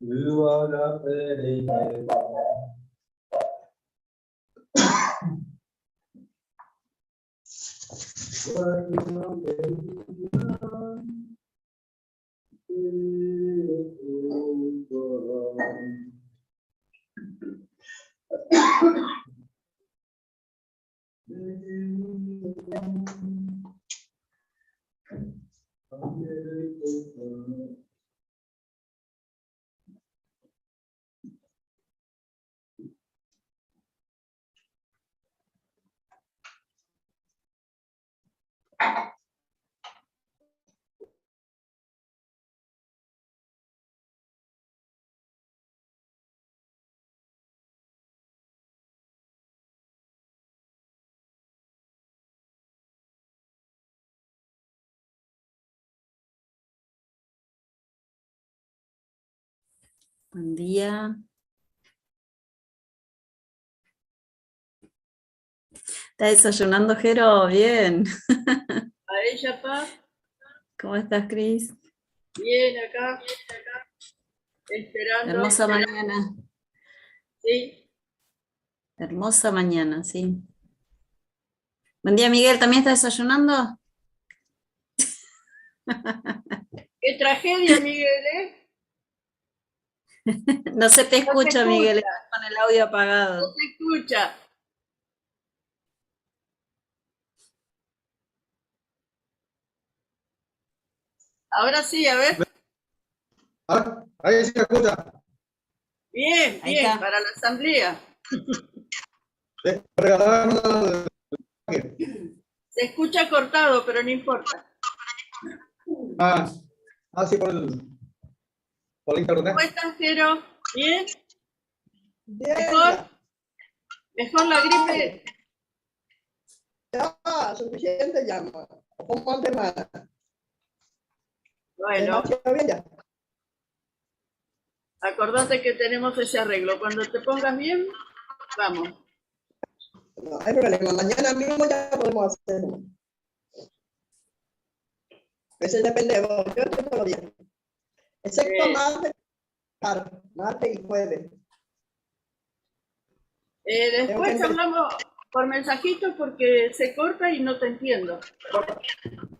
Yvágape reiméva. Buen día. ¿Está desayunando, Jero? Bien. A ella, pa. ¿Cómo estás, Cris? Bien, acá. Esperando. Hermosa mañana. Sí. Hermosa mañana, sí. Buen día, Miguel. ¿También estás desayunando? Qué tragedia, Miguel, ¿eh? No se te No se escucha, Miguel. escucha. Estás con el audio apagado. No se escucha. Ahora sí, a ver. Ah, ahí sí se escucha. Bien, Ahí bien, está. para la asamblea. Regalaron Se escucha cortado, pero no importa. Ah, ah, sí, por el internet. ¿Cómo estás, Jero? ¿Bien? Bien, ¿Mejor? ¿Mejor la gripe? ya, suficiente ya. Como antes más. Bueno, Demasiado bien ya. acordate que tenemos ese arreglo. Cuando te pongas bien, vamos. No hay problema. Mañana mismo ya podemos hacerlo. Ese depende de vos. Yo estoy todos los días. Excepto martes, claro, martes y jueves. Después Tengo que hablamos por mensajito porque se corta y no te entiendo.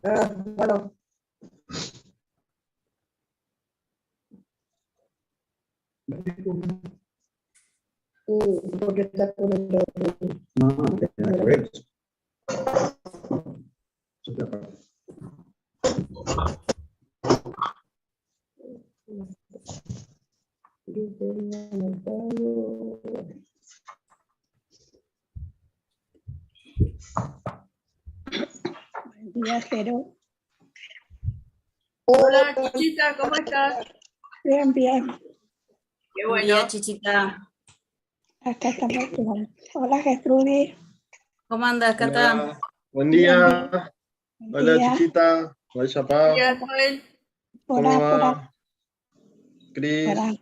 Ah, bueno. Porque está con el otro. No, no tiene nada que ver. Eso te aparte. Yo tenía anotado. Buen día, Jero. Hola, Chichita, ¿cómo estás? Bien, bien. Qué Buen bueno. día, Chichita. Acá estamos bien. Hola, Gertrudis. ¿Cómo andas, Cata? Hola. Buen día. Buen Hola, día. Chichita. Hola, Chapá. Buen día, Joel. ¿Cómo Hola, va? hola, Cris, hola.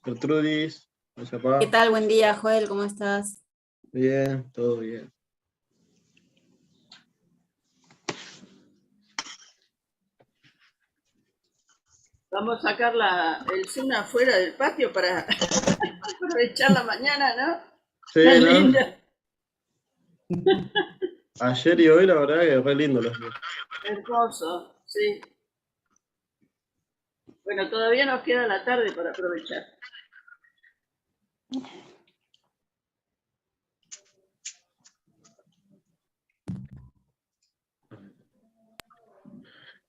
Gertrudis. Hola, Chapá. ¿Qué tal? Buen día, Joel. ¿Cómo estás? Bien, todo bien. Vamos a sacar el Zoom afuera del patio para aprovechar la mañana, ¿no? Sí, Qué ¿no? lindo. Ayer y hoy, la verdad, que re lindo los días. Hermoso, sí. Bueno, todavía nos queda la tarde para aprovechar.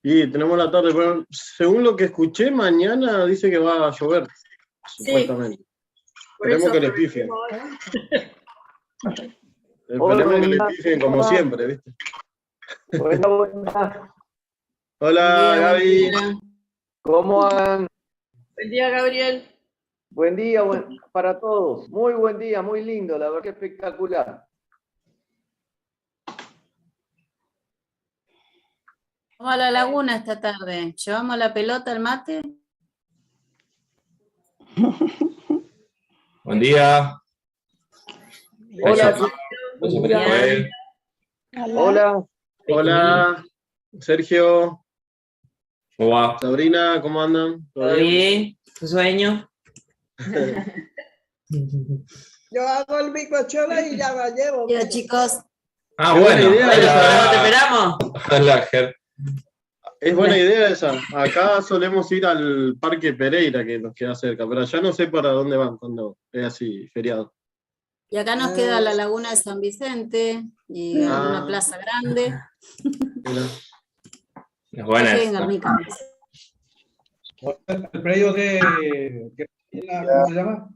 Y tenemos la tarde, pero según lo que escuché, mañana dice que va a llover, Sí. supuestamente. Por Esperemos eso que le pifien. aprovechemos hoy. Esperemos que le Hola. pifien como siempre, ¿viste? Buena, buena. Hola, Buen día, Gaby. buen día. ¿Cómo andan? Buen día, Gabriel. Buen día para todos. Muy buen día, muy lindo, la verdad que espectacular. Vamos a la laguna esta tarde. ¿Llevamos la pelota al mate? Buen día. Hola, Hola, buen día. Joel. Hola. Hola. Hola. Sergio, ¿Cómo va? Sabrina, ¿cómo andan? ¿Todo bien? ¿Tu sueño? Yo hago el bizcochuelo y ya la llevo. Ya, chicos. Ah, Qué buena bueno. idea Hola. Te esperamos. Hola, Ger. Es buena idea esa. Acá solemos ir al Parque Pereira, que nos queda cerca, pero allá no sé para dónde van cuando es así, feriado. Y acá nos queda la laguna de San Vicente y Ah. alguna plaza grande. Mirá. Es buena Yo soy en esa. Guernica. El predio de. ¿Cómo se llama?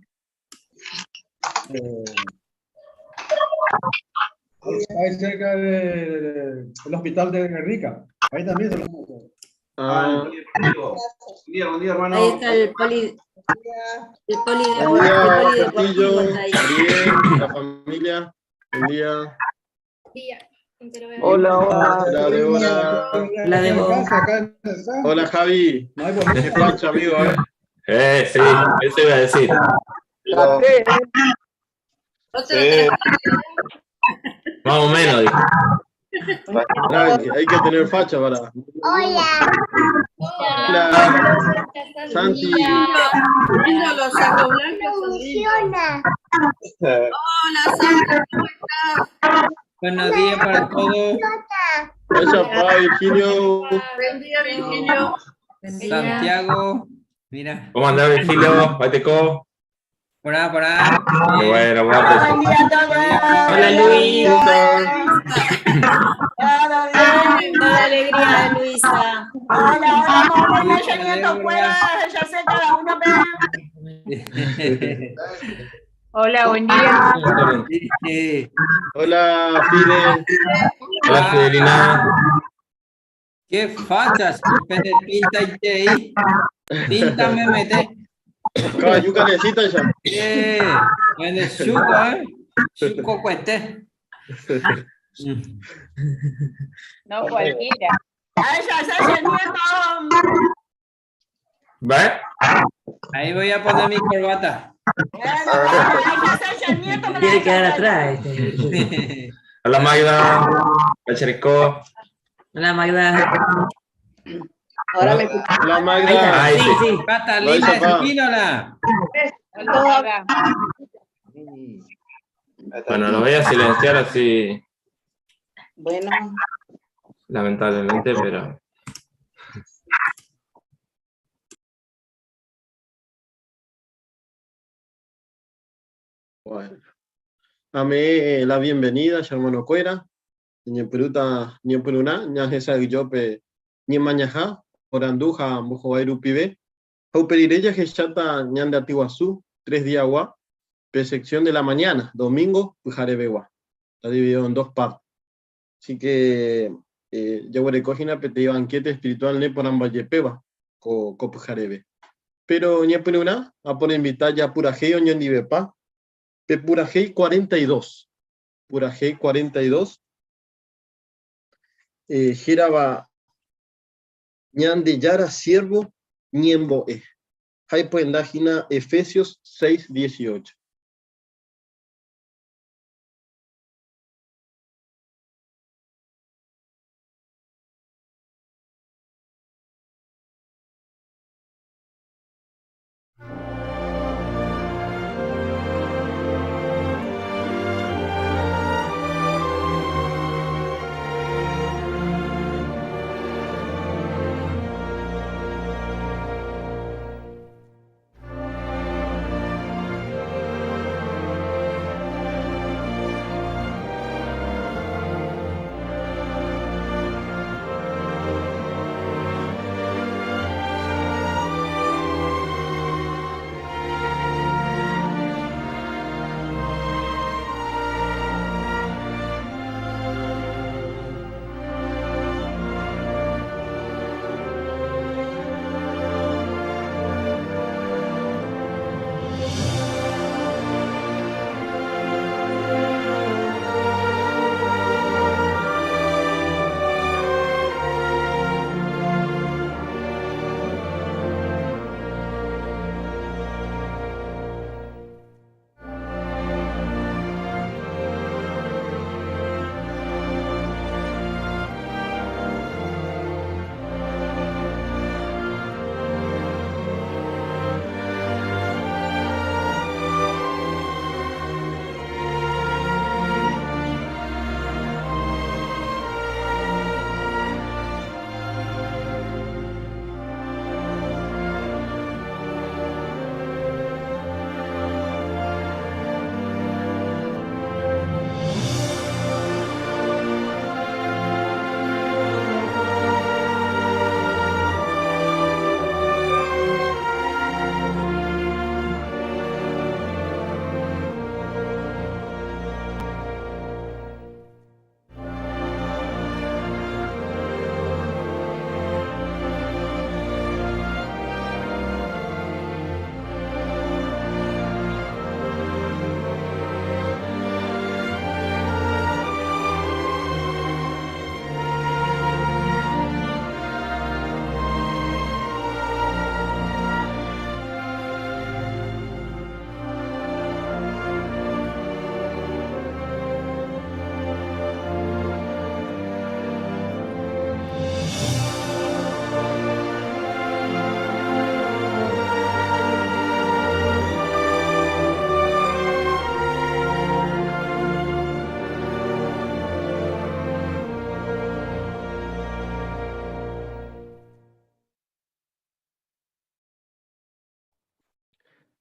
Ahí cerca del hospital de Guernica. Ahí también se lo. Ah, Buen día, buen día, hermano. Ahí está el poli, el poli de, buen día, el polideportivo Castillo, está ahí. Ariel, la familia. Buen día. Hola, hola. Hola, Débora. La Débora. Hola, Javi. No hay por Qué facha, amigo, eh. Sí, eso iba a decir. Café, ¿eh? Otra Sí. Más o menos, dijo. Tranqui, hay que tener facha para. Hola. Hola, Santi. Lindo los sacos blancos son lindos. Hola, Sandra, ¿cómo estás? Buenos días para todos. Vaya pa, Virgilio. Buen día, Virgilio. Santiago, mira, ¿Cómo andás, Virgilio? Bateco. por ahí, por ahí. Qué bueno, guapo. Buen día a todos. Hola, Luis. Toda alegría de Luisa. Hola, hola, hola, Luisa, Débora. ya sé cada uno, Hola, buen día. Sí. Hola, Fide. Hola, Fidelina. Qué fachas, pende pinta y te ahí. Pinta me mete. Yuca necesita ya. Pende chuco, eh. Chuco cueste. No cualquiera. ¿Va? Ahí voy a poner mi corbata. Quiere quedar atrás. Este. Hola, Magda. Hola, Cherico. Hola, Magda. Ahora me escuchan. Hola, Ahí Magda. está. Ahí Sí, sí. sí. Catalina Vaya, pa. Espínola. Bueno, lo voy a silenciar así, Bueno, lamentablemente, pero. Bueno. Dame la bienvenida, hermano Cuera. Ñeperuta, Ñeperuna, Ñajesa Guillope, Ñemañajá, Oranduja, Mojobairu Pibe. Jauperireya, Jechata, Ñande Atiguazú, 3 días agua, sección de la mañana, domingo, Pujarebegua. Está dividido en dos partes. Así que, Yaguarecógina, Pete banquete espiritual, ne por Ambayepeba, co Pujarebe. Pero Ñeperuna, a por invitar ya Purajeo, Ñandibepa, Pe Purajei 42. Purajei 42. Giraba Ñande Yara Siervo Ñemboe. Jaipuendajina Efesios 6:18.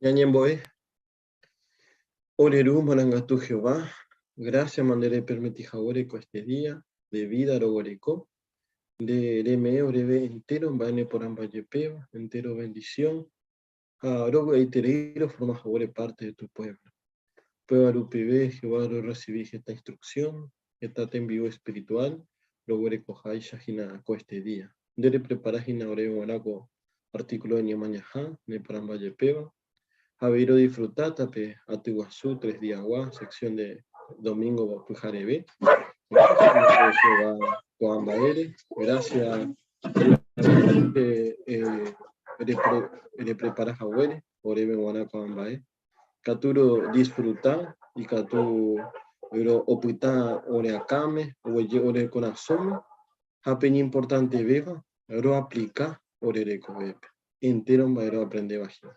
Ñañembo'e. Ore Ru marangatu Jehová, grásiama nde repermiti haguére ko este día de vida roguereko, nde reme'ẽ oreve entéro mba'e neporãmba jepéva, entéro bendición, ha rovy'aiterei roforma haguére parte de tu pueblo. Upéva rupive Jehová rorresivi heta instrucción, heta tembi'u espiritual roguerekoháicha hína ko este día. Nde reprepara hína oréve g̃uarã ko artículo de Ñemañaha neporãmba jepéva, ha avei rodisfrutáta pe aty guasu tres diagua, sección de domingo pyhareve. Gracias Jehová ko'ã mba'ére, gracias reprepara haguére oréve g̃uarã ko'ã mba'e. Ikatu rodisfruta, ikatu opyta ore akãme, oguejy ore korasõme, ha pe iñimportantevéva roaplika ore rekovépe entéro mba'e roaprendéva hína.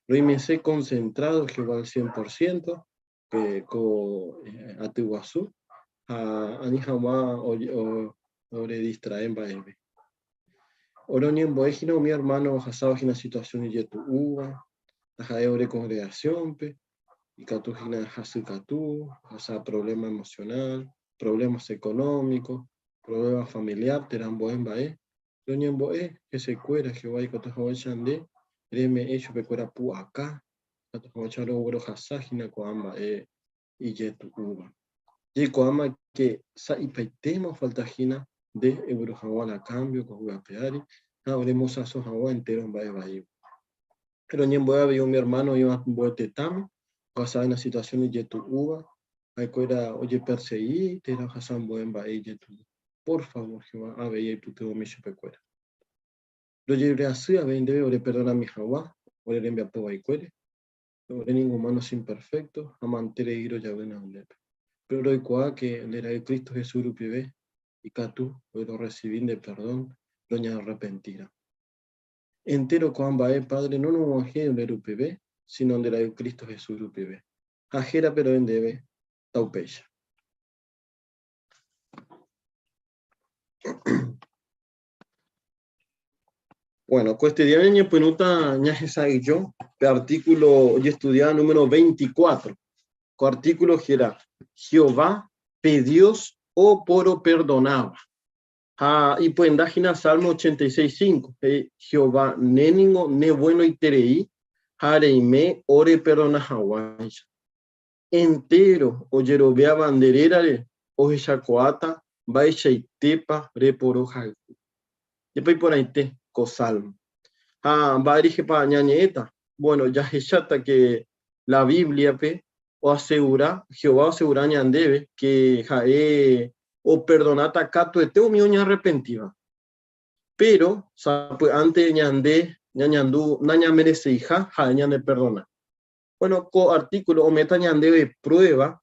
Roimese concentrado Jehová al cien por ciento pe ko aty guasu ha ani hag̃ua oredistrae mba'eve. Ore oñembo'e hína umi ermáno ohasáva hína situasión ijetu'úva, taha'e ore kongregasiónpe, ikatu hína hasykatu, ohasa provléma emosionál, provlémas ekonómiko, provléma familiár térã ambue mba'e. Roñembo'e hesekuéra Jehová ikatu hag̃uáicha nde reme'ẽ chupekuéra pu'aka, ikatu hag̃uáicha roguerohasa hína ko'ã mba'e ijetu'úva. Jaikuaáma ke sa'ipaitéma ofalta hína nde egueru hag̃ua la kámbio ko yvy ape ári ha oremosãso hag̃ua entéro mba'e vaígui. Roñembo'e avei umi ermáno oĩva ambue tetãme ohasáva hína situasión ijetu'úva, ha'ekuéra ojepersegi térã ohasa ambue mba'e ijetu'u. Por favór Jehová, avei aipytyvõmi chupekuéra. Rojerure asy avei ndéve oreperdonami hag̃ua ore rembiapo vaikuére, Ore ningo humanos imperfecto ha manterei rojavy nandépe. Péro roikuaa ke nde Ra'y Cristo Jesús rupive ikatu rorresivi nde perdón roñearrepentíramo. Entéro ko'ã mba'e Padre no rog̃uahẽ ore rupive, sino nde Ra'y Cristo Jesús rupive. Ha hérape ro'e ndéve, taupéicha. Bueno, ko este día ñañepyrũta ñahesa'ỹijo pe artículo ojestudiáva número 24. Ko artículo héra Jehová pe Dios oporoperdonáva. Ha ipyenda hína Salmo 86.5, he'i, Jehová, ne ningo ne buenoiterei ha reime oreperdona hag̃uáicha. Entéro ojeroviáva nde rérare ohechakuaáta mba'eichaitépa reporohayhu. Jepe iporãite ko salmo. Ha mba'e rehepa ñañe'ẽta? Bueno, jahecháta ke la Bíbliape oasegura, Jehová oasegura ñandéve ke ha'e operdonáta katuete umi oñarrepentíva. Péro sapy'ánte ñande ñañandu nañamereseiha ha'e ñaneperdona. Bueno, ko artículo ome'ẽta ñandéve prueba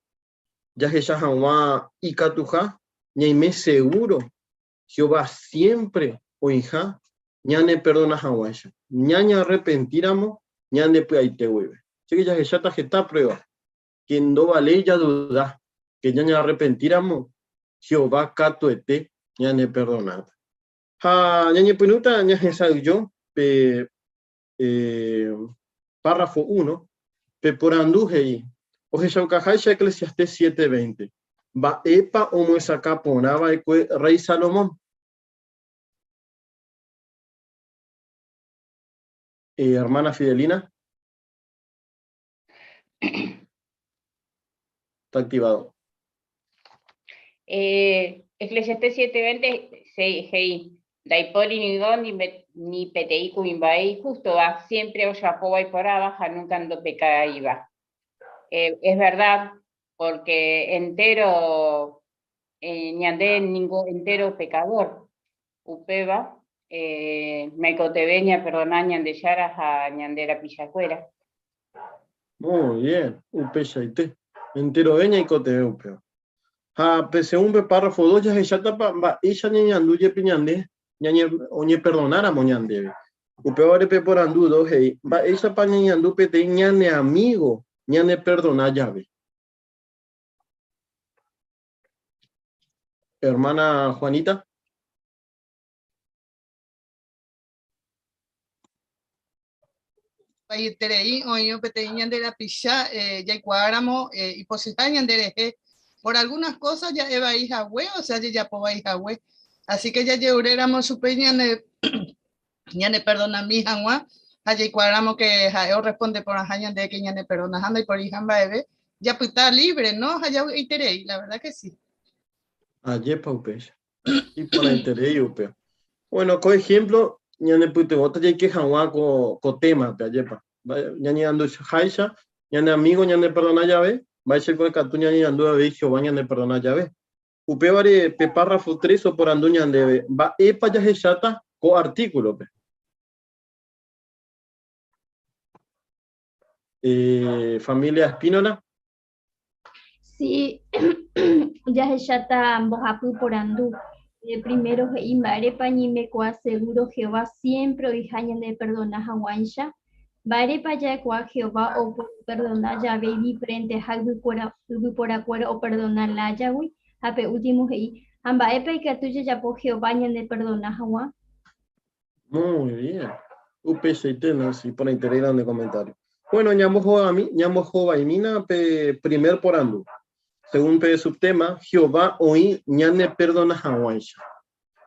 jahecha hag̃ua ikatuha ñaime seguro Jehová siempre oĩha ñaneperdona hag̃uáicha, ñañearrepentíramo ñande py'aite guive. Así que jahecháta heta prueba que ndovaléi jaduda que ñañearrepentíramo Jehová katuete ñaneperdonáta. Ha ñañepyrũta ñahesa'ỹijo pe Párrafo uno, Pe porandu he'i, ohechaukaháicha Eclesiastés 7:20, Mba'épa omyesakã porã va'ekue rréi Salomón? Hermana Fidelina. Está activado. Eclesiastés 7:20 he'i, Ndaipóri ningo ni peteĩ kuimba'e ihústova, siémpre ojapóva iporãva ha núnka ndopekáiva. Es verdad, pórke entéro ñande ningo entéro pekadór, upéva ñaikotevẽ ñaperdona Ñandejára ha ñande rapichakuéra. Muy bien, upeichaite. Enterove ñaikotevẽ upéva. Ha pe según pe párrafo 2 jahechátapa mba'éicha ñañandu jepi ñande oñeperdonáramo ñandéve. Upévare pe porandu 2 he'i, mba'éichapa ñañandu peteĩ ñane amígo ñaneperdona jave. Hermana Juanita. Vaieterei oĩrõ peteĩ ñande rapicha jaikuaáramo ipochyha ñande rehe por algunas cosas ja'e vai hague, o sea jajapo vai hague. Así que jajeuréramo chupe ñane ñane perdonami hag̃ua ha jaikuaáramo que ha'e orresponde porãha ñande que ñane perdonaha ndaiporiha mba'eve, japyta libre, no? Ha javy'aiterei, la verdad que sí. Ajépa upéicha. Iporãiterei upéva. Bueno, ko ejemplo ñanepytyvõta jaike hag̃ua ko, ko témape, ajépa. Ñañeñanduháicha, ñane amigo ñaneperdona jave, mba'éichapa ikatu ñañeñandu avei Jehová ñaneperdona jave. Upévare pe párrafo 3 oporandu ñandéve, mba'épa jahecháta ko artículope? Eh, familia Espínola. Sí, jahecháta mbohapy porandu. Primero he'i mba'érepa ñaimekuaa segúro Jehová siémpre oĩha ñaneperdona hag̃uáicha. Mba'érepa ja'ekuaa Jehová oporoperdona jave idiferenteha yvyporakuéra operdona lájagui? Ha pe último he'i, ha mba'épa ikatu jajapo Jehová ñaneperdona hag̃ua? Muy bien. Upeichaite, Nancy, iporãiterei la nde comentario. Bueno, ñambohovami, ñambohovaimína pe primer porandu. Según pe subtema, Jehová oĩ ñaneperdona hag̃uáicha.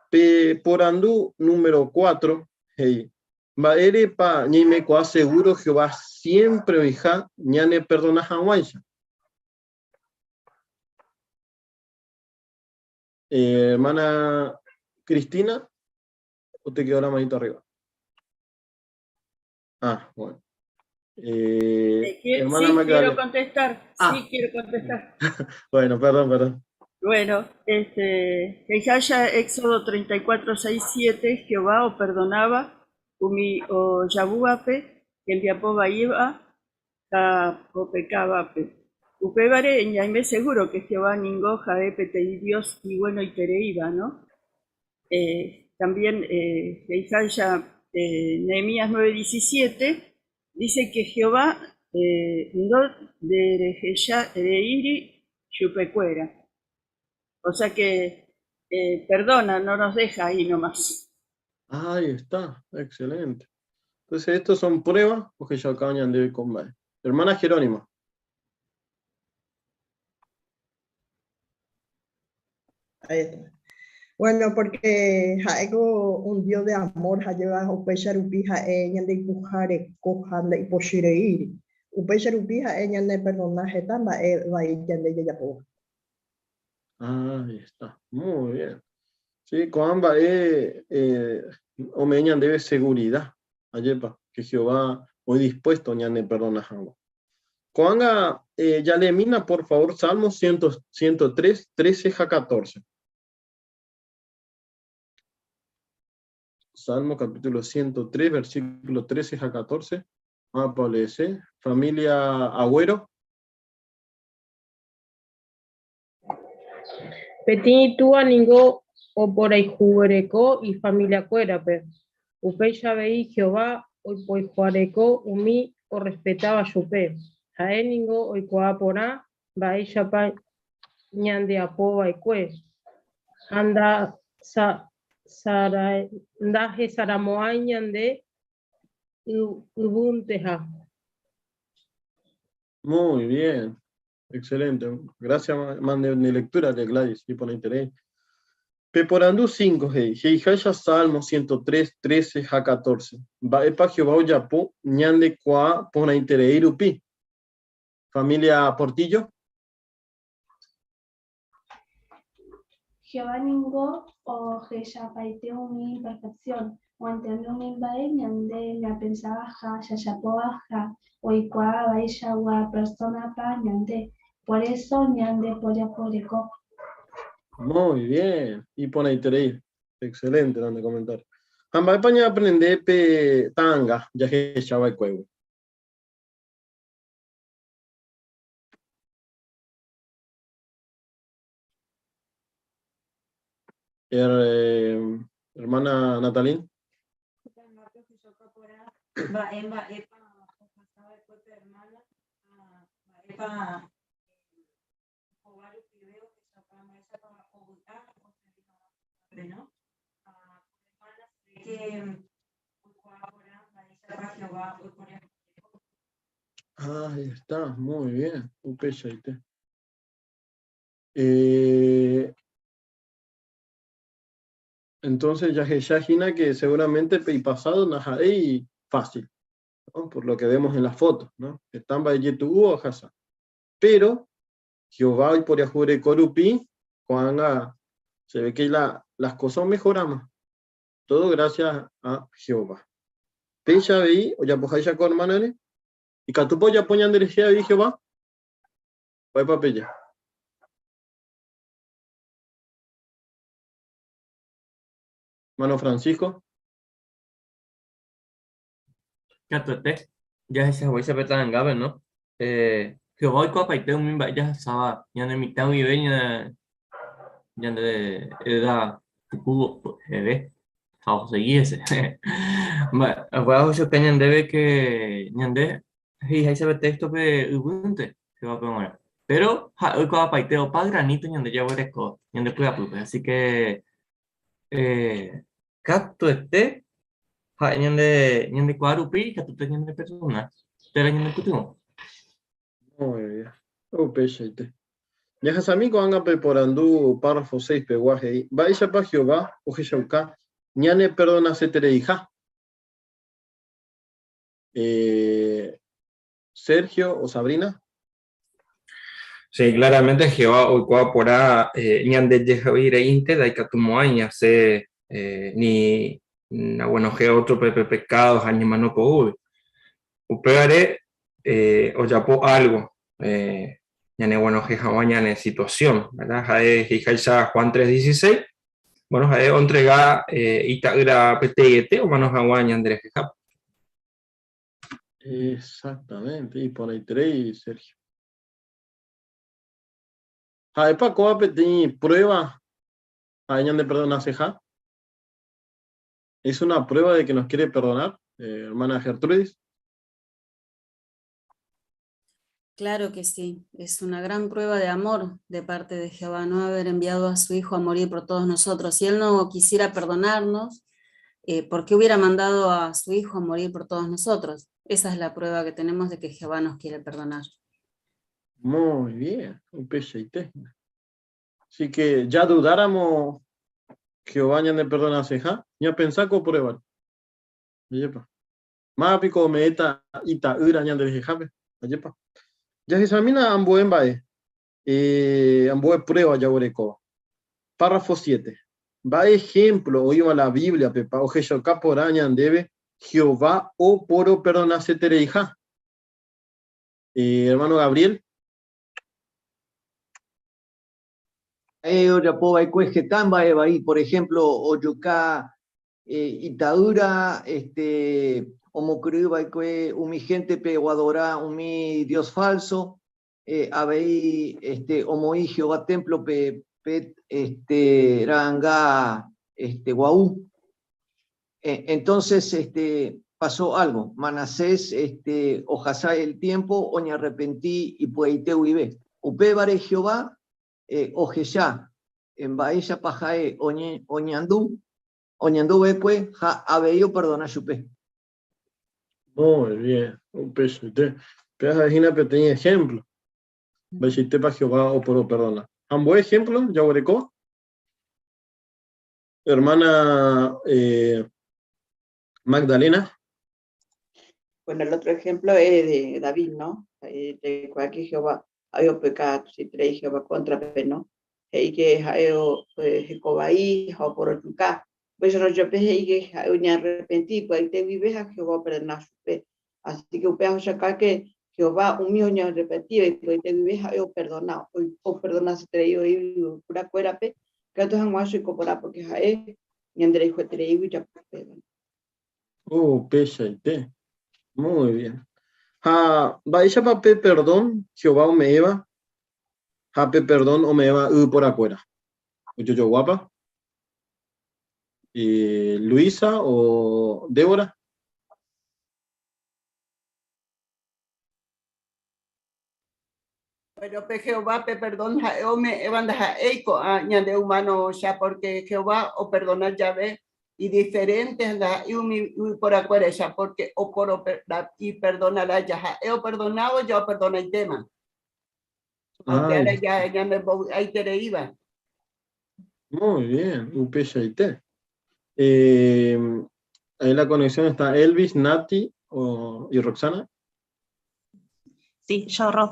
Pe porandu número 4 he'i, Mba'érepa ñaimekuaa seguro Jehová siempre oĩha ñaneperdona hag̃uáicha? Eh, hermana Cristina, ¿o te quedó la manito arriba? Ah, bueno. Eh, hermana sí, quiero contestar. Ah. Sí, quiero contestar. Bueno, perdón, perdón. Bueno, este, Jehaya, Éxodo 34, 6, 7, Jehová o perdonaba, umi o yabúape, hembiapo vaíva ha opekávape. Upévare ñaime seguro que Jehová ningo ha'e peteĩ Dios iguenoitereíva, no? Eh, también eh, he'iháicha eh, Nehemías 9:17, dice que Jehová eh, ndo nderehecha reíri chupekuéra. O sea que eh, perdona, no nos deja ahí nomás. Ahí está, excelente. Entonces, estos son pruebas ohechaukáva ñandéve ko mba'e. Hermana Jerónima. Ahí está. Bueno, porque ha'éko un Dios de amor ha lleva upéicha rupi ha'e ñande ipujareko ha ndaipochyreíri. Upéicha rupi ha'e ñane perdona heta mba'e vai ñande jajapóva. Ahí está, muy bien. Sí, ko'ã mba'e eh, ome'ẽ ñandéve seguridad, ajépa, que Jehová oĩ dispuesto ñaneperdona hag̃ua. Ko'ág̃a eh, jaleemína por favor Salmo 100, 103, 13 ha 14. Salmo capítulo 103, versículo 13 ha 14. Ah, Pablo Familia Agüero. Peteĩ túva ningo oporayhuvereko ifamiliakuérape, upéicha avei Jehová oipoyhuareko umi orrespetáva chupe. Ha'e ningo oikuaa porã mba'éichapa ñandeapova'ekue ha ndahesaramo'ãi ñande yvýnteha. Muy bien. Excelente. Gracias, mande mi lectura de Gladys, iporãiterei. Peporandu 5 he'i, he'iháicha Salmo 103, 13 ha 14, Mba'épa Jehová ojapo ñandekuaa porãiterei rupi? Familia Portillo. Jehová ningo ohechapaite umi imperfección, oantende umi mba'e ñande ñapensáva ha jajapóva ha oikuaa vaichagua persónapa ñande, por eso ñande poriahuvereko. Muy bien, iporãiterei. Excelente la nde comentario. Ha mba'épa ñaaprende pe ta'anga jahecha va'ekuégui? Hermana Natalín. Mba'e mba'épa ohasa va'ekue pe ermána ha mba'épa Jehová rupive ohechauka mba'éichapa ovy'a oservi hag̃ua Jehovápe, no? Ha ko ermána se ve ke oikuaa porã mba'éichapa Jehová oiporiahuvereko. Ahí está, muy bien. Upeichaite. Eh, entonces jahecha hína que seguramente pe ipasado ndaha'éi fácil, ¿no? Por lo que vemos en la foto, ¿no? Heta mba'e jetu'u ohasa. Pero Jehová oiporiahureko rupi, ko'ág̃a se ve que la, las cosas omejoráma. Todo gracias a Jehová. Péicha avei ojapoháicha ko hermana-re, ikatúpa ojapo ñanderehe avei Jehová? Mba'épa peje? Hermano Francisco. Katuete, jahechahaguéicha pe ta'angápe, no? Eh, Jehová oikuaapaite umi mba'e jahasáva ñane mitã guive ñande eda puku peve ha osegi hese. Mba'e ohechauka ñandéve ke ñande he'iháicha pe téxtope yvýnte Jehovápe g̃uarã. Péro ha'e oikuaapaite opa granito ñande jaguereko ñande py'apýpe. Así que eh, katuete ha'e ñande ñandekuaa rupi ikatúta ñaneperdona térã ñanepytyvõ. Muy bien. Upeichaite. Jahasami ko'ág̃a pe porandu párrafo 6 pegua he'i, Mba'éichapa Jehová ohechauka ñaneperdonasetereiha? Eh, Sergio o Sabrina. Sí, claramente Jehová oikuaa porã eh, ñande reínte ndaikatumo'ãi ñasẽ eh, ni naguenohẽ ótrope pe pekádo ha ñemano po'úgui. Upévare eh, ojapo algo eh, ñaneguenohẽ hag̃ua ñane situasión, ¿verdad? Ha'e he'iháicha Juan 3:16, bueno, ha'e ontrega eh, ita'ýra peteĩete omano hag̃ua ñanderehehápe. Exactamente, iporãiterei, Sergio. Ha'épa kóva peteĩ prueba ha'e ñandeperdonaseha? ¿Es una prueba de que nos quiere perdonar, eh, hermana Gertrudis? Claro que sí, es una gran prueba de amor de parte de Jehová, no haber enviado a su Hijo a morir por todos nosotros. Si Él no quisiera perdonarnos, eh, ¿por qué hubiera mandado a su Hijo a morir por todos nosotros? Esa es la prueba que tenemos de que Jehová nos quiere perdonar. Muy bien, upeichaite. Así que ya dudáramo Jehová ñaneperdonaseha, ñapensa ko prueba. Ajépa. Máva piko ome'ẽta ita'ýra ñanderehehápe? Ajépa. Jahechamína ambue mba'e, eh, ambue prueba jaguerekóva. Párrafo 7. Mba'e ehémplo oĩva la Bíbliapepa ohechauka porã ñandéve Jehová oporoperdonasetereiha? Eh, hermano Gabriel. Ha'e ojapo va'ekue heta mba'e vai, por ejemplo, ojuka ita'ýra, este, omokyre'ỹ va'ekue umi héntepe oadora umi dios falso, avei este, omoĩ Jehová témplope pe este, ra'anga este, gua'u. Entonces este, pasó algo, Manasés este, ohasa el tiempo oñarrepenti ipy'aite guive. Upévare Jehová ohecha mba'éichapa ha'e oñandu oñandu va'ekue ha avei operdona chupe. Muy bien, upeichaite. Péva ha'e hína peteĩ ehémplo mba'eichaitépa Jehová oporoperdona. Ambue ehémplo jaguereko? Hermana eh, Magdalena. Bueno, el otro ejemplo es de David, ¿no? De que Jehová había pecado, si trae Jehová contra, ¿no? He'i que ha'e heko vai ha oporojuka. Upéicharõ jepe he'i que ha'e oñearrepenti ipy'aite guive ha Jehová operdona chupe. Así que upéva ohechauka que Jehová umi oñearrepentíva ipy'aite guive ha'e operdona, operdonaseterei oĩ yvypurakuérape ikatu hag̃ua oiko porã porque ha'e ñanderayhuetereígui ojapo upéva. Oh, upeichaite. Muy bien. Ha mba'éichapa pe perdón Jehová ome'ẽva ha pe perdón ome'ẽva yvyporakuéra? Ojojoguápa? Eh, Luisa o Débora? Pero pe Jehová pe perdón ha'e ome'ẽva ndaha'éi ko'ã ñande humano-cha, porque Jehová operdona jave. Idiferente ha ndaha'éi umi yvyporakuéraicha, pórke oporoperdoná lája. Ha'e operdonávo ja operdonaitéma. Ha upévare ja ñanembovy'aitereíva. Muy bien, upeichaite. Eh, ahí la conexión está Elvis, Nati o, y Roxana. Sí, yo, Ro.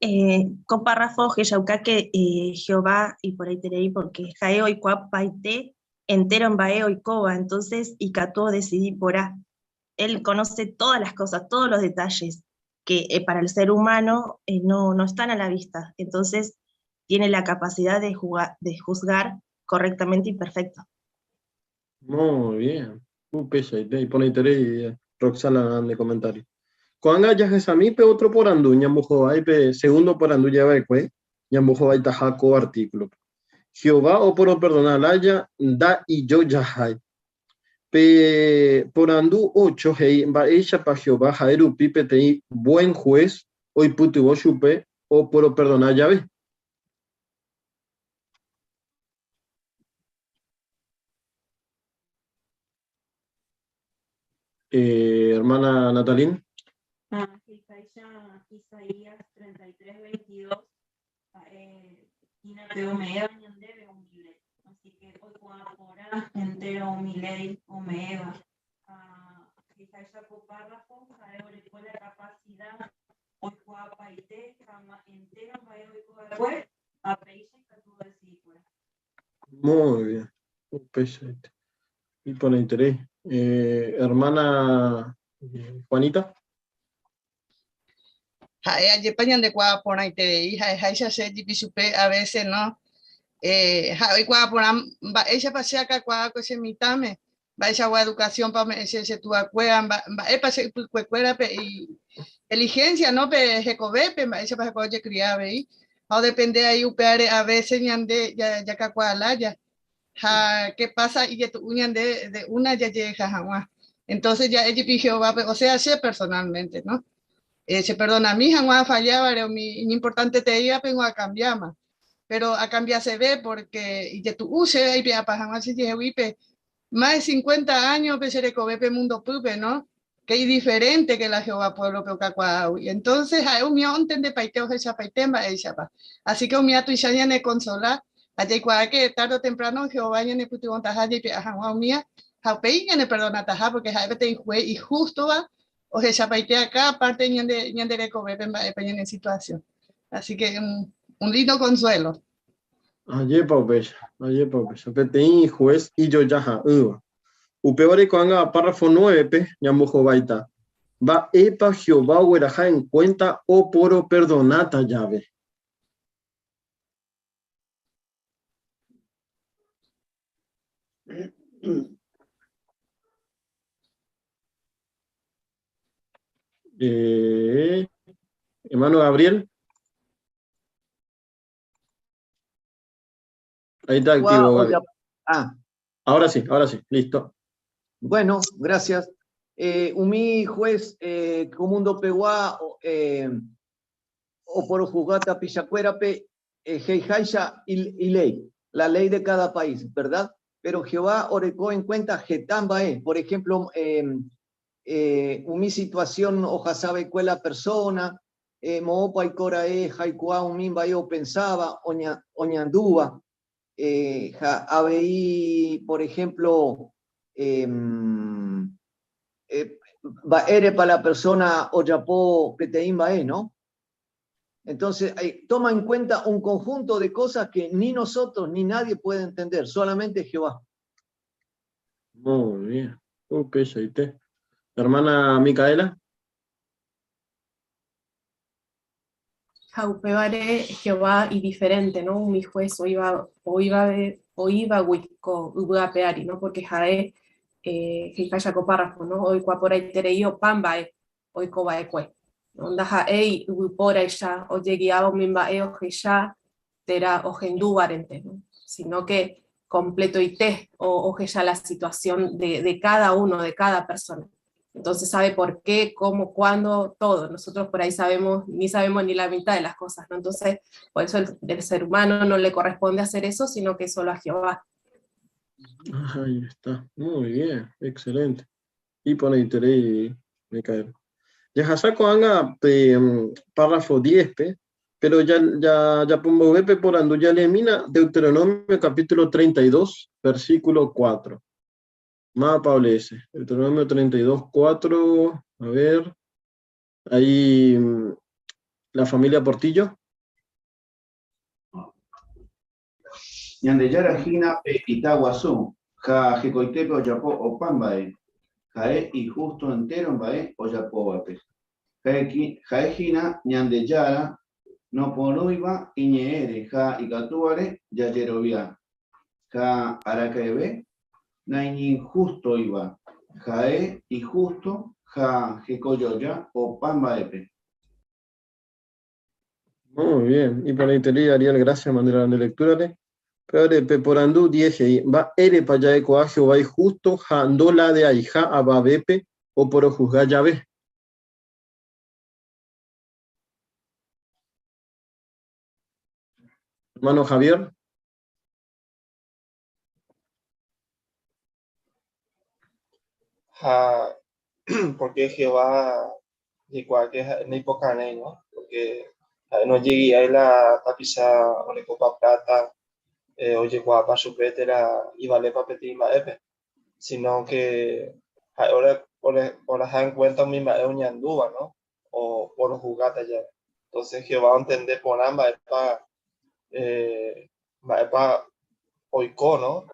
Eh, ko párrafo ohechauka que eh, Jehová iporãiterei porque ha'e oikuaapaite entero mba'e oikóva, entonces ikatu odecidi porã. Él conoce todas las cosas, todos los detalles que eh, para el ser humano eh, no, no están a la vista. Entonces tiene la capacidad de, jugar, de juzgar correctamente y perfecto. Muy bien. Upeichaite, iporãiterei Roxana nde comentario. Ko'ág̃a jahechami pe otro porandu ñambohovái pe segundo porandu java'ekue ñambohovaitaha ko artículo-pe. Jehová oporoperdona lája nda'ijojahái. Pe porandu ocho he'i mba'éichapa Jehová ha'e rupi peteĩ buen juez oipytyvõ chupe oporoperdona jave. Eh, hermana Natalín. Ha he'iháicha Isaías 33, 22, Ha'e hína pe ome'ẽva ñandéve umi léi. Así que oikuaa porã entéro umi léi ome'ẽva. Ha he'iháicha ko párrafo, ha'e oreko la kapasida oikuaapaite hag̃ua entéro mba'e oiko va'ekue ha péicha ikatu odesidi porã. Muy bien. Upeichaite. Iporãiterei. Eh, hermana Juanita. Ha'e ajépa ñandekuaa porãiterei, ha'eháicha che jepi chupe a veces no, eh, ha'e oikuaa porã mba'éichapa che akakuaa ko che mitãme, mba'eichagua educación-pa ome'ẽ che che tuakuéra, mba'épa che ypykuekuérape inteligencia no pe hekovépe, mba'éichapa hekuái ojekria avei, ha odepende ai upévare a veces ñande jakakuaa lája, ha qué pasa ijetu'u ñande de una jajeheja hag̃ua. Entonces ja'e jepi Jehovápe, o sea che personalmente, no? Eh, che perdonami hag̃ua afallávare umi iñimportanteteívape ningo akambiáma. Pero akambiaseve porque ijetu'u che aipe'apa hag̃ua chejehegui pe más de 50 años pe che rekove pe mundo pýpe, no? Que idiferente que la Jehová pueblo-pe okakuaágui. Entonces ha'e umía ontendepaite ohechapaite mba'éichapa. Así que umía tuicha ñanekonsola ha jaikuaa que tarde o temprano Jehová ñanepytyvõtaha jaipe'a hag̃ua umía ha upéi ñaneperdonataha porque ha'e peteĩ juez ihústova ohechapaite acá aparte ñande, ñande rekovépe mba'épa ñane situación. Así que un, un lindo consuelo. Ajépa upéicha, ajépa upéicha. Peteĩ juez ijojaha'ỹva. Upévare ko'ág̃a párrafo nuévepe ñambohováita, Mba'épa Jehová ogueraha en cuenta oporoperdonáta jave? Eh, hermano Gabriel. Ahí está activo, Gaby. Ah. Ahora sí, ahora sí, listo. Bueno, gracias. Eh, umi juez eh, ko mundo pegua eh, oporojuzga tapichakuérape eh, he'iháicha iley, la ley de cada país, ¿verdad? Pero Jehová oreko en cuenta heta mba'e. Por ejemplo, eh, eh, umi situación ohasava'ekue la persona, Moõpa oiko ra'e jaikuaa umi mba'e opensáva, oñandúva, ha avei, por ejemplo, mba'érepa la persona ojapo peteĩ mba'e, no? Entonces, toma en cuenta un conjunto de cosas que ni nosotros ni nadie puede entender, solamente Jehová. Muy bien. Upeichaite. Hermana Micaela. Ha upévare Jehová idiferente, no? Umi juez oĩva, oĩva, oĩvagui ko yvy ape ári, no? Porque ha'e eh, he'iháicha ko párrafo, no? Oikuaa porãiterei opa mba'e oiko va'ekue. No? Ndaha'éi yvypóraicha ojegiáva umi mba'e ohecha térã ohendúvarente, no? Sino que completoite ohecha la situación de, de cada uno, de cada persona. Entonces sabe por qué, cómo, cuándo, todo. Nosotros por ahí sabemos, ni sabemos ni la mitad de las cosas, ¿no? Entonces, por eso el, el ser humano no le corresponde hacer eso, sino que solo a Jehová. Ahí está. Muy bien, excelente. Iporãiterei, Micael. Jahasa ko'ág̃a pe párrafo 10-pe, pero ja, ja, japomboyve pe porandu jaleemína Deuteronomio capítulo 32, versículo 4. Mávapa oleese? Deuteronomio 32, 4, a ver. Ahí la familia Portillo. Ñandejára hína pe ita guasu, ha hekoitépe ojapo opa mba'e, ha'e ihústo entéro mba'e ojapóvape. Ha'e hína Ñandejára noporũiva iñe'ẽre ha ikatúvare jajerovia, ha araka'eve naiñinhústoiva, ha'e ihústo ha hekojoja opa mba'épe. Muy bien, iporãiterei Ariel, gracias mandela nde lectura-re. Upévare pe porandu 10 he'i, Mba'érepa ja'ekuaa Jehová ihusto ha ndoladeaiha avavépe oporohusga jave? Hermano Javier. Ha porque Jehová jaikuaa que ha'e naipokarẽi, no? Porque ha'e nojeguiái la tapicha orekópa plata, ojekuaápa chupe térã ivalépa peteĩ mba'épe, sino que ha'e oraha en cuenta umi mba'e oñandúva, no? Oporohusgáta jave. Entonces Jehová ontende porã mba'épa mba'épa oiko, no?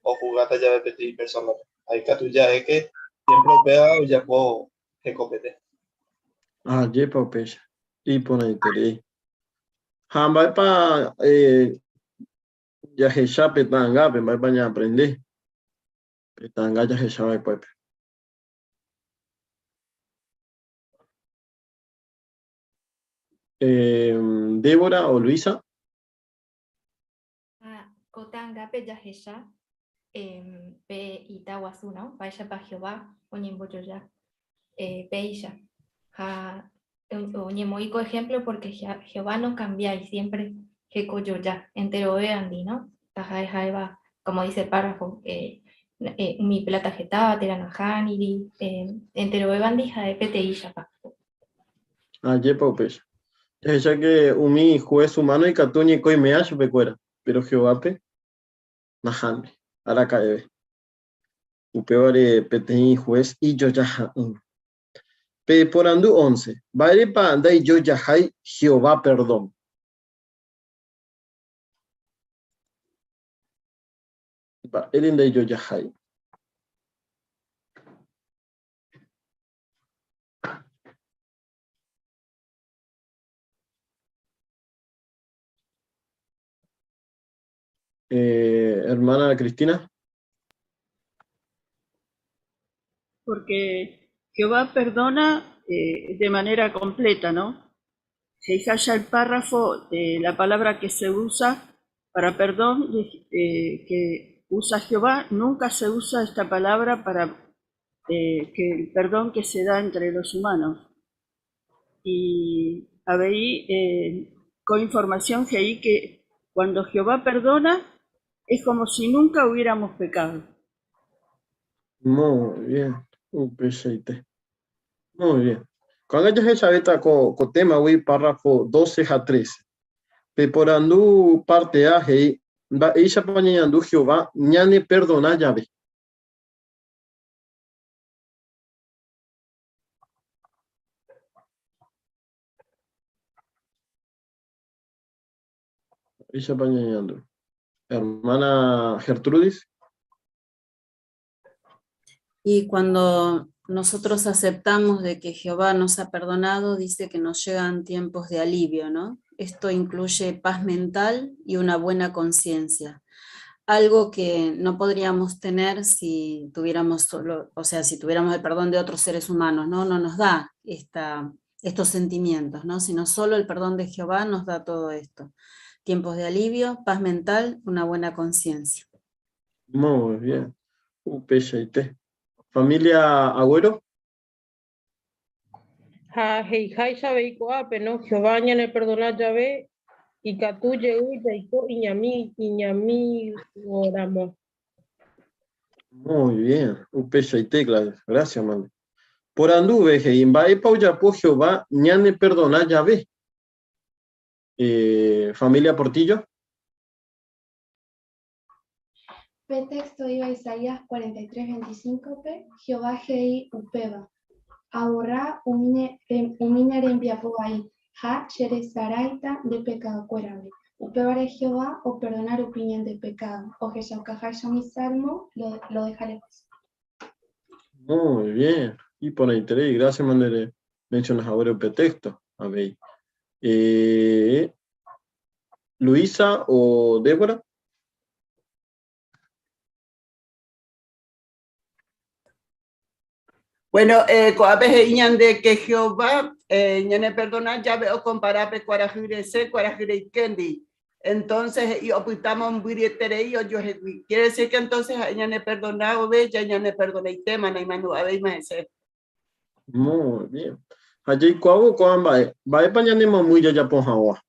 Ohusgáta jave peteĩ persónape. Ha ikatu ja'e ke siémpre upéva ojapo hekopete. Ajépa upéicha, iporãiterei. Ha mba'épa jahecha pe ta'angápe, mba'épa ñaaprende pe ta'anga jahecha va'ekuépe? Débora o Luisa. Ha ko ta'angápe jahecha pe ita guasu, no? Mba'éichapa Jehová oñembojoja péicha. Ha oñemoĩ ko ejemplo porque Jehová no cambiái, siempre hekojoja enterovévandi, no? Taha'e ha'éva, como dice el párrafo, umi plata hetáva térã nahániri, enterovévandi ha'e peteĩchapa. Ajépa upéicha. Jahecha ke umi juez humano ikatu oñekoimea chupekuéra, péro Jehovápe nahániri, araka'eve. Upévare peteĩ juez ijojaha'ỹva. Pe porandu once, Mba'érepa ndaijojahái Jehová perdón? Mba'ére ndaijojahái? Eh, hermana Cristina. Porque Jehová perdona eh, de manera completa, ¿no? Se ya el párrafo de la palabra que se usa para perdón eh, que usa Jehová, nunca se usa esta palabra para eh, que el perdón que se da entre los humanos. Y avei eh, con información he'i que cuando Jehová perdona es como si nunca hubiéramos pecado. Muy bien, upeichaite. Muy bien. Ko'ág̃a jahechavéta ko, ko témagui párrafo 12 ha 13. Pe porandu párte A he'i, Mba'éichapa ñañandu Jehová ñaneperdona jave? Mba'éichapa ñañandu? Hermana Gertrudis. Y cuando nosotros aceptamos de que Jehová nos ha perdonado, dice que nos llegan tiempos de alivio, ¿no? Esto incluye paz mental y una buena conciencia. Algo que no podríamos tener si tuviéramos solo, o sea, si tuviéramos el perdón de otros seres humanos, ¿no? No nos da esta, estos sentimientos, ¿no? Sino solo el perdón de Jehová nos da todo esto. Tiempos de alivio, paz mental, una buena conciencia. Muy bien. Upeichaite. Familia Agüero. Ha he'iháicha avei ko'ápe, no? Jehová ñaneperdona jave ikatu jey jaiko iñamígoramo. Muy bien, upeichaite, Gladys. Gracias, mami. Poranduve he'i, Mba'épa ojapo Jehová ñaneperdona jave? Eh, familia Portillo. Pe texto oĩva Isaías 43, 25-pe, Jehová he'i upéva, Aborra umi ne rembiapo vai, ha cheresaráita nde pekadokuéragui. Upévare Jehová operdona rupi ñande pekádo, ohechaukaháicha umi salmo, lo deja lejos. Muy bien, iporãiterei, gracias mandere mencionas haguére upe texto avei. Eh, Luisa o Débora? Bueno, eh, ko'ápe he'i ñande que Jehová eh, ñaneperdona jave okompara pe kuarahy resẽ kuarahy reikéndi. Entonces he'i opyta mombyryeterei ojuehegui. Quiere decir que entonces ha'e ñaneperdona vove ja ñaneperdonaitéma, naimandu'avéima hese. Muy bien. Ha jaikuaávo ko'ã mba'e, mba'épa ñanemomýi jajapo hag̃ua?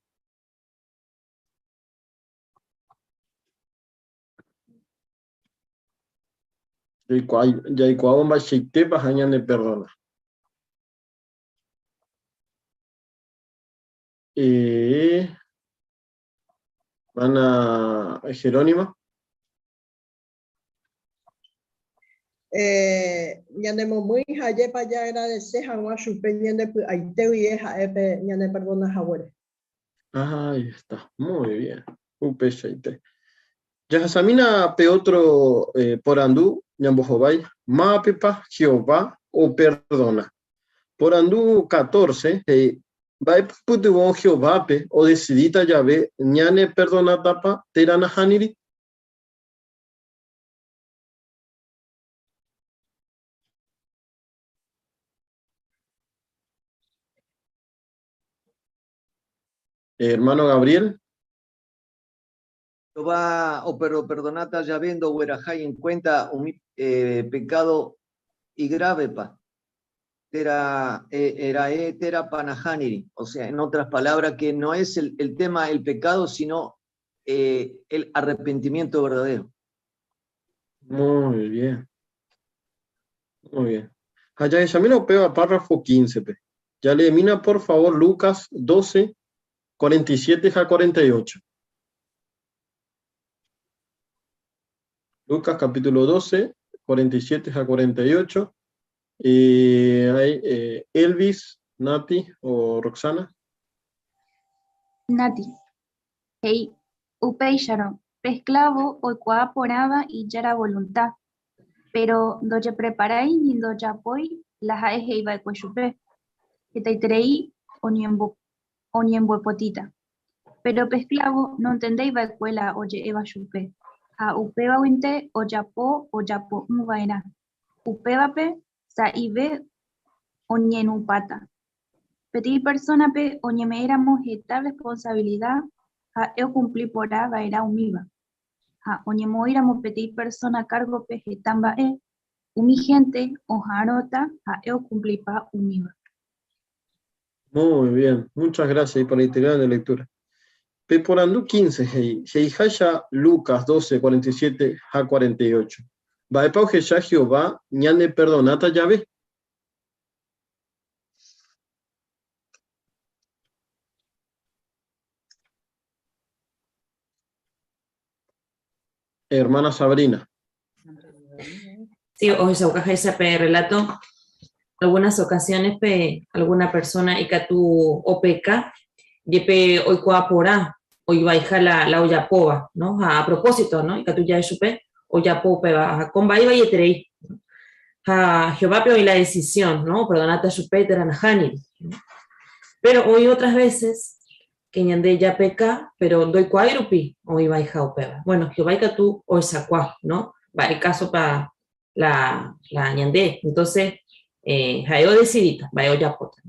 Jaikuaávo mba'eichaitépa ha ñaneperdona. Eh, Ana Jerónima. Eh, ñanemomýi ha ajépa jaagradese hag̃ua chupe ñande py'aite guive ha'e pe ñaneperdona haguére. Ahí está, muy bien. Upeichaite. Jahasamína pe ótro porandu ñambohovái, Mávapepa Jehová operdona? Porandu catorce he'i, Mba'épa oipytyvõ Jehovápe odesidíta jave ñaneperdonátapa térã nahániri? Hermano Gabriel. Jehová operoperdonáta jave ndoguerahái en cuenta umi pecado igrávepa térã ra'e térãpa nahániri. O sea, en otras palabras, que no es el, el tema el pecado, sino el arrepentimiento verdadero. Muy bien. Muy bien. Ha jahechamína upéva párrafo 15-pe. Jaleemína por favor Lucas 12, 47 ha 48. Lucas capítulo 12, 47 ha 48. Eh, hay, eh, Elvis, Nati o Roxana. Nati, he'i, Upéicharõ, pe esclavo oikuaa porãva Ijára volunta, péro ndojepreparái ni ndojapói la ha'e he'i va'ekue chupe. Hetaiterei oñemboepotíta. Péro pe esclavo nontendéi va'ekue la oje'éva chupe, ha upévaguinte ojapo ojapo'ỹ va'erã. Upévape sa'ive oñenupãta. Peteĩ persónape oñeme'ẽramo heta rresponsavilida, ha'e okumpli porã va'erã umíva. Ha oñemoĩramo peteĩ persóna kárgope heta mba'e, umi hénte oha'arõta ha'e okumplipa umíva. Muy bien, muchas gracias iporãiterei nde lectura. Peporandu 15 he'i, he'iháicha Lucas 12, 47 ha 48, Mba'épa ohecha Jehová ñaneperdonáta jave? Hermana Sabrina. Sí, ohechaukaháicha pe relato, algunas ocasiones pe alguna persona ikatu opeka, jepe oikuaa porã oivaiha la, la ojapóva, no? Ha a propósito, no? Ikatu ja'e chupe ojapo upéva, ha ko mba'e ivaieterei. Ha Jehovápe oĩ la decisión, no? Operdonáta chupe térã nahániri. Pero oĩ otras veces que ñande japeka, pero ndoikuaái rupi oĩ vaiha upéva. Bueno, Jehová ikatu ohechakuaa, no? Mba'e kásopa la, la ñande. Entonces, eh, ha'e odesidíta mba'e ojapóta.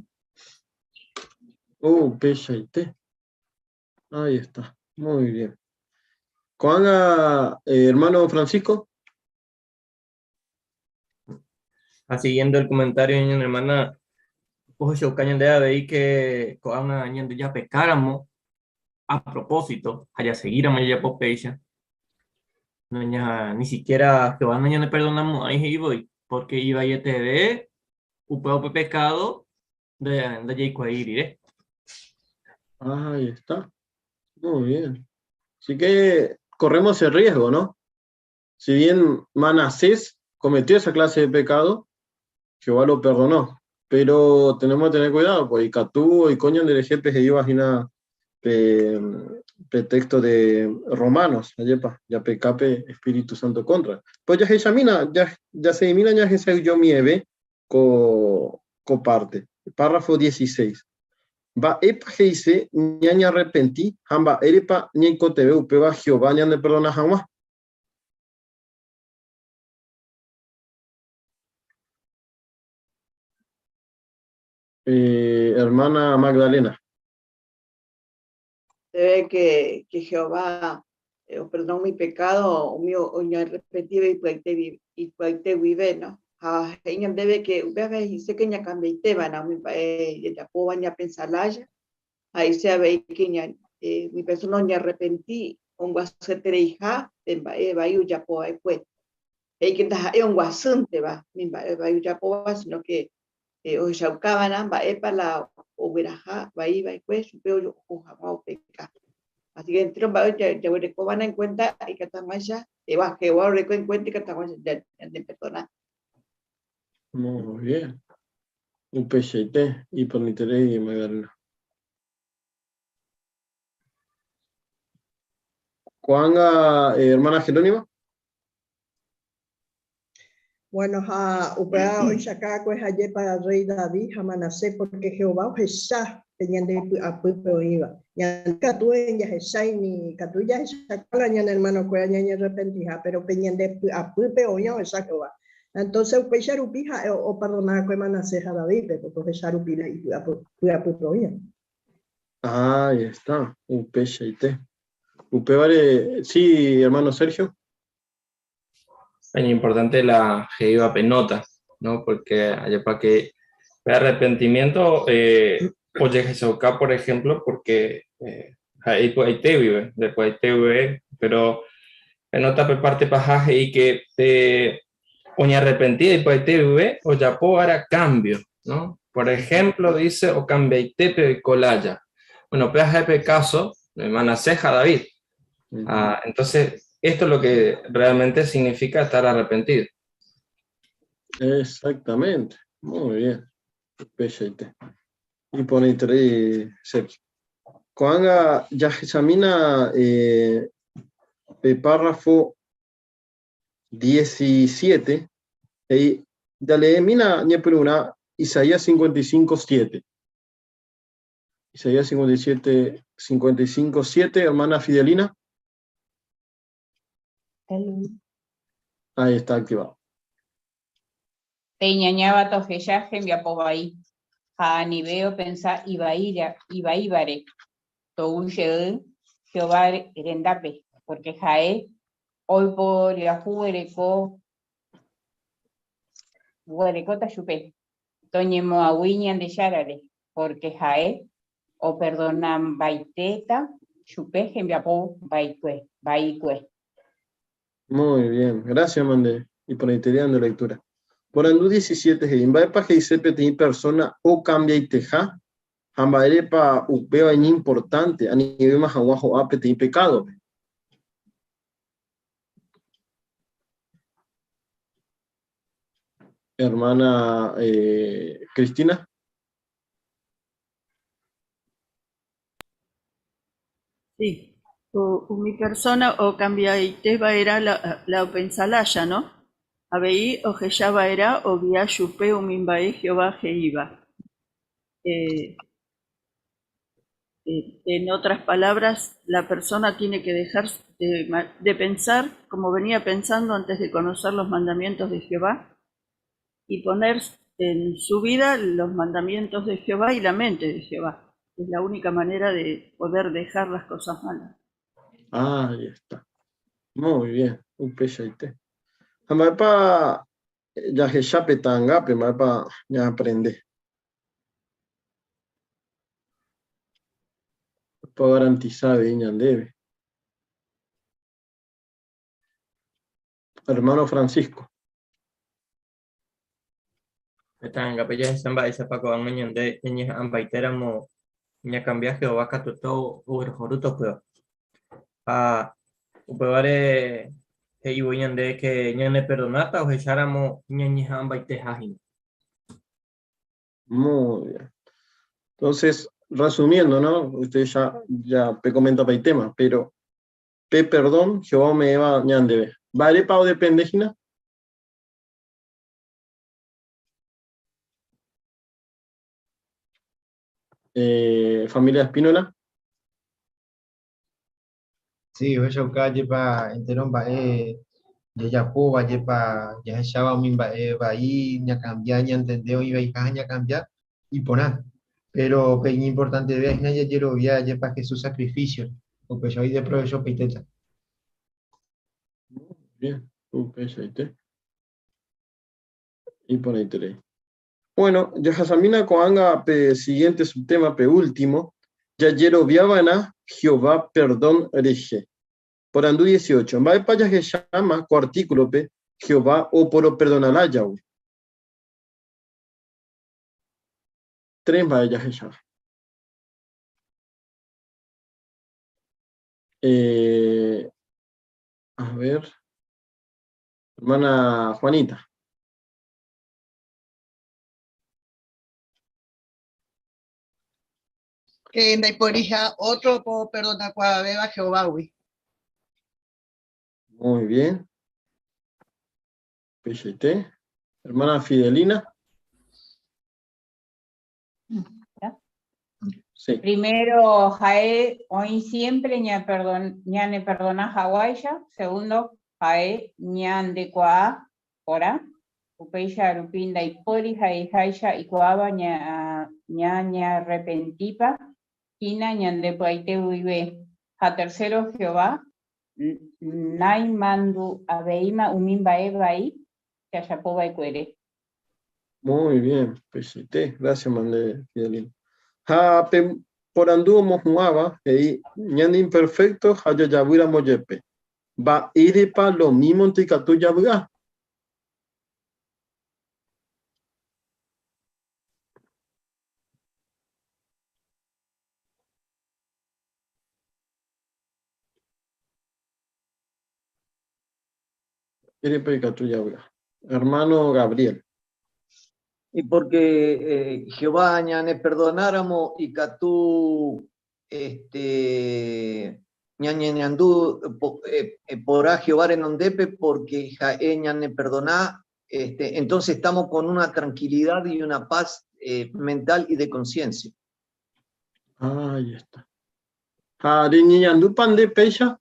Oh, upeichaite. Ahí está. Muy bien. Ko'ág̃a, eh, hermano Francisco. Ha siguiendo el comentario ñane hermana, ohechauka ñande avei que ko'ág̃a ñande japekáramo a propósito ha jaseguíramo jajapo péicha. No ña, ni siquiera Jehová no ñaneperdonamo'ãi he'i voi, porque ivaieteve upéva upe pecado ndajaikuaái rire. Ahí está. Muy bien. Así que corremos el riesgo, ¿no? Si bien Manasés cometió esa clase de pecado, Jehová lo perdonó. Pero tenemos que tener cuidado, pues ikatu oiko ñanderehe pe he'íva hína pe, pe texto de Romanos, ajépa, japeka pe Espíritu Santo contra. Pues jahechamína, jaseguimína jahesa'ỹijomieve ko, ko parte. Párrafo 16. Mba'épa he'ise ñañarrepenti ha mba'érepa ñaikotevẽ upéva Jehová ñaneperdona hag̃ua? Eh, hermana Magdalena. Se ve que, que Jehová eh, perdonó mi pecado, umi oñarrepentíva ipy'aite guive, no? Ha he'i ñandéve que upéva he'ise que ñakambiaitéva'erã umi mba'e jajapóva ñapensa lája, ha he'ise avei que ña, eh, umi persona oñarrepenti ombyasyetereiha pe mba'e vai ojapo va'ekue. He'i que ndaha'éi ombyasýnteva umi mba'e vai ojapóva, sino que eh, ohechaukava'erã mba'épa la ogueraha vai va'ekue chupe oho hag̃ua opeka. Así que entéro mba'e jaguerekova'erã en cuenta ikatu hag̃uáicha, Jehová, Jehová oreko en cuenta ikatu hag̃uáicha ñaneperdona. Muy bien. Upeichaite, iporãiterei Magdalena. Ko'ág̃a, eh, hermana Jerónima. Bueno, ha upéva oichaka'akue hajépa rréi David ha Manasés, pórke Jehová ohecha pe ñande py'apýpe oĩva. Ñande katu jahechái ni katu jahechakuaa la ñane ermanokuéra ñañarrepentiha, péro pe ñande py'apýpe oĩva ohecha Jehová. Entónse upéicha rupi ha'e operdona'akue Manasés ha Davídpe, pórke ohecha rupi la ipy'apýpe oĩva. Ahí está, upeichaite. Upévare, sí, hermano Sergio. Es importante la he'íva pe nota, ¿no? Porque ajépa que pe arrepentimiento eh, ojehechauka, por ejemplo, porque eh, ha'e ipy'aite guive, nde py'aite guive, pero pe nota pe parte paha he'i que pe oñearrepentida ipy'aite guive ojapo ára cambio, ¿no? Por ejemplo, dice, okambiaite pe oiko lája. Bueno, péva ha'e pe caso de Manasés ha David. Ah, entonces, esto es lo que realmente significa estar arrepentido. Exactamente, muy bien. Upeichaite. Iporãiterei, Sergio. Ko'ág̃a jahechamína eh, pe párrafo 17, he'i, Jaleemína ñepyrũrã Isaías 55, 7. Isaías 57, 55, 7, hermana Fidelina. Ahí está activado. Pe iñañáva toheja hembiapo vai, ha anive opensa ivaívare, tou jey Jehová rendápe, pórke ha'e oiporiahuvereko guerekóta chupe. Toñemoag̃ui Ñandejárare, pórke ha'e operdonambaitéta chupe hembiapo vaikue. Muy bien, gracias mande iporãitereíva nde lectura. Porandu 17 he'i, Mba'épa he'ise peteĩ persona okambiaiteha ha mba'érepa upéva iñimportánte anivéma hag̃ua ho'a peteĩ pekádope? Hermana eh, Cristina. Sí, umi persona okambiaite va'erã la, la opensa lája, no? Avei ohecha va'erã ogia chupe umi mba'e Jehová he'íva. Eh, eh, en otras palabras, la persona tiene que dejar de, de pensar como venía pensando antes de conocer los mandamientos de Jehová y poner en su vida los mandamientos de Jehová y la mente de Jehová. Es la única manera de poder dejar las cosas malas. Ah, ahí está. Muy bien, upeichaite. Ha mba'épa jahecha pe ta'angápe, mba'épa ñaaprende? Ogarantisa avei ñandéve. Hermano Francisco. Tetãngápe jahecha mba'éichapa ko'ág̃a ñande ñañeha'ãmbaitéramo ñakambia Jehová katuete oguerohorýta upéva. Ha upévare he'i voi ñande ke ñaneperdonáta ohecháramo ñañeha'ãmbaiteha hína. Muy bien. Entonces, resumiendo, ¿no? Usted ya, ya pe comenta pa tema, pero pe perdón, Jehová me va ñandeve. Mba'érepa odepende hína? Eh, familia Espínola. Sí, ohechauka jepa entéro mba'e jajapóva, jepa jahecháva umi mba'e vai, ñakambia, ñantende oĩ vaiha ha ñakambia, iporã. Péro pe iñimportantevéva hína jajerovia jepa Jesús sakrifísiore, upéicha oideprovechopaitéta. Bien, upeichaite. Iporãiterei. Bueno, jahasamína ko'ág̃a pe siguiente subtema, pe último, jajeroviava'erã Jehová perdón rehe. Porandu 18. Mba'épa jahecháma ko artículope Jehová oporoperdonarã jave? Tres mba'e jahecháva. Eh, a ver, hermana Juanita. Que ndaiporiha otro po perdonakuaavéva Jehovágui. Muy bien. Peichaite. Hermana Fidelina. Sí. Primero, Jae, oĩ siempre ña perdon, ñane perdona haguáicha. Segundo, Jae, ñandekuaa porã. Upéicha rupi ndaipóri ha'eháicha ikuaáva ña, ñañarrepentípa hína ñande py'aite guive. Ha tercero, Jehová naimandu'avéima umi mba'e vai jajapo va'ekuére. Muy bien, peichaite. Gracias, mande Fidelina. Ha pe porandu omohu'ãva he'i ñande imperfecto ha jajavýramo jepe. Mba'érepa lomímonte ikatu javy'a? Mba'érepa ikatu javy'a? Hermano Gabriel. Y porque eh, Jehová ñaneperdonáramo ikatu este, ñañeñandu porã Jehová renondépe porque ha'e ñaneperdona, este, entonces estamos con una tranquilidad y una paz eh, mental y de conciencia. Ahí está. Ha reñeñandúpa nde péicha?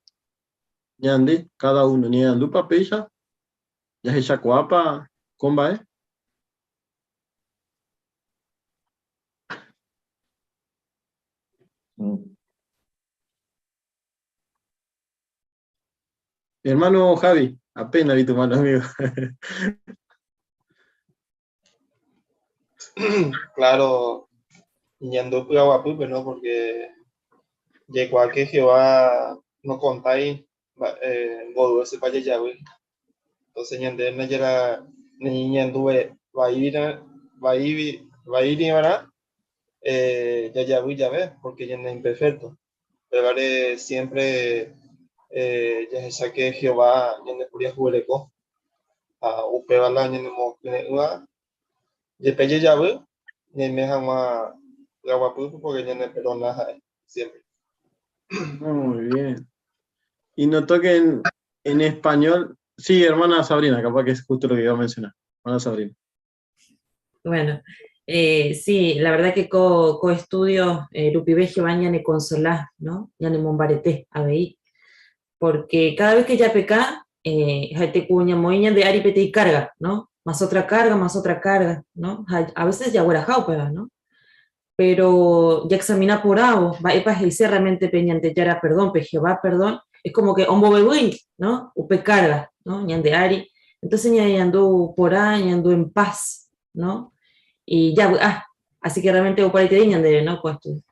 Ñande, cada uno, ñeñandúpa péicha? Jahechakuaápa ko mba'e? Hermano Javi, apenas vi tu mano, amigo. Claro, ñandu py'aguapýpe, ¿no? Porque jaikuaa que Jehová no contái mboyvésepa jajavy. Entonces ñande najera ñañeñandu vaíra, vaívi, vaíriva'erã eh, jajavy jave, porque ñande imperfecto. Upévare siempre eh, jahecha que Jehová ñandeporiahuvereko ha upéva la ñanemokyre'ỹva jepe jejavy ñaime hag̃ua py'aguapýpe porque ñaneperdona ha'e siempre. Muy bien. Y notó que en, en español, sí, hermana Sabrina, capaz que es justo lo que iba a mencionar. Hermana Sabrina. Bueno, eh, sí, la verdad que ko, ko estudio eh, rupive Jehová ñane consolá, ¿no? Ñane mombarete avei. Porque cada vez que japeca, eh, ha'ete ku ñamoĩ ñande ári peteĩ carga, ¿no? Más otra carga, más otra carga, ¿no? Ha a veces jagueraha upéva, ¿no? Pero jaexamina porãvo, mba'épa he'ise realmente pe Ñandejára perdón, pe Jehová perdón, es como que ombovevýi, ¿no? Upe carga, ¿no? Ñande ári. Entonces ñañandu porã, ñañandu en paz, ¿no? Y javy'a. Así que realmente oparaiterei ñandéve, ¿no? Ko estudio.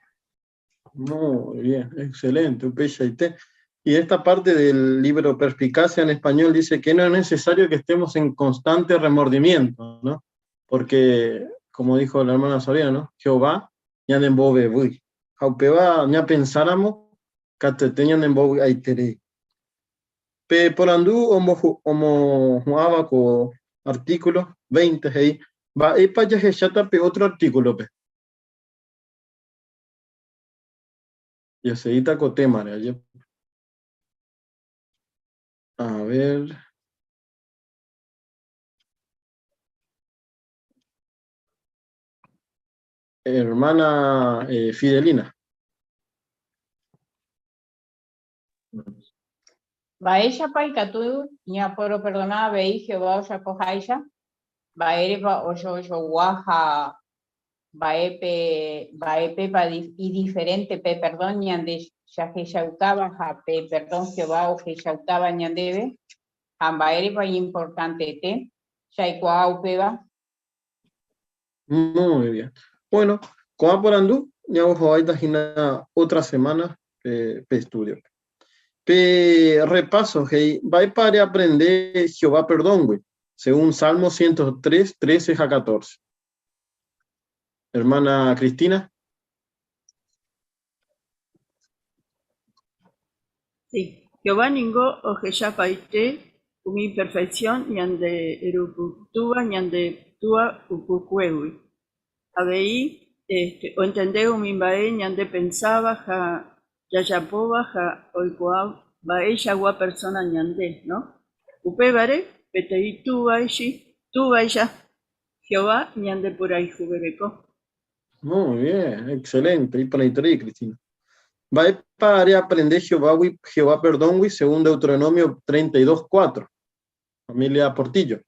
Muy bien, excelente, upeichaite. Y esta parte del libro Perspicacia en español dice que no es necesario que estemos en constante remordimiento, ¿no? Porque, como dijo la hermana Soria, ¿no? Jehová ñanembovevuy. Ha upéva ñapensáramo katuete ñanembovy'aiterei. Pe porandu omohu'ãva ko artículo 20 he'i, Mba'épa jahecháta pe ótro artículo-pe? Jaseguíta ko témare, ajépa. A ver. Hermana eh, Fidelina. Mba'éichapa ikatu ñaporoperdona avei Jehová ojapoháicha? Mba'érepa ojojogua ha mba'épe mba'épepa idiferénte pe perdón ñande jahechaukáva ha pe perdón Jehová ohechaukáva ñandéve? Ha mba'érepa iñimportantete jaikuaa upéva? Muy bien. Bueno, ko'ã porandu ñambohováita hína otra semana pe, pe estudio-pe. Pe repaso he'i mba'épa reaprende Jehová perdóngui, según Salmo 103, 13 ha 14. Hermana Cristina. Sí. Jehová ningo ohechapaite umi imperfección ñande rupytúva ñande túa ypykuégui. Avei este, oentende umi mba'e ñande pensáva ha jajapóva ha oikuaa mba'eichagua persona ñande, no? Upévare, peteĩ túvaichi, túvaicha, Jehová ñande purayhuvereko. Muy bien, excelente. Iporãiterei, Cristina. Mba'épa reaprende Jehovágui, Jehová perdóngui, según Deuteronomio 32, 4? Familia Portillo.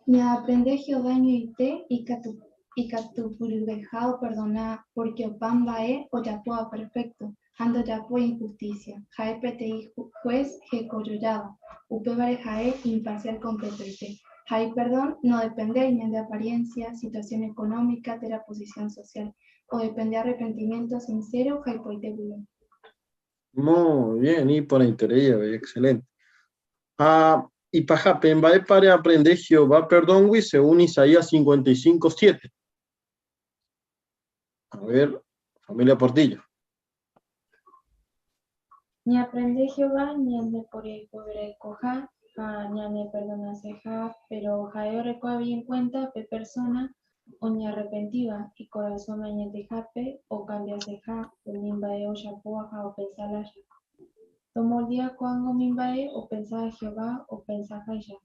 Ñaaprende Jehová ñoite ikatu, ikatupyryveha operdona pórke opa mba'e ojapóva perfékto ha ndojapói inhustísia. Ha'e peteĩ hués hekojojáva, upévare ha'e imparsiál kompletoite. Ha iperdón nodependéi ñande apariencia, situación económica térã posición social, odepende arrepentimiento sincero ha ipoite guive. Muy bien, iporãiterei avei, excelente. Ha ipahápe, mba'épa reaprende Jehová perdóngui según Isaías 55, 7? A ver, familia Portillo. Ñaaprende Jehová ñandeporiahuverekoha ha ñaneperdonaseha, péro ha'e oreko avei enkuénta pe persóna oñearrepentíva ikorasõme añetehápe okambiaseha umi mba'e ojapóva ha opensa lája. Tomoldea ko'ág̃a umi mba'e opensáva Jehová opensaháicha.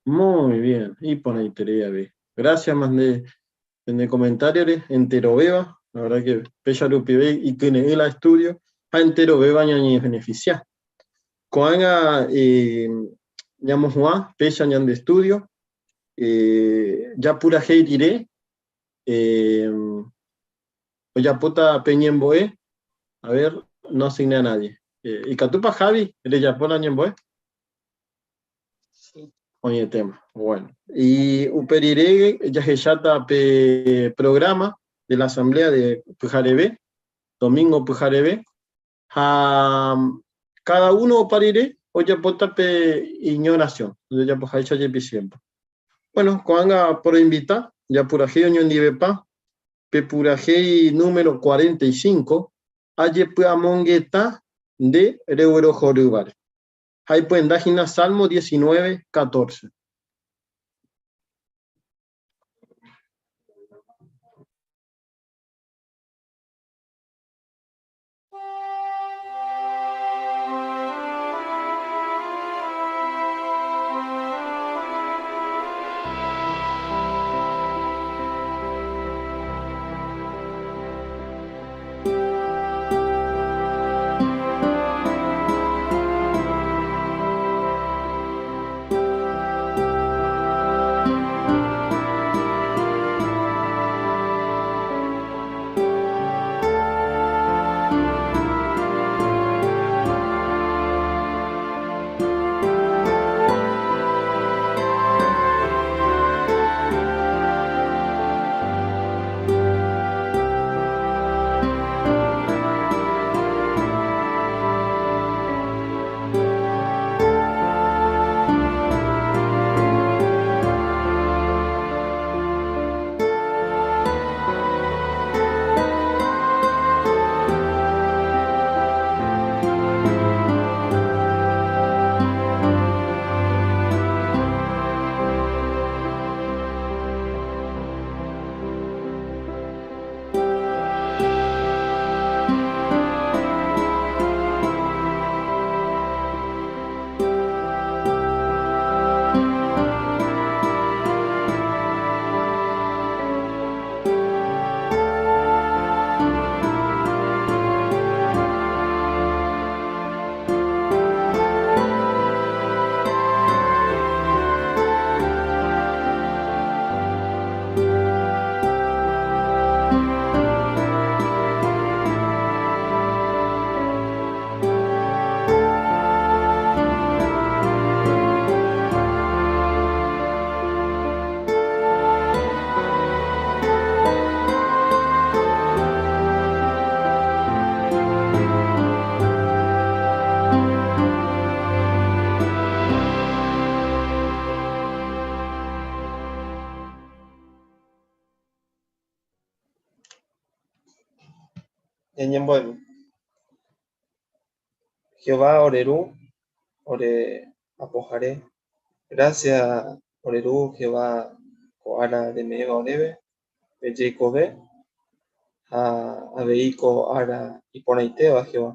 Muy bien, iporãiterei avei. Gracias más nde pende comentario-re, enterovéva, la verdad que péicha rupive ikyre'ỹ la estudio ha enterovéva ñañebeneficia. Ko'ág̃a eh, ñamohu'ã péicha ñande estudio, eh, japurahéi rire, eh, ojapóta pe ñembo'e, a ver, no asigné a nadie. Eh, ikatúpa Javi rejapo la ñembo'e? Sí. Oñetéma. Bueno. Y upe rire jahecháta pe programa de la asamblea de pyhareve, domingo pyhareve, ha cada uno opa rire ojapóta pe iñoración, ojapoháicha jepi siempre. Bueno, ko'ág̃a poroinvita japurahéi oñondivepa pe purahéi número 45, Ajepy'amongeta nde reguerohorývare. Ha ipyenda hína Salmo 19, 14. Ñañembo'emi. Jehová ore Ru, ore Apohare, gracias ore Ru Jehová ko ára reme'ẽva oréve, pe jeikove ha avei ko ára iporãitéva Jehová.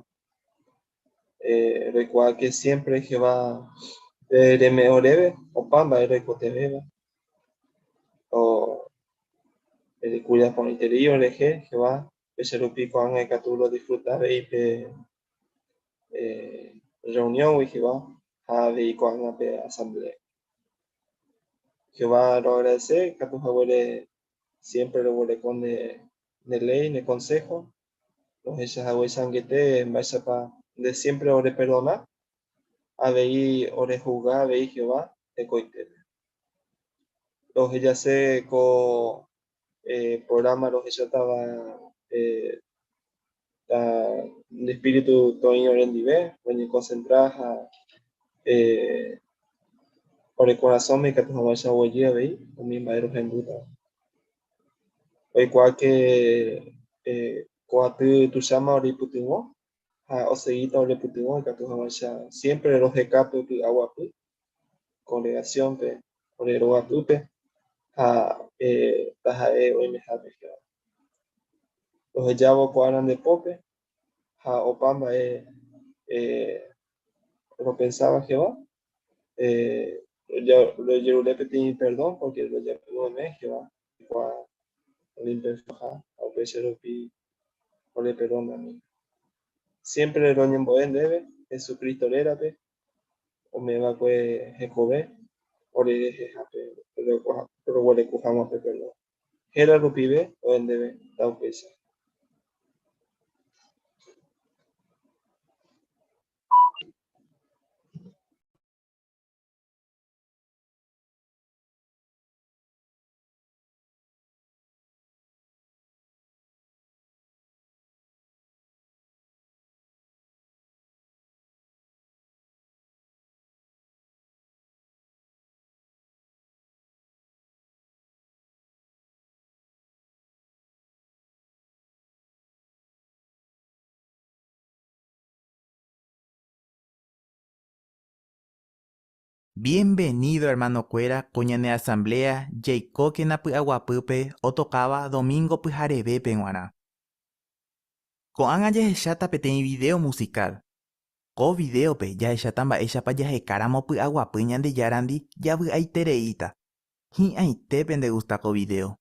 Roikuaa ke siempre Jehová reme'ẽ oréve opa mba'e roikotevẽva. Rekuida porãiterei orehe Jehová, péicha rupi ko'ág̃a ikatu rodisfruta avei pe reunión-gui Jehová ha avei ko'ág̃a pe asamblea. Jehová roagradese ikatu haguére siempre roguereko nde léi, ne consejo, rohecha haguéicha angete mba'éichapa nde siempre oreperdona, avei orehusga avei Jehová hekoitépe. Rohejase ko programa rohechátava nde espíritu toĩ orendive, roñekonsentra ha ore korasõme ikatu hag̃uáicha oguejy avei umi mba'e rohendútava. Oikuaáke ko aty tuicháma oreipytyvõ ha osegíta orepytyvõ ikatu hag̃uáicha siémpre roheka pe py'aguapy congregación-pe, ore rogapýpe ha taha'e oimehápe Jehová. Rohejávo ko ára nde pópe ha opa mba'e ropensáva Jehová, rojerure peteĩ perdón porque rojapo meme Jehová oikuaa ore imperfectoha ha upéicha rupi ore perdonami. Siempre roñembo'e ndéve Jesucristo rérape ome'ẽva'ekue hekove ore rehehápe roguereko hag̃ua pe perdón. Héra rupive oe ndéve taupéicha. Bienvenido hermanokuéra ko ñane asamblea Jaikókena py'aguapýpe otokáva domingo pyharevépe g̃uarã. Ko'ág̃a jahecháta peteĩ video musical. Ko videope jahecháta mba'éichapa jahekáramo py'aguapy Ñandejárandi javy'aitereíta. Hi'ãite pendegusta ko video.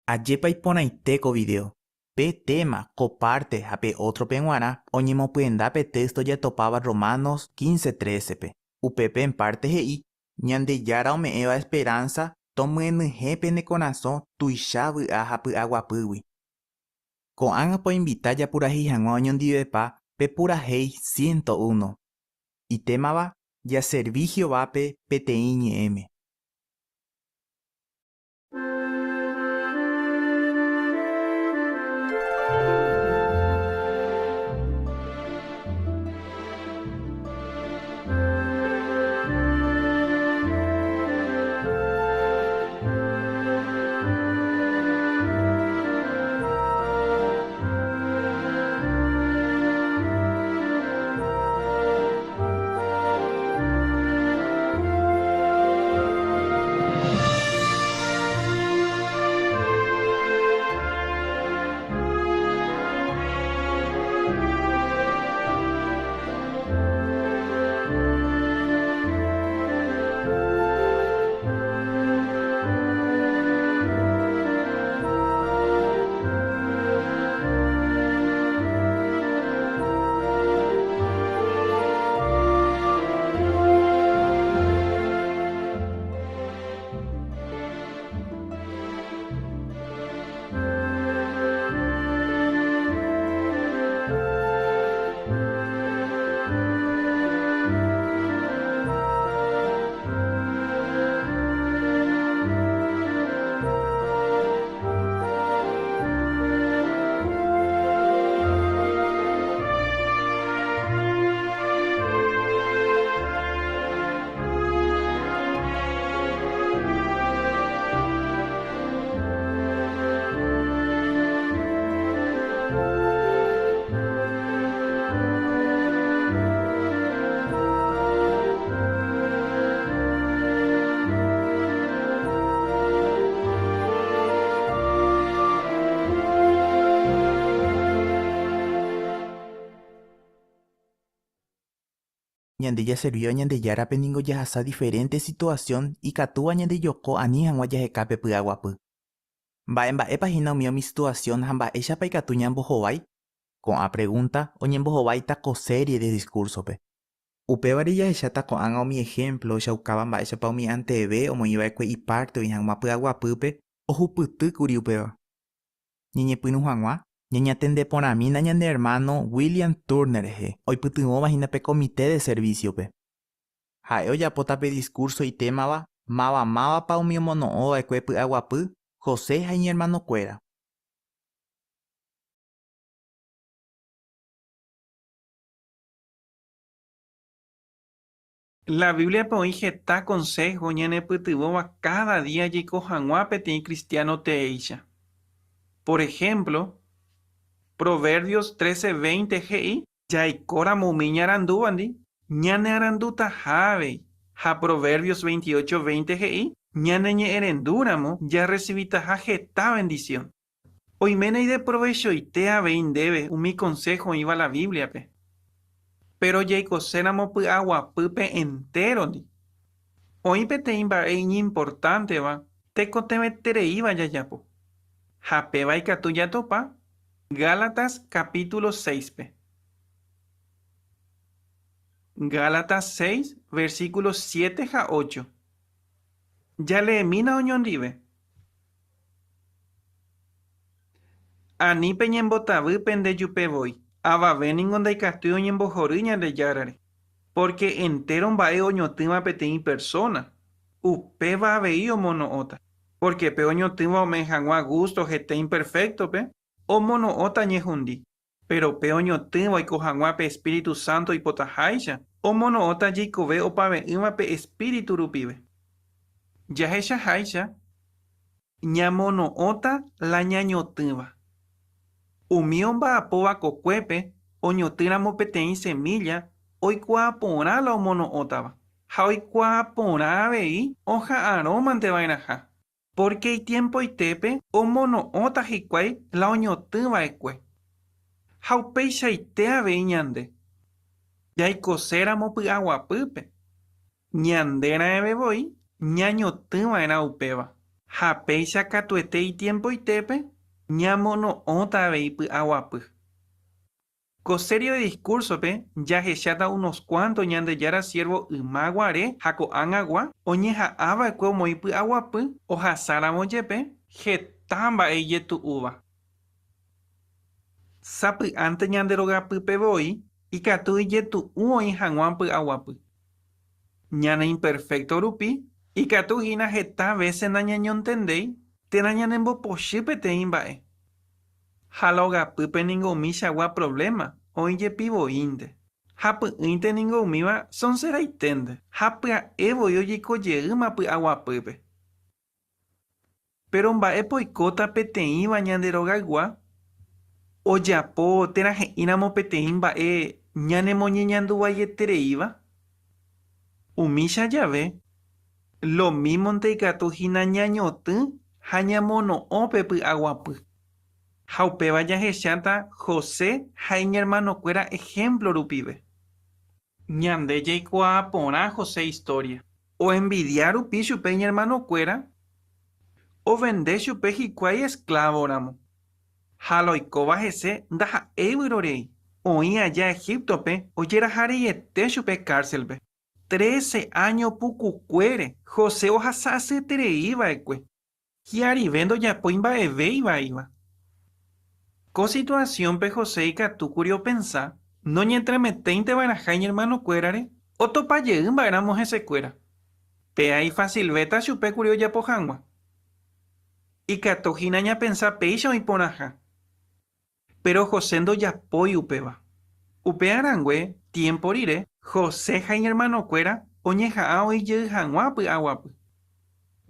Ajépa iporãite ko video! Pe téma, ko párte ha pe ótrope g̃uarã oñemopyenda pe téysto jatopáva Romanos 15:13-pe. Upépe en párte he'i, Ñandejára ome'ẽva esperánsa tomyenyhẽ pene korasõ tuicha vy'a ha py'aguapýgui. Ko'ág̃a poinvita japurahéi hag̃ua oñondivepa pe purahéi 101, itémava Jaservi Jehovápe peteĩ ñe'ẽme. Ñande jaservíva Ñandejárape ningo jahasa diferénte situasión ikatúva ñandejoko ani hag̃ua jaheka pe py'aguapy. Mba'e mba'épa hína umi umi situasión ha mba'éichapa ikatu ñambohovái? Ko'ã pregúnta oñembohováita ko série de diskúrsope. Upévare jahecháta ko'ág̃a umi ehémplo ohechaukáva mba'éichapa umi anteve omoĩ va'ekue ipárte oĩ hag̃ua py'aguapýpe ohupyty kuri upéva. Ñañepyrũ hag̃ua, ñañatende porãmína ñane ermáno William Turner rehe, oipytyvõva hína pe Comité de Servicio-pe. Ha'e ojapóta pe diskúrso itémava Máva mávapa umi omono'õ va'ekue py'aguapy, José ha iñermanokuéra. La Bíbliape oĩ heta konsého ñanepytyvõva káda día jaiko hag̃ua peteĩ kristiáno teéicha. Por ehémplo, Proverbios 13:20 he'i jaikóramo umi iñarandúvandi, ñanearandutaha avei. Ha Proverbios 28:20 he'i ñaneñe'ẽrendúramo jarresivitaha heta vendisión. Oiméne ideprovechoite avei ndéve umi konsého oĩva la Bíbliape. Péro jaikoséramo py'aguapýpe entérondi, oĩ peteĩ mba'e iñimportánteva tekotevẽtereíva jajapo, ha péva ikatu jatopa Gálatas kapítulo séispe. Gálatas seis, versíkulo siete ha ocho. Jaleemína oñondive. Ani peñembotavy pende jupe voi, avave ningo ndaikatúi oñembohory Ñandejárare, pórke entéro mba'e oñotỹva peteĩ persóna, upéva avei omono'õta. Pórke pe oñotỹva ome'ẽ hag̃ua gústo hete imperféktope, omono'õta ñehundi, péro pe oñotỹva oiko hag̃ua pe espíritu sánto oipotaháicha, omono'õta jeikove opave'ỹva pe espíritu rupive. Jahechaháicha, ñamono'õta la ñañotỹva. Umi omba'apóva kokuépe oñotỹramo peteĩ semílla oikuaa porã la omono'õtava, ha oikuaa porã avei oha'arõmante va'erãha, pórke itiempoitépe omono'õta hikuái la oñotỹ va'ekue. Ha upeichaite avei ñande, jaikoséramo py'aguapýpe, Ñande raẽve voi ñañotỹ va'erã upéva. Ha péicha katuete itiempoitépe ñamono'õta avei py'aguapy. Ko serie de discurso-pe jahecháta unos cuanto Ñandejára siervo yma guare ha ko'ág̃agua oñeha'ã va'ekue omoĩ py'aguapy ohasáramo jepe heta mba'e ijetu'úva. Sapy'ánte ñande rogapýpe voi ikatu ijetu'u oĩ hag̃ua py'aguapy. Ñane imperfékto rupi ikatu hína heta vése nañañontendéi térã ñanembopochy peteĩ mba'e. Ha la ogapýpe ningo umichagua provléma oĩ jepi voínte. Ha py'ỹinte ningo umíva sonseraiténte ha pya'e voi ojeiko jeýma py'aguapýpe. Péro mba'épa oikóta peteĩva ñande rogaygua ojapo térã he'íramo peteĩ mba'e ñanemoñeñanduvaietereíva? Umícha jave, lomímonte ikatu hína ñañotỹ ha ñamono'õ pe py'aguapy. Ha upéva jahecháta José ha iñermanokuéra ehémplo rupive. Ñande jaikuaa porã José istória. Oenvidia rupi chupe iñermanokuéra, ovende chupe hikuái esklávoramo. Ha la oikóva hese ndaha'éi vyrorei, oĩ aja Egíptope ojeraha reiete chupe kárselpe. Trece áño pukukuére José ohasa asyeterei va'ekue. Hi'arive ndojapói mba'eve ivaíva. Ko situasiónpe José ikatúkuri opensa noñentremetéinte va'erãha iñermanokuérare otopa jey mba'éramo hesekuéra. Péa ifasilvéta chupe kuri ojapo hag̃ua. Ikatu hína ñapensa péicha oĩ porãha. Péro José ndojapói upéva. Upéva rangue, tiémpo rire, José ha iñermanokuéra oñeha'ã oĩ jey hag̃ua py'aguapy.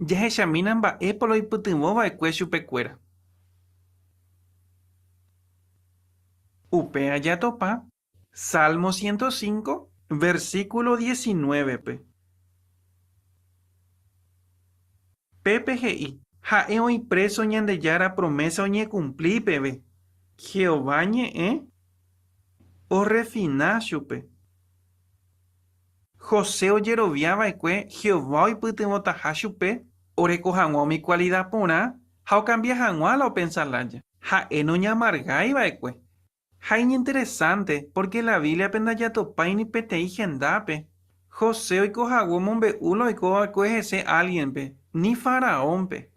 Jahechamína mba'épa la oipytyvõ va'ekue chupekuéra. Upéva jatopa Salmo 105, versíkulo 19-pe. Pépe he'i, Ha'e oĩ préso Ñandejára promésa oñekumpli peve. Jehová ñe'ẽ orrefina chupe. José ojerovia va'ekue Jehová oipytyvõtaha chupe oreko hag̃ua umi kualida porã ha okambia hag̃ua la opensa lája. Ha'e noñamargái va'ekue. Ha iñinteresánte, pórke la Bíbliape ndajatopái ni peteĩ hendápe José oiko hague omombe'u la oiko va'ekue hese álgienpe, ni faraónpe.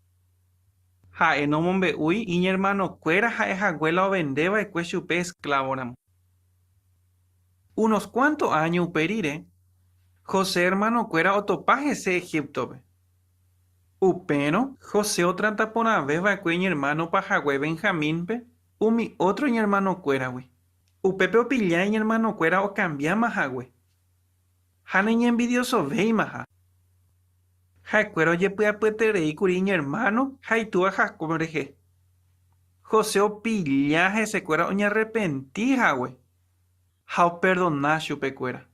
Ha'e nomombe'úi iñermanokuéra ha'e hague la ovende va'ekue chupe esklávoramo. Unos kuánto áño upe rire, José ermanokuéra otopa hese Egíptope. Upérõ José otrata porãve va'ekue iñermáno pahague Benjamínpe umi ótro iñermanokuéragui. Upépe opilla iñermanokuéra okambiáma hague ha naiñenvidiosovéimaha. Ha'ekuéra ojepy'apyeterei kuri iñermáno ha itúva Jacob rehe. José opilla hesekuéra oñarrepenti hague ha operdona chupekuéra.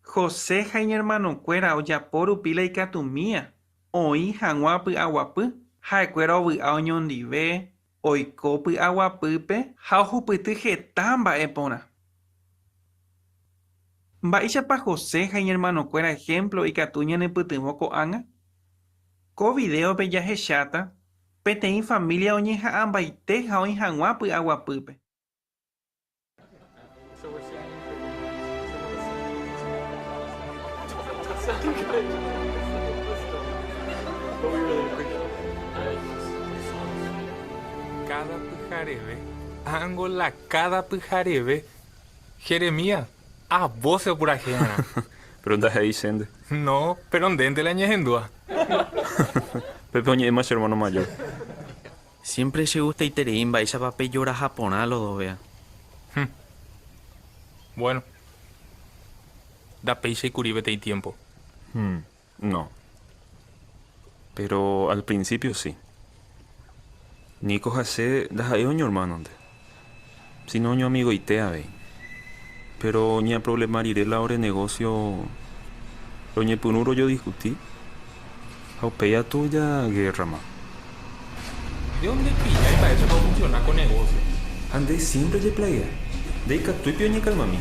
José ha iñermanokuéra ojapo rupi la ikatumía oĩ hag̃ua py'aguapy, ha'ekuéra ovy'a oñondive, Oiko py'aguapýpe ha ohupyty heta mba'e porã. Mba'éichapa José ha iñermanokuéra ehémplo ikatu ñanepytyvõ ko'ág̃a? Ko vidéope jahecháta peteĩ família oñeha'ãmbaite ha oĩ hag̃ua py'aguapýpe. Káda pyhareve, ángo la káda pyhareve, Jeremías, a vóse opurahéi arã. Péro ndaha'éi chénte. No, péro ndénte la ñahendúva. Pépe oñe'ẽma che hermano mayor. Siémpre chegustaiterei mba'éichapa pejoraha porã los dos vea. Hum. Bueno. Ndapéichai kuri peteĩ tiémpo. Hum. No. Péro al prinsípio si. Nico ha che ndaha'éi oñoermánonte, síno oñoamigoite avei. Péro ñaproblema rire la ore negósio roñepyrũ rojodiskuti ha upéi atu ja gérrama. De onde pillái mba'éichapa ofunciona ko negocio? Ha nde siempre jeplaguea. Ndaikatúi oñekalmami.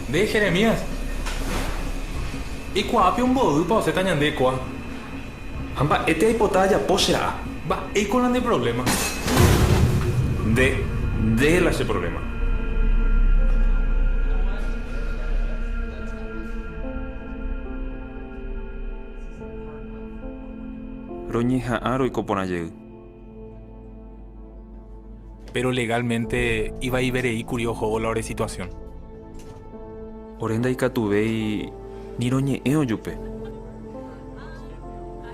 Nde Jeremías, eikuaápe omboýpa osẽta ñande kóa. Ha mba'éte aipota ajapo che ra'a? Mba'éiko la ne problema? Nde, nde la che problema. Roñeha'ã roiko porã jey. Péro legálmente ivaiverei kuri ohóvo la ore situasión. Ore ndaikatuvéi ni roñe'ẽ ojupe.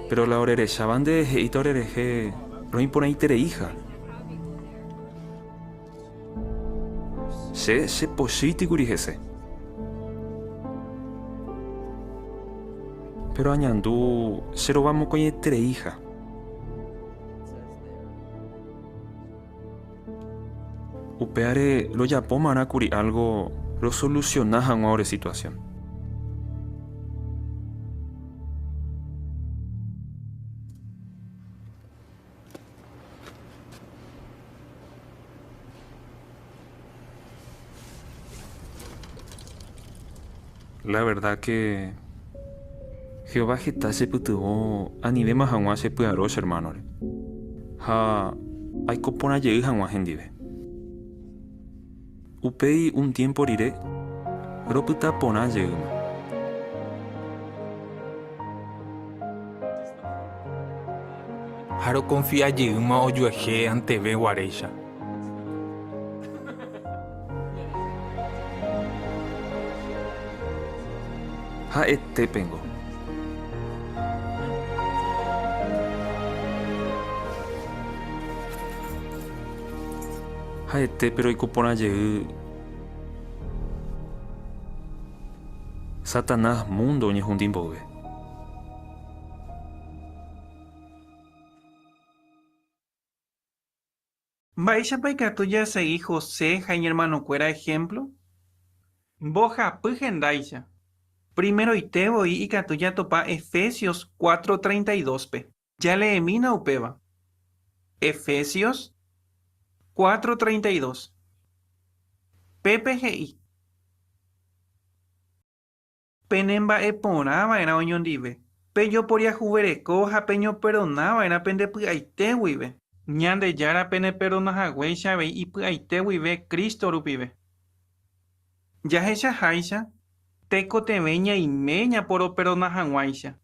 Péro la orerecháva nde he'íta orerehe roĩ porãitereiha. Che chepochýiti kuri hese. Péro añandu che rova mokõietereiha. Upévare rojapómarã kuri álgo rosolusiona hag̃ua ore situasión. La verda ke Jehová heta chepytyvõ anivéma hag̃ua chepy'aro che ermánore ha aiko porã jey hag̃ua hendive. Upéi un tiémpo rire ropyta porã jeýma. Ha rokonfia jeýma ojuehe anteve guaréicha. Ha'etépengo. Ha'etépe roiko porã jey Satanás múndo oñehundi mboyve. Mba'éichapa ikatu jasegi José ha iñermanokuéra ehémplo? Mbohapy hendáicha. Primeroite voi ikatu jatopa Efesios 4:32-pe. Jaleemína upéva. Efesios 4:32. Pépe he'i. Penemba'eporã va'erã oñondive, pejoporiahuvereko ha peñoperdona va'erã pende py'aite guive. Ñandejára peneperdona haguéicha avei ipy'aite guive Cristo rupive. Jahechaháicha, tekotevẽ ñaime ñaporoperdona hag̃uáicha.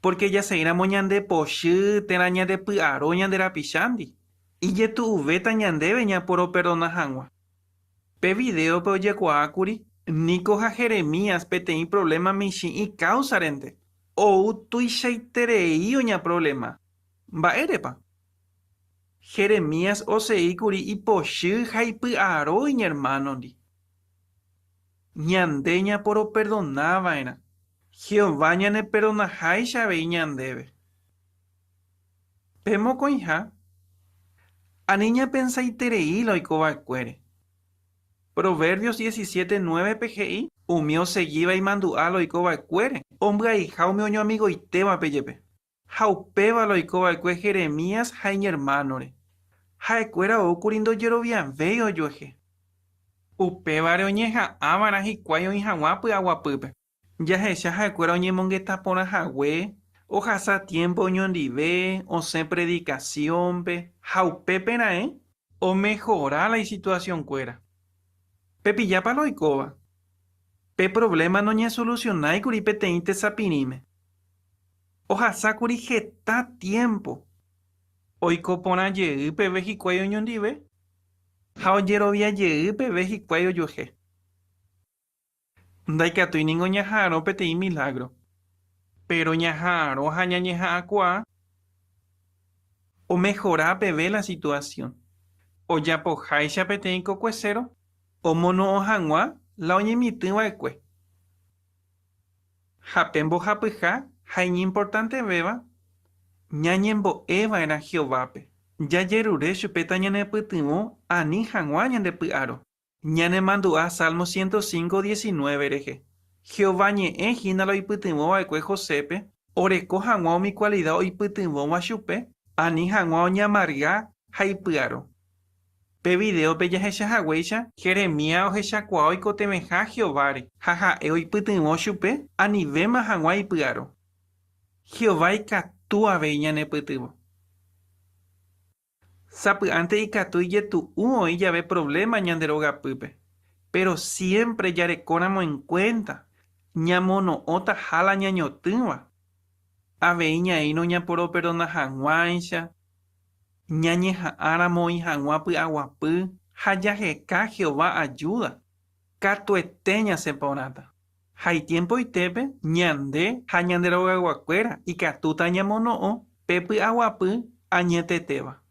Pórke jaseíramo ñande pochy térã ñandepy'aro ñande rapichándi, ijetu'uvéta ñandéve ñaporoperdona hag̃ua. Pe vidéope ojekuaákuri Nico ha Jeremías peteĩ provléma michĩ ikáusarente, ou tuichaiterei oñaprovlema. Mba'érepa? Jeremías oseíkuri ipochy ha ipy'aro iñermánondi. Ñande ñaporoperdonava'erã, Jehová ñaneperdonaháicha avei ñandéve. Pe mokõiha, ani ñapensaiterei la oiko va'ekuére. Proverbios 17, 9-pe he'i umi osegíva imandu'a la oiko va'ekuére, ombyaiha umi oñoamigoitévape jepe. Ha upéva la oiko va'ekue Jeremías ha iñermánore. Ha'ekuéra oúkuri ndojeroviavéi ojuehe. Upévare oñeha'ãva'erã hikuái oĩ hag̃ua py'aguapýpe. Jahecha ha'ekuéra oñemongeta porã hague, ohasa tiémpo oñondive, osẽ predikasiónpe ha upépe raẽ omehora la isituasionkuéra. Pepillápa la oikóva? Pe provléma noñesolusionái kuri peteĩ tesapirĩme. Ohasa kuri heta tiémpo oiko porã jey peve hikuái oñondive ha ojerovia jey peve hikuái ojuehe. Ndaikatúi ningo ñaha'arõ peteĩ milágro, péro ñaha'arõ ha ñañeha'ãkuaa omehora peve la situasión. Ojapoháicha peteĩ kokueséro omono'õ hag̃ua la oñemitỹ va'ekue. Ha pe mbohapyha ha iñimportantevéva, ñañembo'e va'erã Jehovápe, jajerure chupe tañanepytyvõ ani hag̃ua ñandepy'aro. Ñanemandu'a Salmo 105, 19 rehe. Jehová ñe'ẽ hína la oipytyvõ va'ekue Josépe oreko hag̃ua umi kualida oipytyvõva chupe ani hag̃ua oñamarga ha ipy'aro. Pe vidéope jahecha haguéicha, Jeremías ohechakuaa oikotevẽha Jehováre ha ha'e oipytyvõ chupe anivéma hag̃ua ipy'aro. Jehová ikatu avei ñanepytyvõ. Sapy'ánte ikatu ijetu'u oĩ jave provléma ñande rogapýpe, péro siémpre jarekóramo enkuénta ñamono'õtaha la ñañotỹva. Avei ñaĩrõ ñaporoperdona hag̃uáicha, ñañeha'ãramo oĩ hag̃ua py'aguapy ha jaheka Jehová ajúda, katuete ñasẽ porãta. Ha itiempoitépe, ñande ha ñande rogayguakuéra ikatúta ñamono'õ pe py'aguapy añetetéva.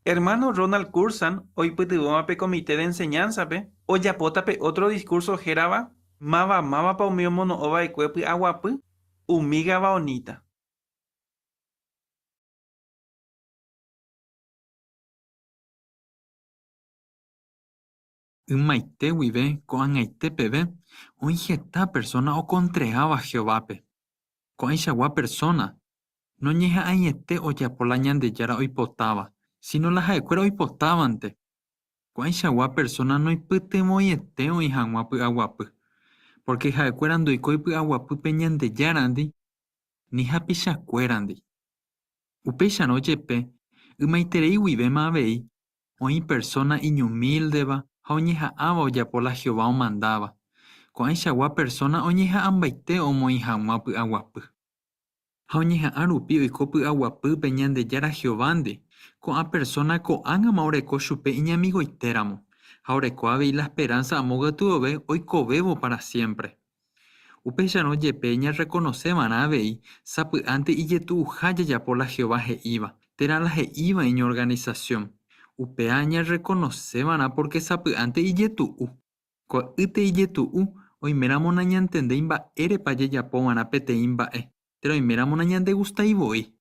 Ermáno Ronald Curzan, oipytyvõva pe Comité de Enseñanza-pe, ojapóta pe ótro diskúrso hérava Máva mávapa umi omono'õ va'ekue py'aguapy? Umi gabaonita. Ymaite guive ko'ag̃aite peve oĩ heta persóna okontreáva Jehovápe. Ko'ãichagua persóna noñeha'ãiete ojapo la Ñandejára oipotáva, síno la ha'ekuéra oipotávante. Ko'ãichagua persóna noipytyvõiete oĩ hag̃ua py'aguapy, pórke ha'ekuéra ndoikói py'aguapýpe Ñandejárandi ni hapichakuérandi. Upéicharõ jepe, ymaiterei guivéma avei Oĩ persóna iñumíldeva ha oñeha'ãva ojapo la Jehová omandáva. Ko'ãichagua persóna oñeha'ãmbaite omoĩ hag̃ua py'aguapy. Ha oñeha'ã rupi oiko py'aguapýpe Ñandejára Jehovándi, ko'ã persóna ko'ág̃ama oreko chupe iñamigoitéramo, ha oreko avei la esperánsa amo gotyove oikovévo pára siémpre. Upéicharõ jepe ñarrekonose va'erã avei sapy'ánte ijetu'uha jajapo la Jehová he'íva, térã la he'íva iñorganisasión. Upéva ñarrekonose va'erã pórke sapy'ánte ijetu'u. Ko'ýte ijetu'u oiméramo nañantendéi mba'érepa jajapo va'erã peteĩ mba'e, térã oiméramo nañandegustái voi.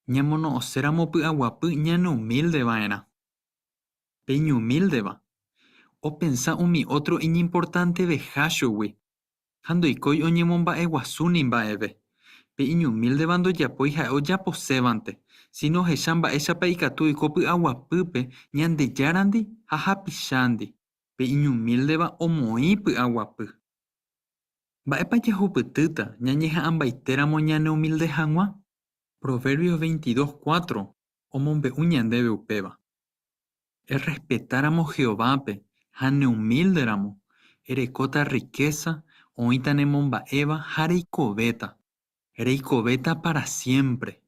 Ñamono'õséramo py'aguapy ñaneumílde va'erã. Pe iñumíldeva opensa umi ótro iñimportanteveha chugui, ha ndoikói oñemomba'eguasu ni mba'eve. Pe iñumíldeva ndojapói ha'e ojaposévante, síno ohecha mba'éichapa ikatu oiko py'aguapýpe Ñandejárandi ha hapichándi. Pe iñumíldeva omoĩ py'aguapy. Mba'épa jahupytýta ñañeha'ãmbaitéramo ñaneumílde hag̃ua? Proverbios 22, 4 omombe'u ñandéve upéva. Errespetáramo Jehovápe ha neumílderamo, erekóta rrikésa, oĩta nemomba'éva ha reikovéta. Reikovéta pára siémpre.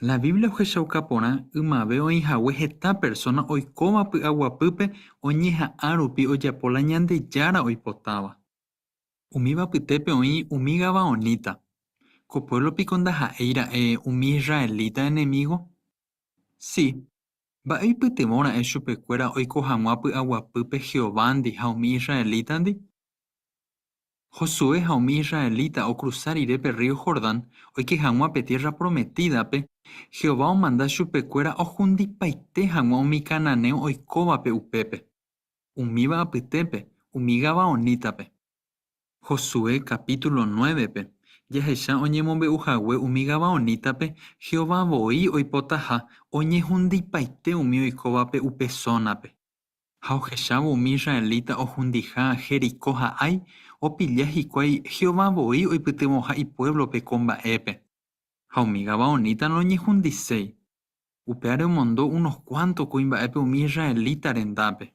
La Biblia ohechauka porã ymave oĩ hague heta persóna oikóva py'aguapýpe oñeha'ã rupi ojapo la Ñandejára oipotáva. Umíva apytépe oĩ umi gabaonita. Ko puévlo piko ndaha'éi ra'e umi israelita enemígo? Si. Mba'e oipytyvõ ra'e chupekuéra oiko hag̃ua py'aguapýpe Jehovándi ha umi israelítandi? Josué ha umi israelita okrusa rire pe rrío Jordán oike hag̃ua pe Tiérra Prometídape, Jehová omanda chupekuéra ohundipaite hag̃ua umi cananeo oikóvape upépe, umíva apytépe umi gabaonítape. Josué kapítulo nuévepe jahecha oñemombe'u hague umi gabaonítape Jehová voi oipotaha oñehundipaite umi oikóvape upe sónape. Ha ohechávo umi israelita ohundiha Jericó ha Ai, opilla hikuái Jehová voi oipytyvõha ipuévlope ko mba'épe. Ha umi gabaonita noñehundiséi. Upévare omondo unos kuánto kuimba'épe umi israelita rendápe.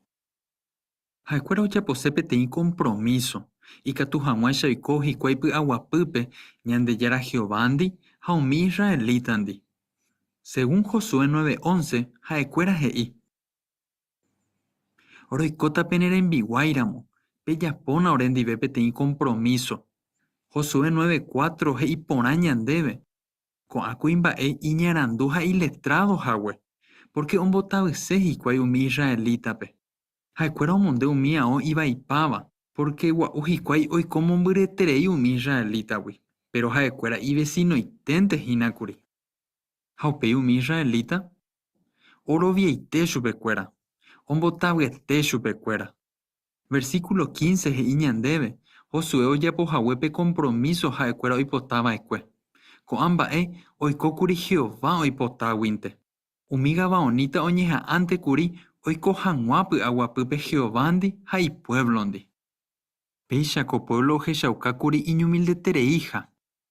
Ha'ekuéra ojapose peteĩ kompromíso, ikatu hag̃uáicha oiko hikuái py'aguapýpe Ñandejára Jehovándi ha umi israelítandi. Según Josué 9:11, ha'ekuéra he'i, Roikóta pene rembiguáiramo, pejapóna orendive peteĩ kompromíso. Josué 9:4 he'i porã ñandéve, Ko'ã kuimba'e iñarandu ha iletrádo hague, pórke ombotavyse hikuái umi israelítape. Ha'ekuéra omonde umi ao ivaipáva, pórke gua'u hikuái oiko mombyryeterei umi israelítagui, péro ha'ekuéra ivesinoiténte hína kuri. Ha upéi umi israelita oroviaite chupekuéra, ombotavyete chupekuéra. Versíkulo 15 he'i ñandéve Josué ojapo hague pe kompromíso ha'ekuéra oipota va'ekue. Ko'ã mba'e oiko kuri Jehová oipotáguinte. Umi gabaonita oñeha'ãnte kuri oiko hag̃ua py'aguapýpe Jehovándi ha ipuévlondi. Péicha ko puévlo ohechauka kuri iñumildetereiha.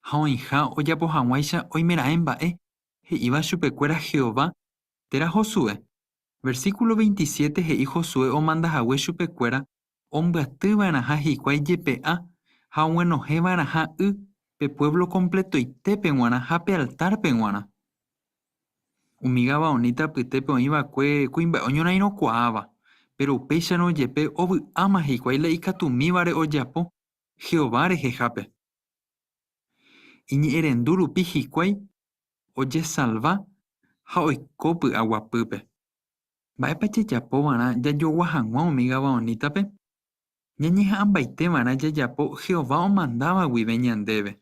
ha oĩha ojapo hag̃uáicha oimeraẽ mba'e he'íva chupekuéra Jehová térã Josué. Versículo 27 he'i Josué omanda hague chupekuéra ombyaty va'erãha hikuái jepe'a ha og̃uenohẽ va'erãha y pe puévlo kompletoitépe g̃uarã ha pe altárpe g̃uarã. Umi gabaonita apytépe oĩ va'ekue kuimba'e oñorairõkuaáva, péro upéicharõ jepe ovy'áma hikuái la ikatumívare ojapo Jehová rehehápe. Iñe'ẽrendu rupi hikuái ojesalva ha oiko py'aguapýpe. Mba'épa jajapo va'erã jajogua hag̃ua umi gabaonítape? Ñañeha'ãmbaite va'erã jajapo Jehová omandáva guive ñandéve.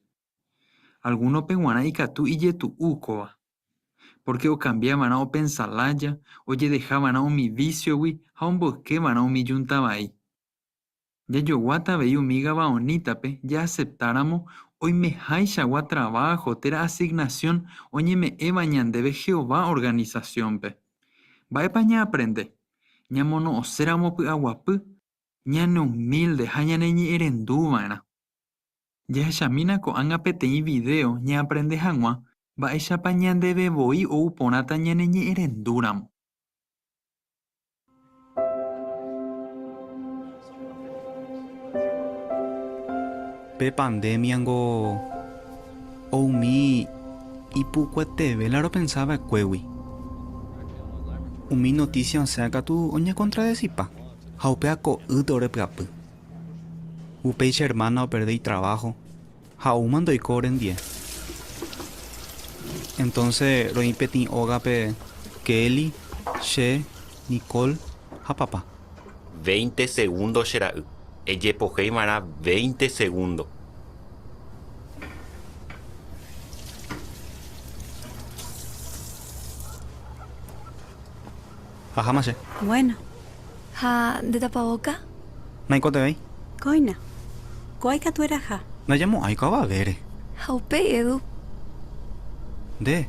Algúnope g̃uarã ikatu ijetu'u kóva, pórke okambia va'erã opensa lája, ojedeha va'erã umi vísiogui ha omboyke va'erã umi júnta vai. Jajoguáta avei umi gabaonítape jaaseptáramo oimehaichagua traváho térã asignasión oñeme'ẽva ñandéve Jehová organisasiónpe. Mba'épa ñaaprende? Ñamono'õséramo py'aguapy, ñaneumílde ha ñaneñe'ẽrendu va'erã. Jahechamína ko'ág̃a peteĩ vidéo ñaaprende hag̃ua mba'éichapa ñandéve voi ou porãta ñaneñe'ẽrendúramo. Pe pandémiango oumi ipukueteve la ropensa va'ekuégui. Umi notísia osẽva katu oñekontradesipa ha upéva ko'ýte orepy'apy. Upéi che ermána operde itraváho ha oúma ndoiko orendie. Entónse roĩ peteĩ ógape Kelly, che, Nicole ha papa. Veinte segundo che ra'y. Ejepohéi va'erã veinte segundo. Aháma che. Bueno. Ha nde tapavoka? Naikotevẽi. Kóina. Kóa ikatu eraha. Ndajamo'ãi ko avavére. Ha upéi, Edu. Nde,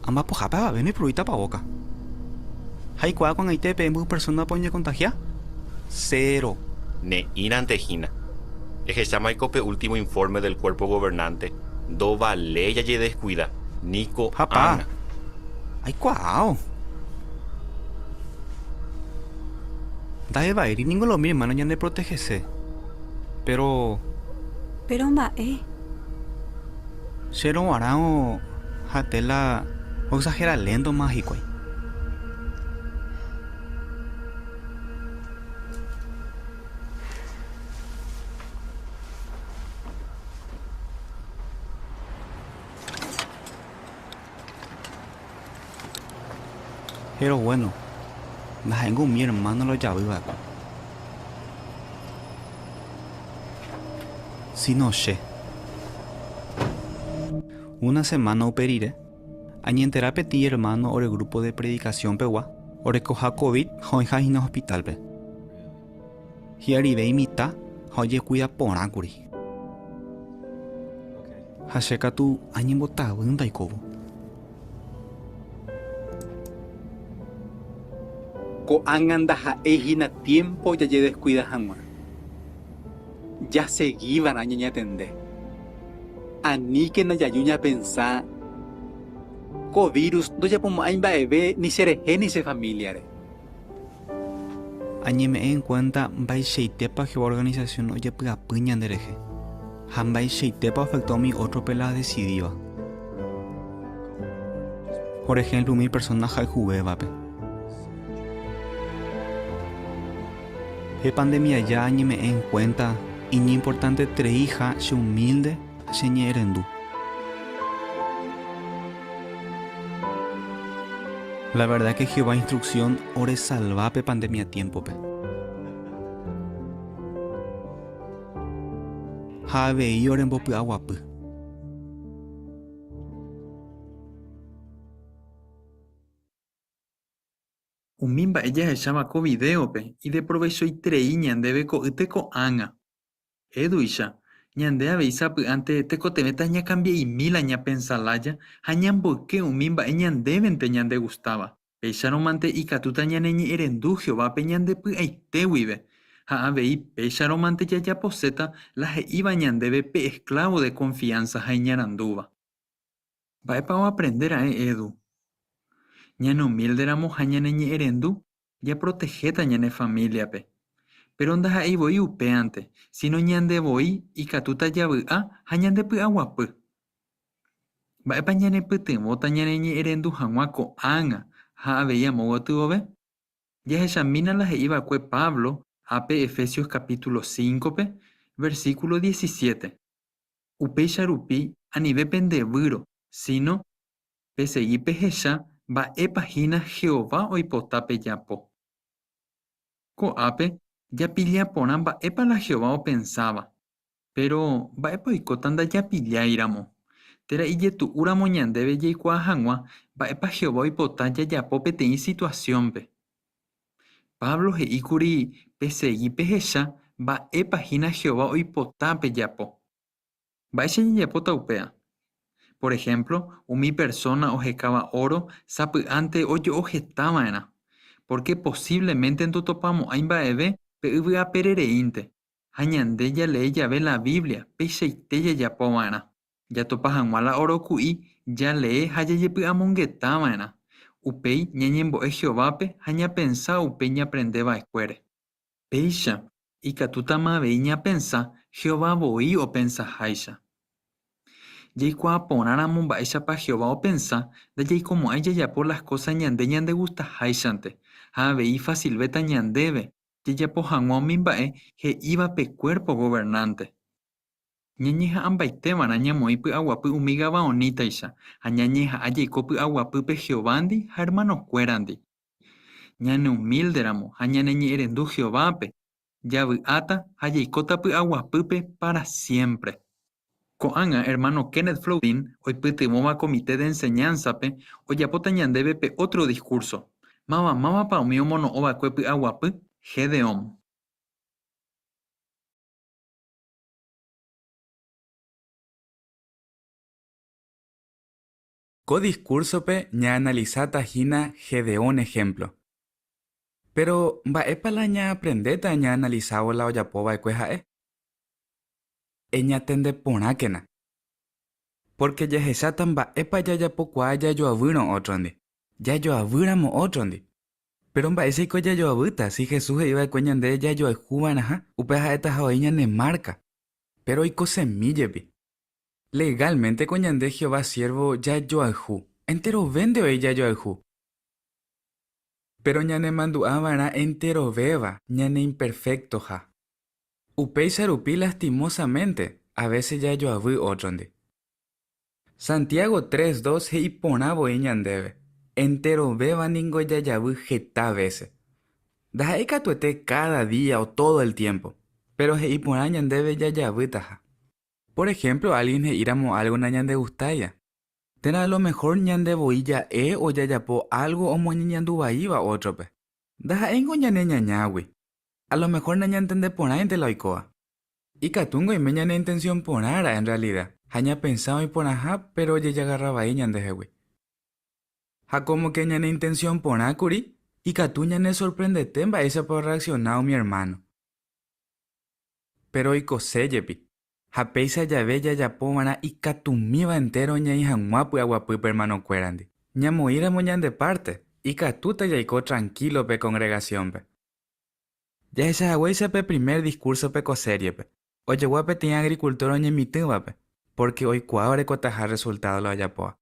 amba'apohápe avave noipurúi tapavoka. Ha aikuaa ko'ag̃aite pe mboy persónapa oñekontagia? Cero. Ne'ĩrante hína. Ehechámaiko pe último informe del Cuerpo Gobernante, ndovaléi jajedeskuida, ni Ha pa. ko'ág̃a. Aikuaávo. Nda'evaíri ningo la umi ermáno ñandeprotehese. Péro. Péro mba'e? Chérõ g̃uarã ha'ete la oexahera léntoma hikuái. Péro guéno, ndaha'éingo umi ermáno la ojavy va'ekue. Síno che. Una semána upe rire, añentera peteĩ ermáno ore grúpo de predikasionpegua orekoha covid ha oĩha hína hospitálpe. Hi'arive imitã ha ojekuida porã kuri. Ha che katu añembotavýnte aikóvo. Ko'ág̃a ndaha'éi hína tiémpo jajedeskuida hag̃ua. Jasegiva'erã ñañatende. Aníkena jaju ñapensa, Ko vírus ndojapomo'ãi mba'eve ni cherehe ni che famíliare. Añeme'ẽ en kuénta mba'eichaitépa Jehová organisasión ojepy'apy ñanderehe, ha mba'eichaitépa oafekta umi ótrope la adesidíva. Por ehémplo umi persóna ahayhuvévape. Pe pandémia aja añeme'ẽ en kuénta iñimportantetereiha cheumílde ha cheñe'ẽrendu. La verdad que Jehová instrucción oresalva pe pandemia tiémpope. Ha avei orembopy'aguapy. Umi mba'e jahecháva ko vidéope ideprovechoiterei ñandéve ko'ýte ko'ág̃a. Éduicha, ñande avei sapy'ánte tekotevẽta ñakambia'imi la ñapensa lája ha ñamboyke umi mba'e ñandévente ñandegustáva. Péicharõmante ikatúta ñaneñe'ẽrendu Jehovápe ñande py'aite guive. Ha avei péicharõmante jajaposéta la he'íva ñandéve pe esklávo de konfiánsa ha iñarandúva. Mba'épa oaprende ra'e Edu? Ñaneumílderamo ha ñaneñe'ẽrendu, japrotehéta ñane famíliape. Péro ndaha'éi voi upéante, síno ñande voi ikatúta javy'a ha ñandepy'aguapy. Mba'épa ñanepytyvõta ñaneñe'ẽrendu hag̃ua ko'ág̃a ha avei amo gotyove? Jahechamína la he'i va'ekue Pablo ápe Efesios capítulo cíncope, versículo diecisiete, Upéicha rupi anive pendevýro, síno pesegi pehecha mba'épa hína Jehová oipota pejapo. Ko'ápe japilla porã mba'épa la Jehová opensáva. Péro, mba'épa oikóta ndajapilláiramo? Térã ijetu'úramo ñandéve jaikuaa hag̃ua mba'épa Jehová oipota jajapo peteĩ situasiónpe. Pablo he'i kuri pesegi pehecha mba'épa hína Jehová oipota pejapo. Mba'éicha jajapóta upéva? Por ehémplo, umi persóna ohekáva óro sapy'ánte ojo'o heta va'erã, pórke posívlemente ndotopamo'ãi mba'eve pe yvy apére reínte. Ha ñande jalee jave la Biblia, peichaite jajapo va'erã. Jatopa hag̃ua la óro ku'i, jalee ha jajepy'amongeta va'erã. Upéi ñañembo'e Jehovápe ha ñapensa upe ñaaprende va'ekuére. Péicha ikatútama avei ñapensa Jehová voi opensaháicha. Jaikuaa porãramo mba'éichapa Jehová opensa, ndajaikomo'ãi jajapo las kósa ñande ñandegustaháichante, ha avei ifasilvéta ñandéve jajapo hag̃ua umi mba'e he'íva pe Cuerpo Gobernante. Ñañeha'ãmbaiteva'erã ñamoĩ py'aguapy umi gabaonítaicha ha ñañeha'ã jaiko py'aguapýpe Jehovándi ha ermanokuérandi. Ñaneumílderamo ha ñaneñe'ẽrendu Jehovápe, javy'áta ha jaikóta py'aguapýpe pára siémpre. Ko'ág̃a ermáno Kenneth Flodin, oipytyvõva Comité de Enseñanza-pe, ojapóta ñandéve pe ótro diskúrso, Máva mávapa umi omono'õ va'ekue py'aguapy? Gedeón. Ko diskúrsope ñaanalisáta hína Gedeón ehémplo. Péro, mba'épa la ñaaprendéta ñaanalisávo la ojapo va'ekue ha'e? Eñatende porãkena. Pórke jahecháta mba'épa jajapokuaa jajoavýrõ ótrondi. Jajoavýramo ótrondi. Péro mba'éichaiko jajoavýta si Jesús he'i va'ekue ñande jajoayhu va'erãha, upéva ha'etaha voi ñane márka. Péro oikosemi jepi. Legálmenteko ñande Jehová siérvo jajoayhu. Enterovénte oĩ jajoayhu. Péro ñanemandu'a va'erã enterovéva ñaneimperfektoha. Upéicha rupi lastimósamente a vése jajoavy ótrondi. Santiago 3, 2 he'i porã voi ñandéve, Enterovéva ningo jajavy heta vése. Ndaha'éi katuete káda día o tódo el tiémpo, péro he'i porã ñandéve jajavýtaha. Por ehémplo álgien he'íramo álgo nañandegustáiva, térã a lo mehór ñande voi ja'e o jajapo álgo omoñeñandu vaíva ótrope. Ndaha'éingo ñane ñañágui, A lo mejor nañantendeporãinte la oikóva. Ikatúngo oime ñane intensión porã ra'e en realida, ha ñapensa oĩ porãha péro ojejagarra vai ñandehegui. Ha kómo ke ñane intensión porã kuri, ikatu ñanesorprendete mba'éichapa orreaksiona umi ermáno. Péro oikose jepi, ha péicha jave jajapo va'erã ikatumíva entéro ñaĩ hag̃ua py'aguapýpe ermanokuérandi. Ñamoĩramo ñande párte, ikatúta jaiko trankílo pe kongregasiónpe. Jahechahaguéicha pe primer diskúrsope ko sériepe, ojogua peteĩ agrikultór oñemitỹvape, pórke oikuaa orekotaha rresultádo la ojapóva.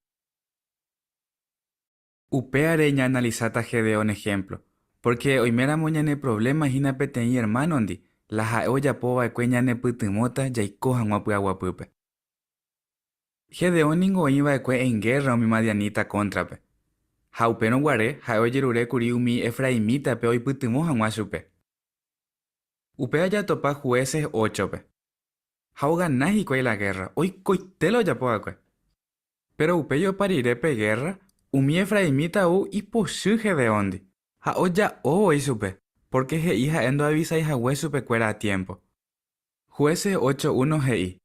Upévare ñaanalisáta Gedeón ehémplo, pórke oiméramo ñaneprovléma hína peteĩ ermánondi, la ha'e ojapo va'ekue ñanepytyvõta jaiko hag̃ua py'aguapýpe. Gedeón ningo oĩ va'ekue en gérra umi madianita kóntrape. Ha upérõ guare ha'e ojerure kuri umi efraimítape oipytyvõ hag̃ua chupe. Upéva jatopa Jueces óchope. Ha ogana hikuái la gérra, oikoite la ojapo va'ekue. Péro upéi opa rire pe gérra, umi efraimíta ou ipochy Gedeóndi, ha oja'o voi chupe, pórke he'i ha'e ndoavisái hague chupekuéra a tiémpo. Jueces 8:1 he'i.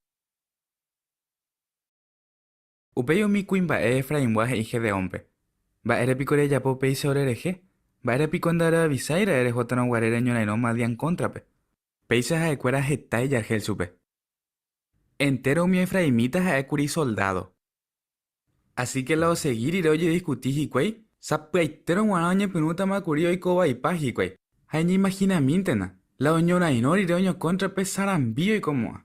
Upéi umi kuimba'e Efraingua he'i Gedeónpe, Mba'ére piko rejapo péicha orerehe? Mba'ére piko ndareavisái ra'e rehótarõ guare reñorairõ Madián kóntrape? Péicha ha'ekuéra heta ijarhél chupe. Entéro umi efraimíta ha'e kuri soldádo. Asíke la osegi rire ojediskuti hikuái, sapy'aitérõ g̃uarã oñepyrũtama kuri oiko vaipa hikuái. Ha eñeimahinamíntena, la oñorairõ rire oñokóntrape sarambi oikomo'ã.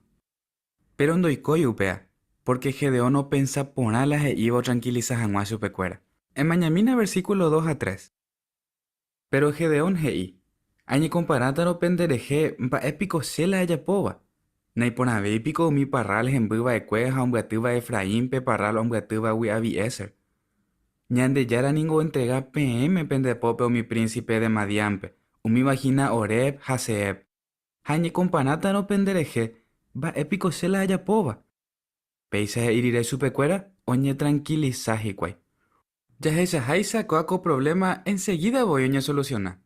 Péro ndoikói upéva, pórke Gedeón opensa porã la he'íva otrankilisa hag̃ua chupekuéra. Emañamína versíkulo dos ha tres. Péro Gedeón he'i, Añekomparátarõ penderehe, mba'e piko che la ajapóva? Naiporãvéi piko umi parrál hemby va'ekue ha ombyatýva Efraín pe parrál ombyatývagui Abiézer? Ñandejára ningo ontrega peẽme pende pópe umi prínsipe de Madiánpe, umíva hína Oreb ha Zeeb. Ha añekomparátarõ penderehe, mba'e piko che la ajapóva? Péicha he'i rire chupekuéra, oñetrankilisa hikuái. Jahechaháicha ko'a ko provléma ensegída voi oñesolusiona.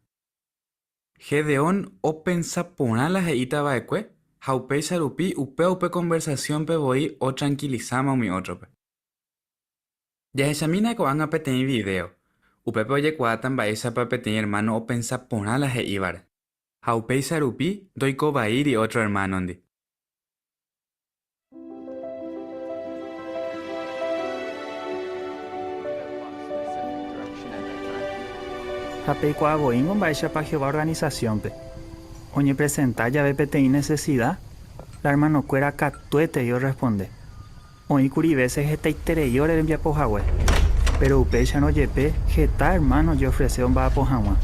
Gedeón opensa porã la he'íta va'ekue ha upéicha rupi upéva upe konversasiónpe voi otrankilisáma umi ótrope. Jahechamína ko'ág̃a peteĩ vidéo, upépe ojekuaáta mba'éichapa peteĩ ermáno opensa porã la he'ívare. Ha upéicha rupi ndoikovaíri ótro ermánondi. Ha peikuaa voíngo mba'éichapa Jehová organisasiónpe oñepresenta jave peteĩ nesesida, la ermanokuéra katuetei orresponde. Oĩ kuri vése hetaiterei ore rembiapo hague, péro upéicharõ jepe heta ermáno ojeofrese omba'apo hag̃ua.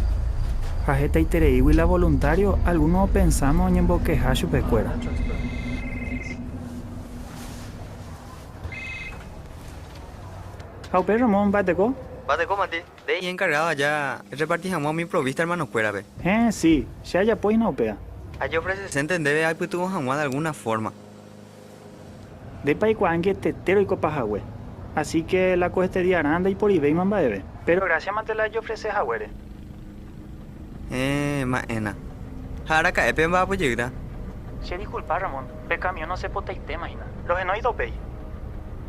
Ha hetaitereígui la voluntário, algúno opensáma oñembokeha chupekuéra. Ha upéi Ramón, mba'eteko? Mba'eteko, Mati? Nde iñenkargádo aja reparti hag̃ua umi provísta ermanokuérape. Héẽ, si, che ajapo hína upéva. Ajeofresesénte ndéve aipytyvõ hag̃ua de algúna fórma. Ndépa eikuaa angetete roikopa hague. Así ke la ko este diarã ndaiporivéima mba'eve. Péro grásia mante la ejeofrese haguére. Héẽ, ma'ẽna. Ha araka'e pemba'apo jeýta? Che disculpa, Ramón, pe camión osẽ potaitéma hína. Rohenóita upéi.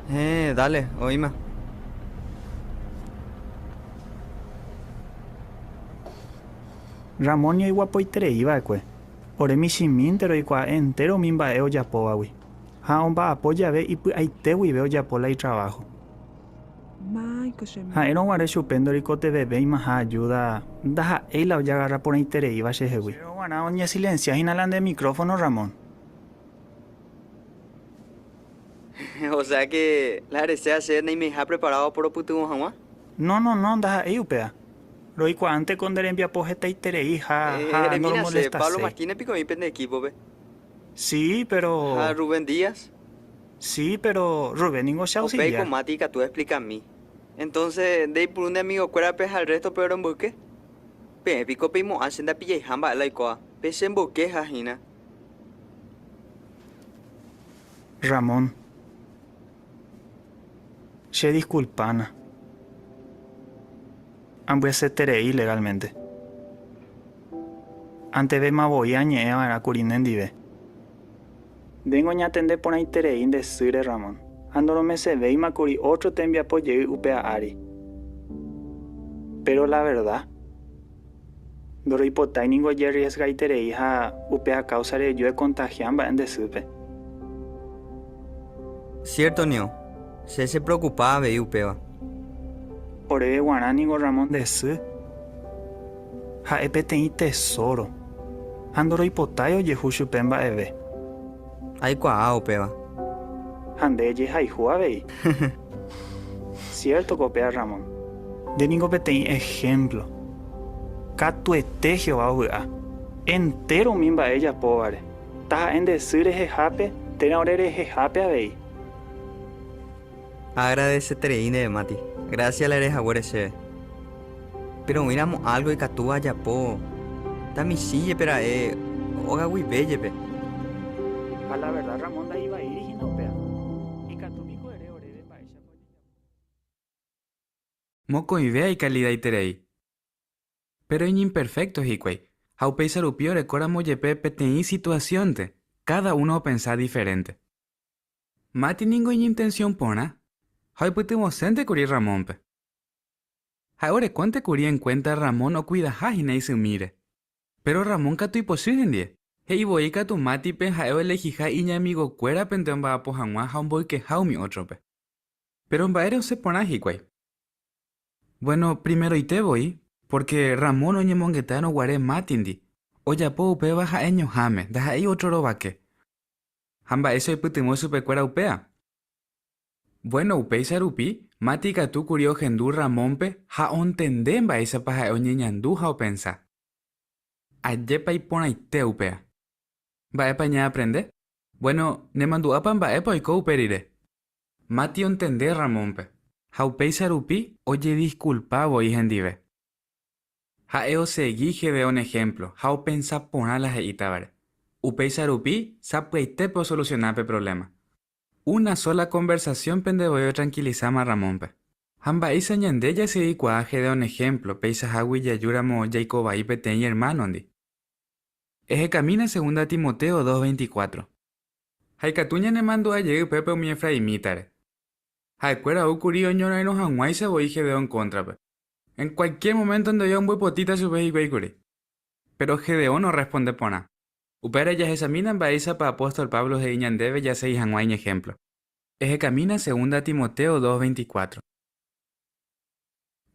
Héẽ, dale, oĩma. Ramón ñoiguapoiterei va'ekue. Ore michĩmínte roikuaa entéro umi mba'e ojapóvagui. Ha omba'apo jave ipy'aite guive ojapo la itraváho. Ha'érõ guare chupe ndoreikotevẽvéimaha ajúda ndaha'éi la ojagarra porãitereíva chehegui. Chéve guarã oñesilensia hína la nde micrófono, Ramón. O sea que la eresea che naimeiha preparado oporopytyvõ hag̃ua? No, no, no, ndaha'éi upéva. Roikuaánte ko nde rembiapo hetaiterei ha ha Eremína che, Pablo noromolestaséi. Martínez piko oĩ pende equipo-pe? Sí, pero. Ha Rubén Díaz? Sí, pero Rubén ningo che Upéi ko auxiliar. Mati ikatu explicami. Entonces, nde ipuru nde amigokuérape ha el resto-pe oromboyke? Peẽ piko peimo'ã che ndapillaiha mba'e la oikóva, pe che mboykeha hína. Ramón, Che disculpána. Ambyasyeterei legalmente. Antevéma voi añe'ẽ va'erã kuri nendive. Ndéngo ñatende porãiterei nde sýre, Ramón, ha ndoromesevéima kuri ótro tembiapo jey upéva ári. Péro la verda, ndoroipotái ningo jerriesgaiterei ha upéva káusare eju ekontagia mba'e nde sýpe. Siérto nio, che chepreokupa avei upéva. Oréve guarã ningo Ramón nde sy ha'e peteĩ tesóro ha ndoroipotái ojehu chupe mba'eve. Aikuaa upéva. Ha nde ejehayhu avei. Siértoko upéva Ramón. Nde ningo peteĩ ehémplo. Katuete Jehová ovy'a. Entéro umi mba'e ejapóvare. Taha'e nde sy rehehápe térã ore rehehápe avei. Aagradeseterei ndéve, Mati. Grásia la ere haguére chéve. Péro oĩramo álgo ikatúva ajapo, tamichĩ jepe ra'e óga guive jepe. Ha la verdad Ramón nda'ivaíri hína upéva. Ikatu piko ere oréve mba'éichapa ojejapo. Mokõive aikalidaiterei. Péro iñimperfékto hikuái, ha upéicha rupi orekóramo jepe peteĩ situasiónte, káda uno opensa diferénte. Mati ningo iñintensión porã, ha oipytyvõsénte kuri Ramónpe. Ha'e orekónte kuri enkuénta Ramón okuidaha hína isymíre. Péro Ramón katu ipochy hendie. He'i voi katu Máttipe ha'e oelehiha iñamigokuérapente omba'apo hag̃ua ha omboykeha umi ótrope. Péro mba'ére osẽ porã hikuái? Vuéno, primeroite voi, pórke Ramón oñemongetárõ guare Máttindi, ojapo upéva ha'eñoháme, ndaha'éi ótro rovake. Ha mba'éicha oipytyvõ chupekuéra upéva? Vuéno, upéicha rupi, Matti ikatu kuri ohendu Ramónpe ha ontende mba'éichapa ha'e oñeñandu ha opensa. Ajépa iporãite upéva! Mba'épa ñaaprende? Vuéno, nemandu'ápa mba'épa oiko upe rire? Matti ontende Ramónpe, ha upéicha rupi ojediskulpa voi hendive. Ha'e osegi Gedeón ehémplo ha opensa porã la he'ítavare. Upéicha rupi sapy'aitépe osolusiona pe provléma. Una sóla konversasiónpe nde voi otrankilisáma Ramónpe. Ha mba'éicha ñande jasegikuaa Gedeón ehémplo peichahágui jajúramo jaiko vai peteĩ ermánondi? Ehekamína Segunda Timoteo 2:24. Ha ikatu ñanemandu'a jey upépe umi efraimítare. Ha'ekuéra ou kuri oñorairõ hag̃uáicha voi Gedeón kóntrape. En kualkiér moménto ndoi ombypotíta chupe hikuái kuri. Péro Gedeón orresponde porã. Upévare jahechamína mba'éichapa apóstol Pablo he'i ñandéve jasegi hag̃ua iñehémplo. Ehekamína Segunda Timoteo 2:24.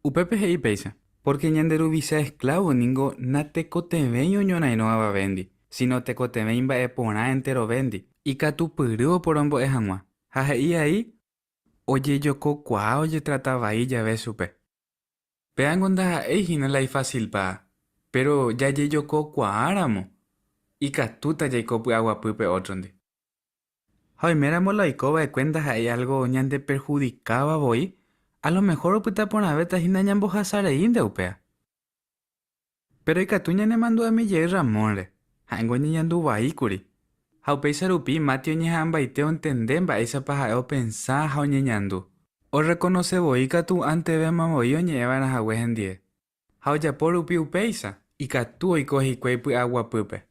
Upépe he'i péicha, Pórke ñande Ruvicha esklávo ningo natekotevẽi oñorairõ avavéndi, síno tekotevẽ imba'eporã enterovéndi, ikatupyry oporombo'e hag̃ua. Ha he'i ai, ojejokokuaa ojetrata vai jave chupe. Péango ndaha'éi hína la ifasilpa, péro jajejokokuaáramo, ikatúta jaiko py'aguapýpe ótrondi. Ha oiméramo la oiko va'ekue ndaha'éi álgo ñandeperhudikáva voi, a lo mehór opyta porãvéta hína ñambohasa reínte upéva. Péro ikatu ñanemandu'ami jey Ramónre, ha'éngo oñeñandu vai kuri. Ha upéicha rupi Mati oñeha'ãmbaite ontende mba'éichapa ha'e opensa ha oñeñandu. Orrekonose voi katu antevéma voi oñe'ẽ va'erã hague hendie. Ha ojapo rupi upéicha, ikatu oiko hikuái py'aguapýpe.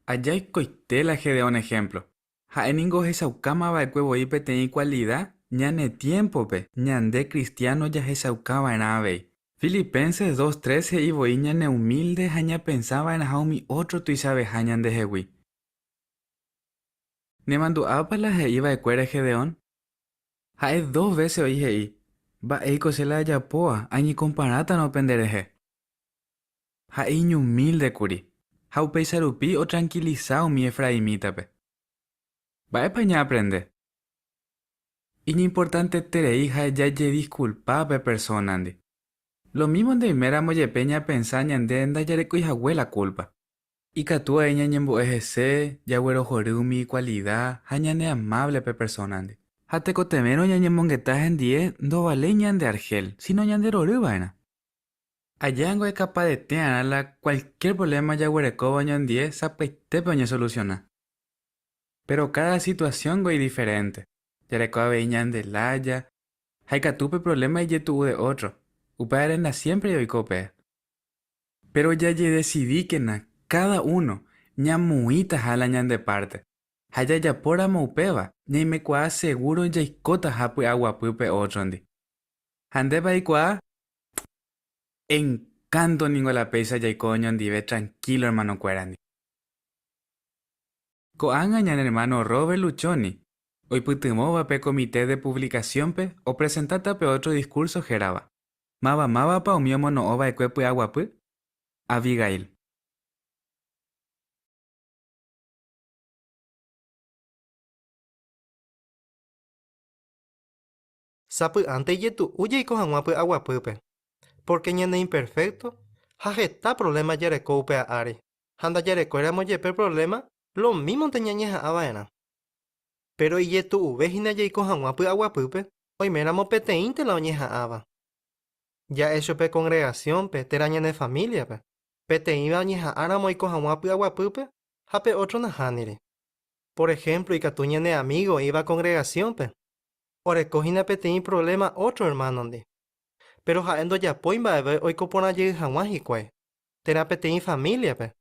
Ajaikoite la Gedeón ehémplo. Ha'e ningo ohechaukáma va'ekue voi peteĩ kualida ñane tiémpope ñande kristiáno jahechauka va'erã avei. Filipenses 2:3 he'i voi ñaneumílde ha ñapensa va'erãha umi ótro tuichaveha ñandehegui. Nemandu'ápa la he'i va'ekuére Gedeón? Ha'e dos vése oĩ he'i, Mba'éiko che la ajapóva añekomparátarõ penderehe? Ha'e iñumílde kuri, ha upéicha rupi otrankilisa umi efraimítape. Mba'épa ñaaprende? Iñimportanteterei ha jajediskulpa pe persónandi. Lomímonte oiméramo jepe ñapensa ñande ndajarekói hague la kúlpa. Ikatu avei ñañembo'e hese, jaguerohory umi ikualida ha ñaneamávle pe persónandi. Ha tekotevẽrõ ñañemongeta hendie ndovaléi ñande arhél, síno ñanderory va'erã. Ajéango ekapadete'arã la kualkiér provléma jaguerekóva oñondie sapy'aitépe oñesolusiona. Péro káda situasióngo idiferénte, jareko avei ñande lája ha ikatu pe provléma ijetu'u de ótro, upévare ndasiémpre oiko upéva. Péro jajedesidíkena káda uno ñamoĩtaha la ñande párte, ha jajapóramo upéva ñaimekuaa segúro jaikótaha py'aguapýpe ótrondi. Ha ndépa eikuaa? Encanto ningo la péicha jaiko oñondive tranquilo hermanokuérandi. Ko'ág̃a ñane hermano Robert Luccioni, oipytyvõva pe Comité de Publicaciónpe opresentáta pe ótro diskúrso hérava, Máva mávapa umi omono'õ va'ekue py'aguapy? Abigail. Sapy'ánte ijetu'u jaiko hag̃ua py'aguapýpe, pórke ñaneimperfékto ha heta provléma jareko upéva ári, ha ndajarekóiramo jepe provléma lomímonte ñañeha'ã va'erã. Péro ijetu'uve hína jaiko hag̃ua py'aguapýpe oiméramo peteĩnte la oñeha'ãva. Ja'e chupe kongregasiónpe térã ñane famíliape, peteĩva oñeha'ãramo oiko hag̃ua py'aguapýpe ha pe ótro nahániri. Por ehémplo ikatu ñane amígo oĩva kongregasiónpe oreko hína peteĩ provléma ótro ermánondi. Péro ha'e ndojapói mba'eve oiko porã jey hag̃ua hikuái, térã peteĩ famíliape,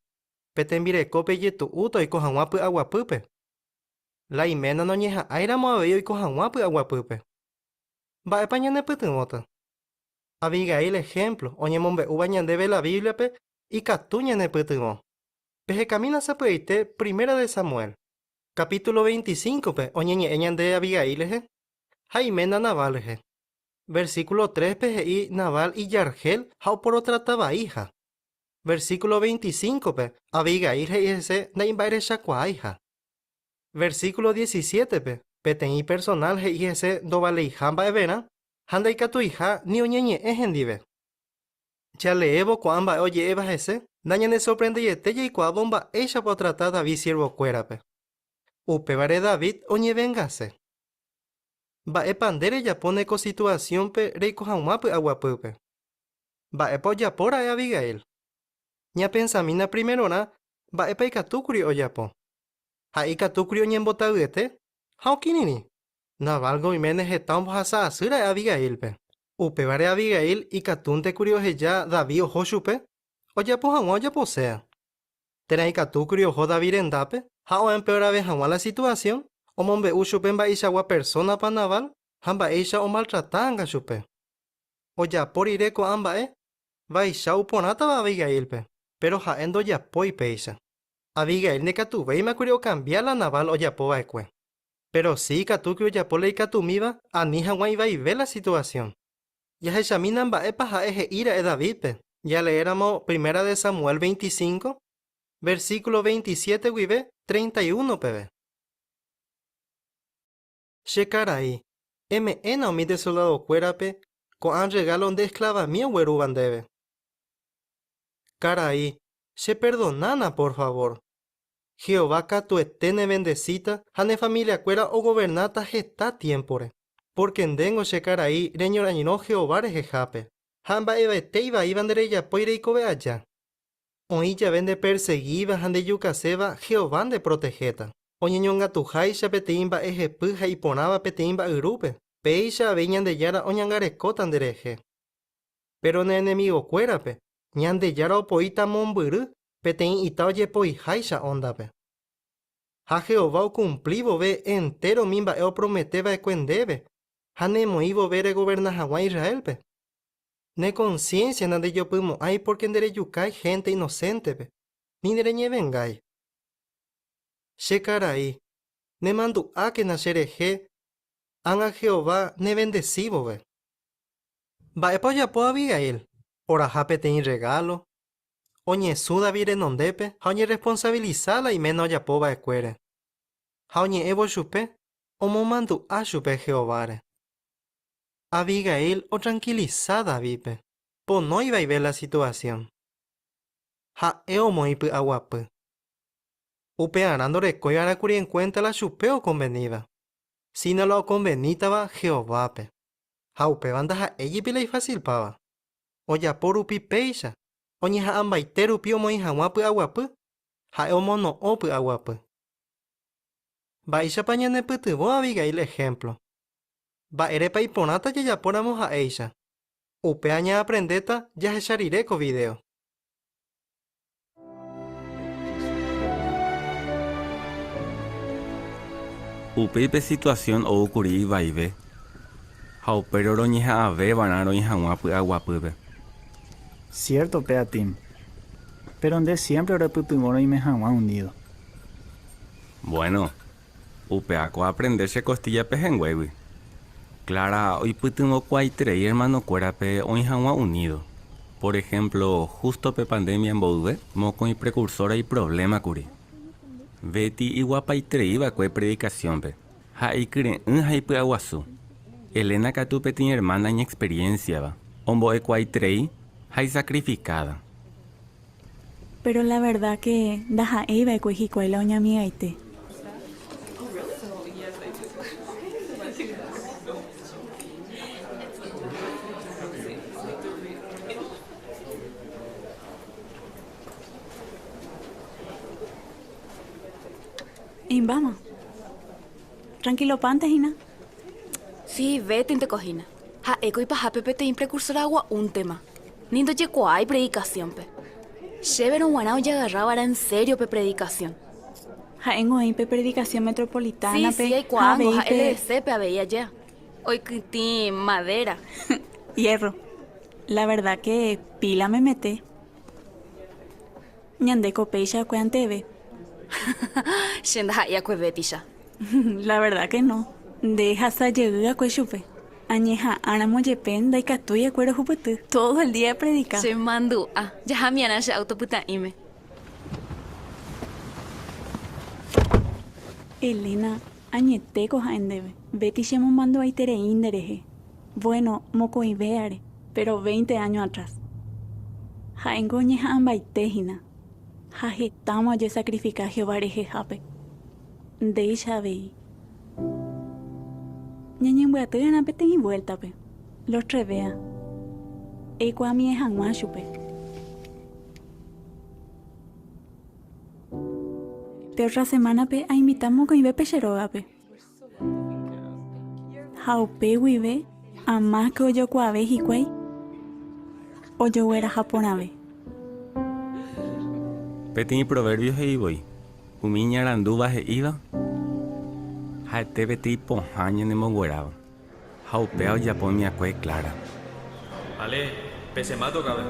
pe tembirekópe ijetu'úta oiko hag̃ua py'aguapýpe. La iména noñeha'ãiramo avei oiko hag̃ua py'aguapýpe. Mba'épa ñanepytyvõta? Abigail ehémplo oñemombe'úva ñandéve la Bíbliape ikatu ñanepytyvõ. Pehekamína sapy'aite Primera de Samuel, capítulo 25-pe oñeñe'ẽ ñande Abigail rehe ha iména Nabal rehe. Versículo 3-pe he'i Nabal ijarhél ha oporotrata vaíha. Versículo 25-pe Abigail he'i hese ndaimba'erechakuaáiha. Versículo 17-pe peteĩ personál he'i hese ndovaleiha mba'everã ha ndaikatuiha ni oñeñe'ẽ hendive. Jaleévo ko'ã mba'e oje'éva hese, nañanesorprendeiete jaikuaávo mba'éichapa otrata David siervokuérape. Upévare David oñevengase. Mba'épa nde rejapóne ko situasiónpe reiko hag̃ua py'aguapýpe? Mba'épa ojapo ra'e Abigail? Ñapensamína primerorã mba'épa ikatúkuri ojapo. Ha'e ikatúkuri oñembotavyete ha okirirĩ. Nabal oiméne heta ombohasa asy ra'e Abigaílpe. Upévare Abigail ikatúnte kuri oheja David oho chupe, ojapo hag̃ua ojaposéa. Térã ikatúkuri oho David rendápe ha oempeorave hag̃ua la situasión, omombe'u chupe mba'eichagua persónapa Nabal ha mba'éicha omaltrata anga chupe. Ojapo rire ko'ã mba'e, vaicha oporãtava Abigaílpe, péro ha'e ndojapói péicha. Abigail ndikatuvéima kuri okambia la Nabal ojapo va'ekue. Péro si ikatúkuri ojapo la ikatumíva ani hag̃ua ivaive la situasión. Jahechamína mba'épa ha'e he'i ra'e Davídpe, jaleéramo Primera de Samuel 25, versíkulo 27 guive 31 peve. Che karai, eme'ẽna umi nde soldadokuérape ko'ã rregálo nde esklavami oguerúva ndéve. Karai, cheperdonána por favór. Jehová katuete nevendesíta ha ne familiakuéra ogovernáta heta tiémpore. Pórke ndéngo che karai reñorairõ Jehová rehehápe, ha mba'evete ivaíva nderejapói reikove aja. Oĩ jave ndepersegíva ha ndejukaséva Jehová ndeprotehéta. Oñeñongatuháicha peteĩ mba'e hepy ha iporãva peteĩ mba'yrúpe, péicha avei Ñandejára oñangarekóta nderehe. Péro ne enemigokuérape, Ñandejára opoíta mombyry peteĩ ita ojepoiháicha óndape. Ha Jehová okumpli vove entéro umi mba'e opromete va'ekue ndéve ha nemoĩ vove regoverna hag̃ua Israélpe, ne konsiénsia nandejopymo'ãi pórke nderejukái hénte inoséntepe, ni nereñevengái. Che karai, nemandu'ákena cherehe ág̃a Jehová nevendesi vove. Mba'épa ojapo Abigail? Oraha peteĩ rregálo, Oñesũ David renondépe ha oñerresponsavilisa la iména ojapo va'ekuére. Ha oñe'ẽvo chupe, omomandu'a chupe Jehováre. Abigail otrankilisa Davídpe, pono ivaive la situasión. Ha'e omoĩ py'aguapy. Upearã ndorekói va'erã kuri enkuénta la chupe okonveníva, síno la okonvenítava Jehovápe. Ha upéva ndaha'éi jepi la ifasilpáva. Ojapo rupi péicha, oñeha'ãmbaite rupi omoĩ hag̃ua py'aguapy, ha'e omono'õ py'aguapy. Mba'éichapa ñanepytyvõ Abigail ehémplo? Mba'érepa iporãta jajapóramo ha'éicha? Upéva ñaaprendéta jahecha rire ko vidéo. Upéi pe situasión ou kuri ivaive, ha upérõ roñeha'ãve va'erã roĩ hag̃ua py'aguapýpe. Siérto péa Tim. Péro nde siémpre orepytyvõ roime hag̃ua unído. Vuéno, upéva ko aaprende che kostílla pehẽnguégui. Clara oipytyvõkuaaiterei ermanokuérape oĩ hag̃ua unído. Por ehémplo, hústo pe pandémia mboyve, mokõi prekursóra iprovléma kuri. Betty iguapaiterei va'ekue predikasiónpe, ha'e ikyre'ỹ ha ipy'aguasu. Elena katu peteĩ ermána iñexperiénsiava, ombo'ekuaaiterei ha isakrifikáda. Péro la verda ke ndaha'éi va'ekue hikuái la oñamigaite. Eimbáma. Trankilopánte hína. Si, vétenteko hína. Ha'éko ipahápe peteĩ prekursóra gua'úntema. Ni ndojekuaái predikasiónpe. Chéverõ g̃uarã ojagarra va'erã ensério pe predikasión. Ha'éngo oĩ pe predikasión Sí, metropolitánape sí, ha aikuaángo, avei ha pe. LDC-pe avei ajéa. Oikytĩ madéra. Hierro. La verdad ke píla memete. Ñandéko péicha akue anteve. Che ndaha'éi akue Betty-cha. La verdad que no. Nde ehasa jey akue chupe. Añeha'ãramo jepe ndaikatúi akue rohupyty. Todo el día epredika. Che mandu'a. Jahamiarã che auto pytã'íme. Elena, Añetéko ha'e ndéve. Betty chemomandu'aiterei nderehe. Bueno, mokõivéare, péro veinte áño atrás. Ha'éngo oñeha'ãmbaite hína, ha hetáma ojesakrifika Jehová rehehápe. Ndéicha avei. Ñañembyaty'arã peteĩ vuéltape, los trevéa, eikuaamie hag̃ua chupe. Pe ótra semánape ainvita mokõivépe che rógape. Ha upe guive amáske ojokuaave hikuái, ojogueraha porãve. Peteĩ proverbio he'i voi, Umi iñarandúva he'íva ha'ete peteĩ pohã ñanemongueráva, ha upéva ojapo omiakue Clara. Ale, pesẽma tokápe.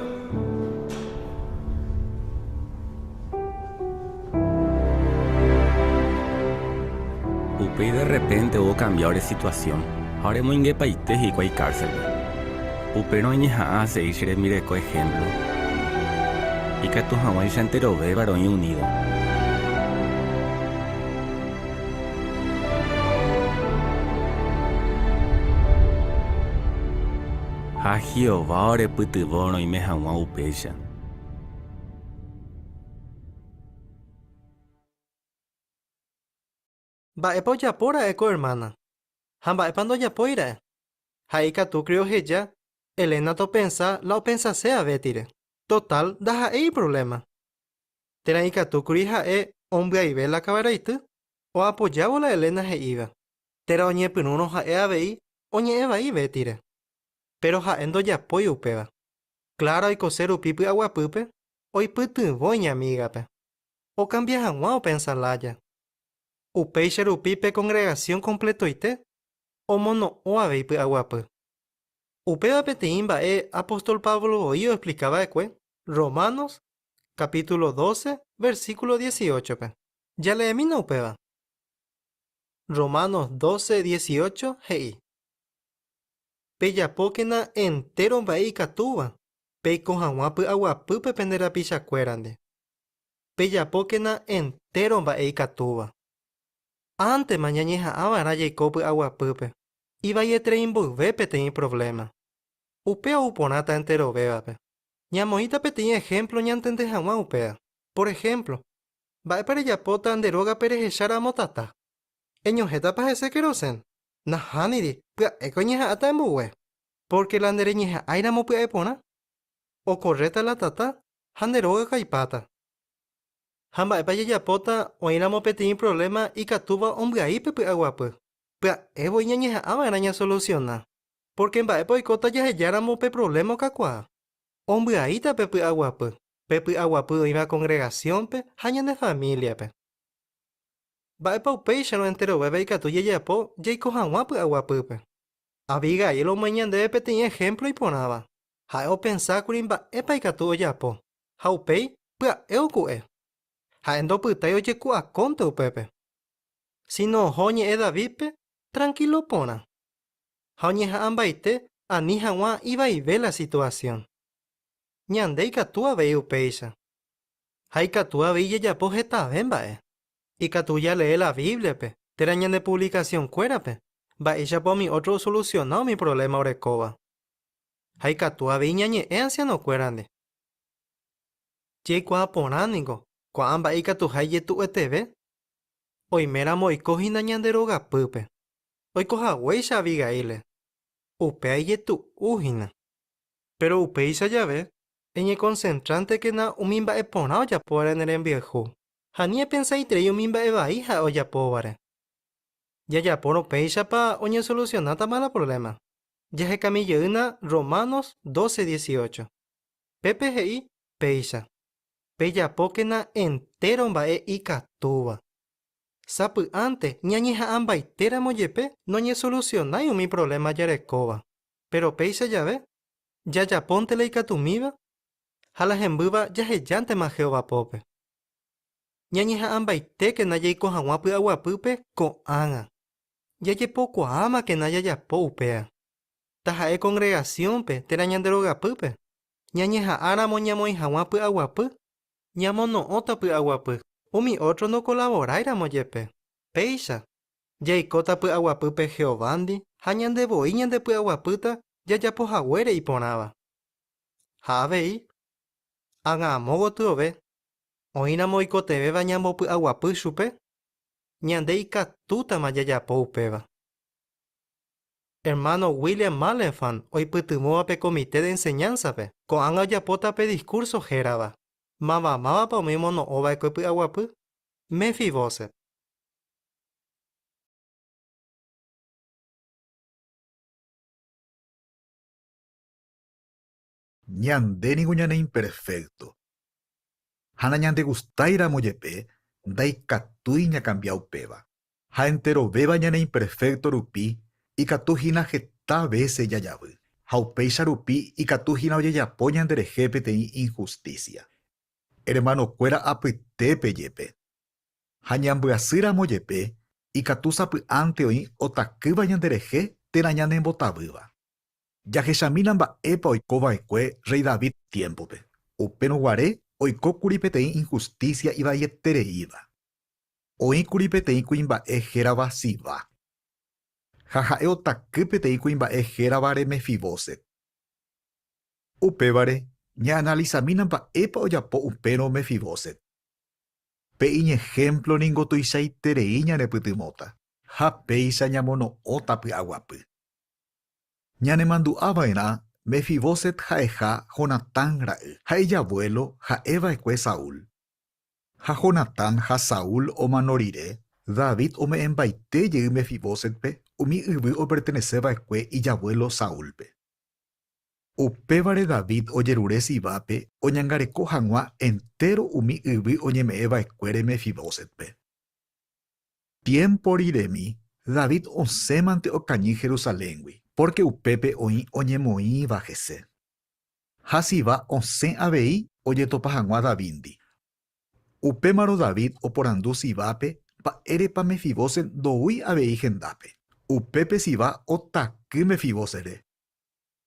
Upéi de repente okambia ore situasión ha oremoingepaite hikuái kárselpe. Upérõ añeha'ã asegi che rembireko ehémplo ikatu hag̃uáicha enterovéva roĩ unído. Ha Jehová orepytyvõ roime hag̃ua upéicha. Mba'épa ojapo ra'e ko ermána? Ha mba'épa ndojapói ra'e? Ha'e ikatúkuri oheja Elena topensa la opensase Betty-re. Total ndaha'éi iprovléma. Térã ikatúkuri ha'e ombyaive la kavaraity oapojávo la Elena he'íva, térã oñepyrũrõ ha'e avei oñe'ẽ vai Betty-re. Péro ha'e ndojapói upéva. Clara oikose rupi py'aguapýpe oipytyvõ iñamígape okambia hag̃ua opensa lája. Upéicha rupi pe kongregasión kompletoite omono'õ avei py'aguapy. Upéva peteĩ mba'e apóstol Pablo voi oexplika va'ekue Romanos capítulo 12 versículo 18-pe. Jaleemína upéva. Romanos 12, 18 he'i, Pejapókena entéro mba'e ikatúva peiko hag̃ua py'aguapýpe pende rapichakuérandi. Pejapókena entéro mba'e ikatúva. Ántema ñañeha'ã va'erã jaiko py'aguapýpe, ivaieterei mboyve peteĩ provléma. Upéva ou porãta enterovévape. Ñamoĩta peteĩ ehémplo ñantende hag̃ua upéva. Por ehémplo, mba'épa rejapóta nde rógape rehecháramo tata? Eñohẽtapa hese kerosén? Nahániri, pya'éko eñeha'ãta embogue. Pórke la nde reñeha'ãiramo pya'e porã, okorréta la tata ha nde róga kaipáta. Ha mba'épa jajapóta oĩramo peteĩ provléma ikatúva ombyai pe py'aguapy? Pya'e voi ñañeha'ã va'erã ñasolusiona. Pórke mba'épa oikóta jahejáramo pe provléma okakuaa? Ombyaíta pe py'aguapy, pe py'aguapy oĩva kongregasiónpe ha ñane famíliape. Mba'épa upéicharõ enterovéva ikatu jajapo jaiko hag̃ua py'aguapýpe? Abigail omoĩ ñandéve peteĩ ehémplo iporãva. Ha'e opensa kuri mba'épa ikatu ojapo, ha upéi pya'e oku'e. Ha'e ndopytái ojeku'akónte upépe, síno oho oñe'ẽ Davídpe trankílo porã. Ha oñeha'ãmbaite ani hag̃ua ivaive la situasión. Ñande ikatu avei upéicha. Ha ikatu avei jajapo hetave mba'e. Ikatu jalee la Bíbliape térã ñane puvlikasionkuérape mba'éichapa umi ótro osolusiona umi provléma orekóva. Ha ikatu avei ñañe'ẽ ansianokuérandi. Jaikuaa porã ningo ko'ã mba'e ikatuha ijetu'ueteve oiméramo oiko hína ñande rogapýpe, oiko haguéicha Abigail-re. Upéva ijetu'u hína. Péro upéicha jave, eñekonsentrántekena umi mba'e porã ojapóvare ne rembiayhu, ha ani epensaiterei umi mba'e vai ha'e ojapóvare. Jajapórõ péichapa oñesolusionátama la provléma. Jahekami jeýna Romanos 12, 18. Pépe he'i péicha, Pejapókena entéro mba'e ikatúva. Sapy'ánte ñañeha'ãmbaitéramo jepe noñesolusionái umi provléma jarekóva. Péro péicha jave, jajapónte la ikatumíva. Ha la hembýva jahejántema Jehová pópe. Ñañeha'ãmbaitékena jaiko hag̃ua py'aguapýpe ko'ág̃a. Jajepokuaámakena jajapo upéva. Taha'e kongregasiónpe térã ñande rogapýpe. Ñañeha'ãramo ñamoĩ hag̃ua py'aguapy, ñamono'õta py'aguapy umi ótro nokolavoráiramo jepe. Péicha, jaikóta py'aguapýpe Jehovándi ha ñande voi ñandepy'aguapýta jajapo haguére iporãva. Ha avei, ág̃a amo gotyove, oĩramo oikotevẽva ñambopy'aguapy chupe, ñande ikatútama jajapo upéva. Ermáno William Malenfant oipytyvõva pe Comité de Enseñanza-pe, ko'ág̃a ojapóta pe diskúrso hérava, Mavamávapa umi omono'õva'ekue py'aguapy? Mefibóset. Ñande ningo ñaneimperfékto. Ha nañandegustáiramo jepe, ndaikatúi ñakambia upéva. Ha enterovéva ñaneimperfékto rupi ikatu hína heta vése jajavy. Ha upéicha rupi ikatu hína ojejapo ñanderehe peteĩ inhustísia. Ermanokuéra apytépe jepe. Ha ñambyasýramo jepe, ikatu sapy'ánte oĩ otakýva ñanderehe térã ñanembotavýva. Jahechamína mba'épa oiko va'ekue rréi David tiémpope. Upérõ guare oiko kuri peteĩ inhustísia ivaietereíva. Oĩ kuri peteĩ kuimba'e hérava Sibá. Ha ha'e otaky peteĩ kuimba'e héravare Mefibóset. Upévare, ñaanalisamína mba'épa ojapo upérõ Mefibóset. Pe iñehémplo ningo tuichaiterei ñanepytyvõta, ha péicha ñamono'õta py'aguapy. Ñanemandu'a va'erã Mefibóset ha'eha Jonatán ra'y, ha ijavuélo ha'e va'ekue Saúl. Ha Jonatán ha Saúl omano rire, David ome'ẽmbaite jey Mefibósetpe umi yvy opertenese va'ekue ijavuélo Saúlpe. Upévare David ojerure Zibápe oñangareko hag̃ua entéro umi yvy oñeme'ẽ va'ekuére Mefibósetpe. Tiémpo riremi, David osẽmante okañy Jerusaléngui, pórke upépe oĩ oñemoĩva hese. Ha Zibá osẽ avei ojetopa hag̃ua Davídndi. Upémarõ David oporandu Zibápe mba'érepa Mefibóset ndoúi avei hendápe. Upépe Zibá otaky Mefibósetre.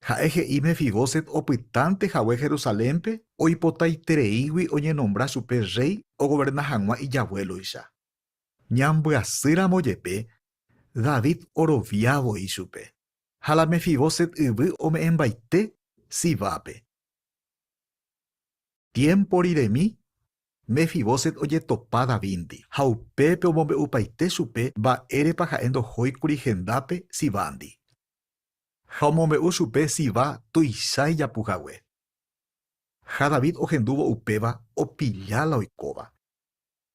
Ha'e he'i Mefibóset opytánte hague Jerusalénpe oipotaitereígui oñenombra chupe rréi ogoverna hag̃ua ijavuéloicha. Ñambyasýramo jepe, David orovia voi chupe. Ha la Mefibóset yvy ome'ẽmbaite Zibápe. Tiémpo riremi, Mefibóset ojetopa Davídndi, ha upépe omombe'upaite chupe mba'érepa ha'e ndohóikuri hendápe Zibándi. Ha omombe'u chupe Zibá tuicha ijapu hague. Ha David ohendúvo upéva opilla la oikóva.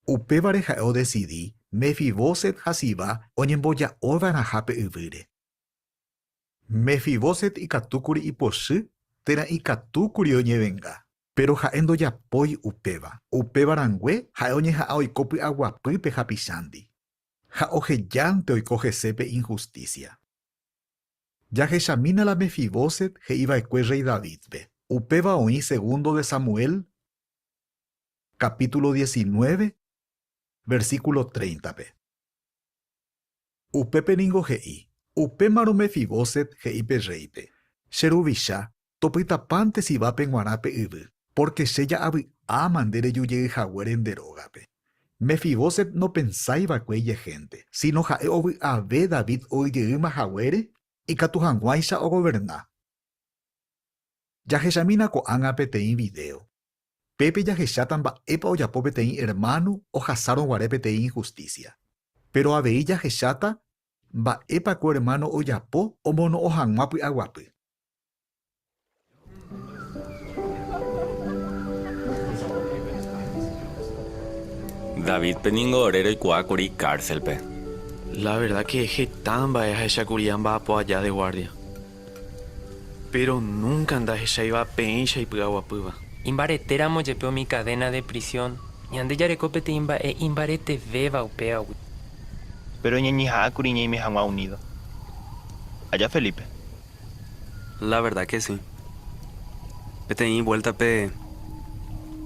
Upévare ha'e odesidi Mefibóset ha Zibá oñemboja'o va'erãha pe yvýre. Mefibóset ikatúkuri ipochy térã ikatúkuri oñevenga, péro ha'e ndojapói upéva. Upéva rangue ha'e oñeha'ã oiko py'aguapýpe hapichándi, ha ohejánte oiko hese pe inhustísia. Jahechamína la Mefibóset he'i va'ekue rréi Davídpe. Upéva oĩ segundo de Samuel capítulo 19, versículo 30-pe. Upépe ningo he'i, Upémarõ Mefibóset he'i pe rréipe, Che ruvicha, topytapánte Zibápe g̃uarã pe yvy, pórke che ja avy'áma nde reju jey haguére nde rógape. Mefibóset nopensái va'ekue ijehénte, síno ha'e ovy'ave David oijeýma haguére ikatu hag̃uáicha ogoverna. Jahechamína ko'ág̃a peteĩ vidéo. Pépe jahecháta mba'épa ojapo peteĩ ermáno ohasárõ guare peteĩ inhustísia. Péro avei jahecháta mba'épa ko ermáno ojapo omono'õ hag̃ua py'aguapy. Davídpe ningo ore roikuaa kuri kárselpe. La verda ke heta mba'e ahecha kuri amba'apo aja de guárdia. Péro núnka ndahecháiva peẽicha ipy'aguapýva. Imbaretéramo jepe umi kadéna de prisión, ñande jareko peteĩ mba'e imbaretevéva upévagui. Péro ñañeha'ã kuri ñaime hag̃ua unído. Aja Felipe. La verdad que sí. Peteĩ vuéltape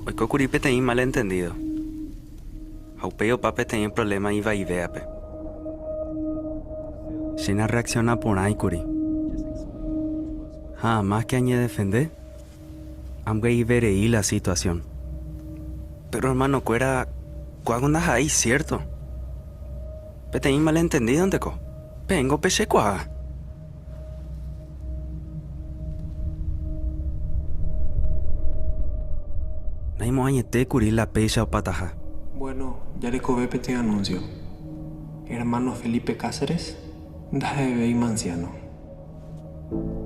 Oiko kuri peteĩ malentendido ha upéi opa peteĩ problema ivaivéape. Che narreacciona porãi kuri. Ha amáske añedefende, ambyaiverei la situación. Péro hermanokuéra, ko'ág̃a ndaha'éi cierto. Peteĩ malentendídonteko, peẽngo pechekuaa. Naimo'ãiete kuri la péicha opataha. Bueno, jarekove peteĩ anuncio. Hermano Felipe Cáceres ndaha'evéima anciano.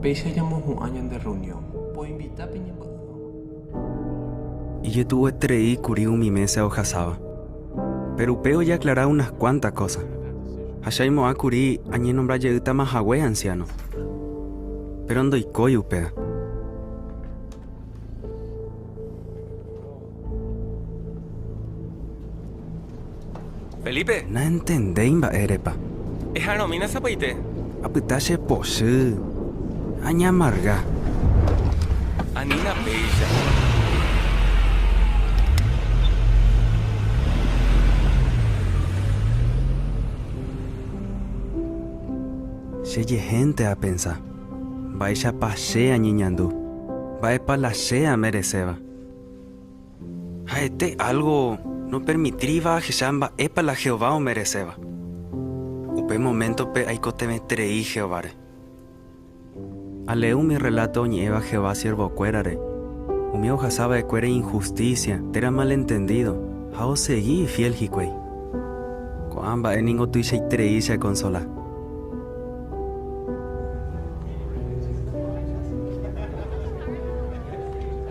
Péicha ñamohu'ã ñande reunión. Poinvita peñembo'y hag̃ua. Ijetu'ueterei kuri umi mése ohasáva. Péro upéi ojeaklara unas kuánta kósa. Ha che aimo'ã kuri añenombra jeýtama hague ansiáno. Péro ndoikói upéva. Felipe! Naentendéi mba'érepa. Eharõmína sapy'aite. Apyta che pochy, añamarga. Anína péicha. Chejehénte apensa, mba'éichapa che añeñandu, mba'épa la che amereséva. Ha'ete álgo nopermitíriva ahecha mba'épa la Jehová omereséva. Upe moméntope aikotevẽterei Jehováre. Alee umi rreláto oñe'ẽva Jehová siervokuérare, umi ohasa va'ekuére inhustísia térã malentendído ha osegi ifiél hikuái. Ko'ã mba'e ningo tuichaiterei chekonsola.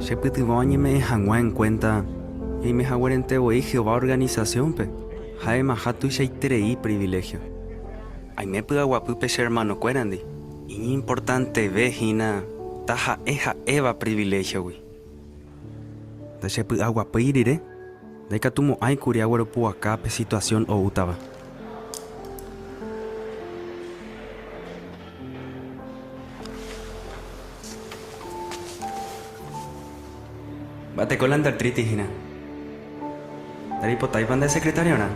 Chepytyvõ añeme'ẽ hag̃ua enkuénta ñaime haguérente voi Jehová organisasiónpe, ha'emaha tuichaiterei priviléhio. Aime py'aguapýpe che ermanokuérandi, iñimportanteve hína taha'e ha'éva priviléhiogui. Ndachepy'aguapýi rire, ndaikatumo'ãi kuri agueropu'aka pe situasión oútava. Mba'eteko la nde artritis hína? Ndereipotáipa nde secretario-rã?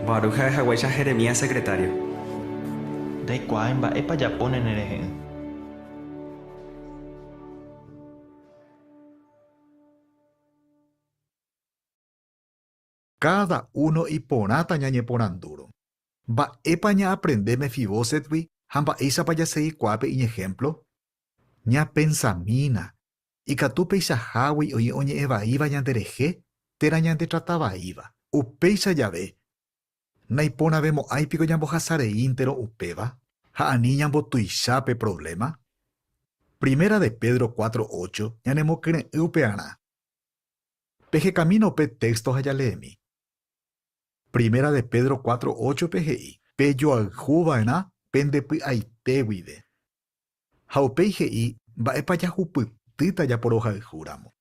Baruc ha'e haguéicha Jeremías secretario. Ndaikuaái mba'épa ajapóne ne rehe'ỹ. Káda uno iporãta ñañeporandúrõ. Mba'épa ñaaprende Mefibósetgui ha mba'éichapa jasegikuaa pe iñehémplo? Ñapensamína, ikatu peichahágui oĩ oñe'ẽ vaíva ñanderehe térã ñandetrata vaíva. Upéicha jave, naiporãvemo'ãi piko ñambohasa reíntero upéva ha ani ñambotuicha pe provléma? Primera de Pedro 4:8 ñanemokyre'ỹ upearã. Pehekamína upe téxto ha jaleemi. Primera de Pedro 4:8-pe he'i, Pejoayhu va'erã pende py'aite guive. Ha upéi he'i mba'épa jahupytýta japorohayhúramo.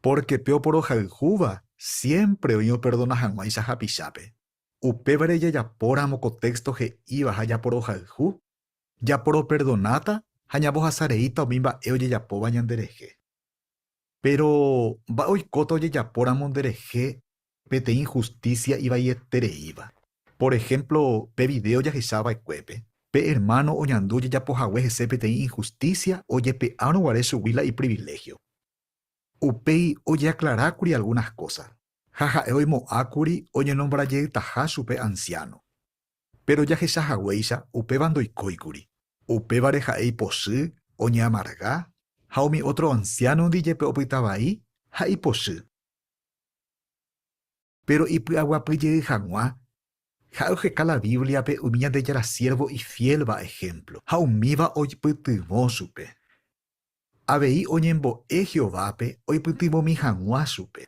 Pórke pe oporohayhúva siémpre oĩ operdona hag̃uáicha hapichápe. Upévare jajapóramo ko téxto he'íva ha japorohayhu, japoroperdonáta ha ñambohasa reíta umi mba'e ojejapóva ñanderehe. Péro mba'e oikóta ojejapóramo nderehe peteĩ inhustísia ivaietereíva? Por ehémplo, pe vidéo jahecha va'ekuépe, pe ermáno oñandu ojejapo hague hese peteĩ inhustísia ojepe'árõ guare chugui la ipriviléhio. Upéi ojeaklara kuri algúnas kósa, ha ha'e oimo'ã kuri oñenombra jeytaha chupe ansiáno. Péro jahecha haguéicha upéva ndoikói kuri. Upévare ha'e ipochy, oñeamarga, ha umi ótro ansiánondi jepe opyta vai ha ipochy. Péro ipy'aguapy jey hag̃ua, ha'e oheka la Bíbliape umi Ñandejára siérvo ifiélva ehémplo, ha umíva oipytyvõ chupe. Avei oñembo'e Jehovápe oipytyvõmi hag̃ua chupe.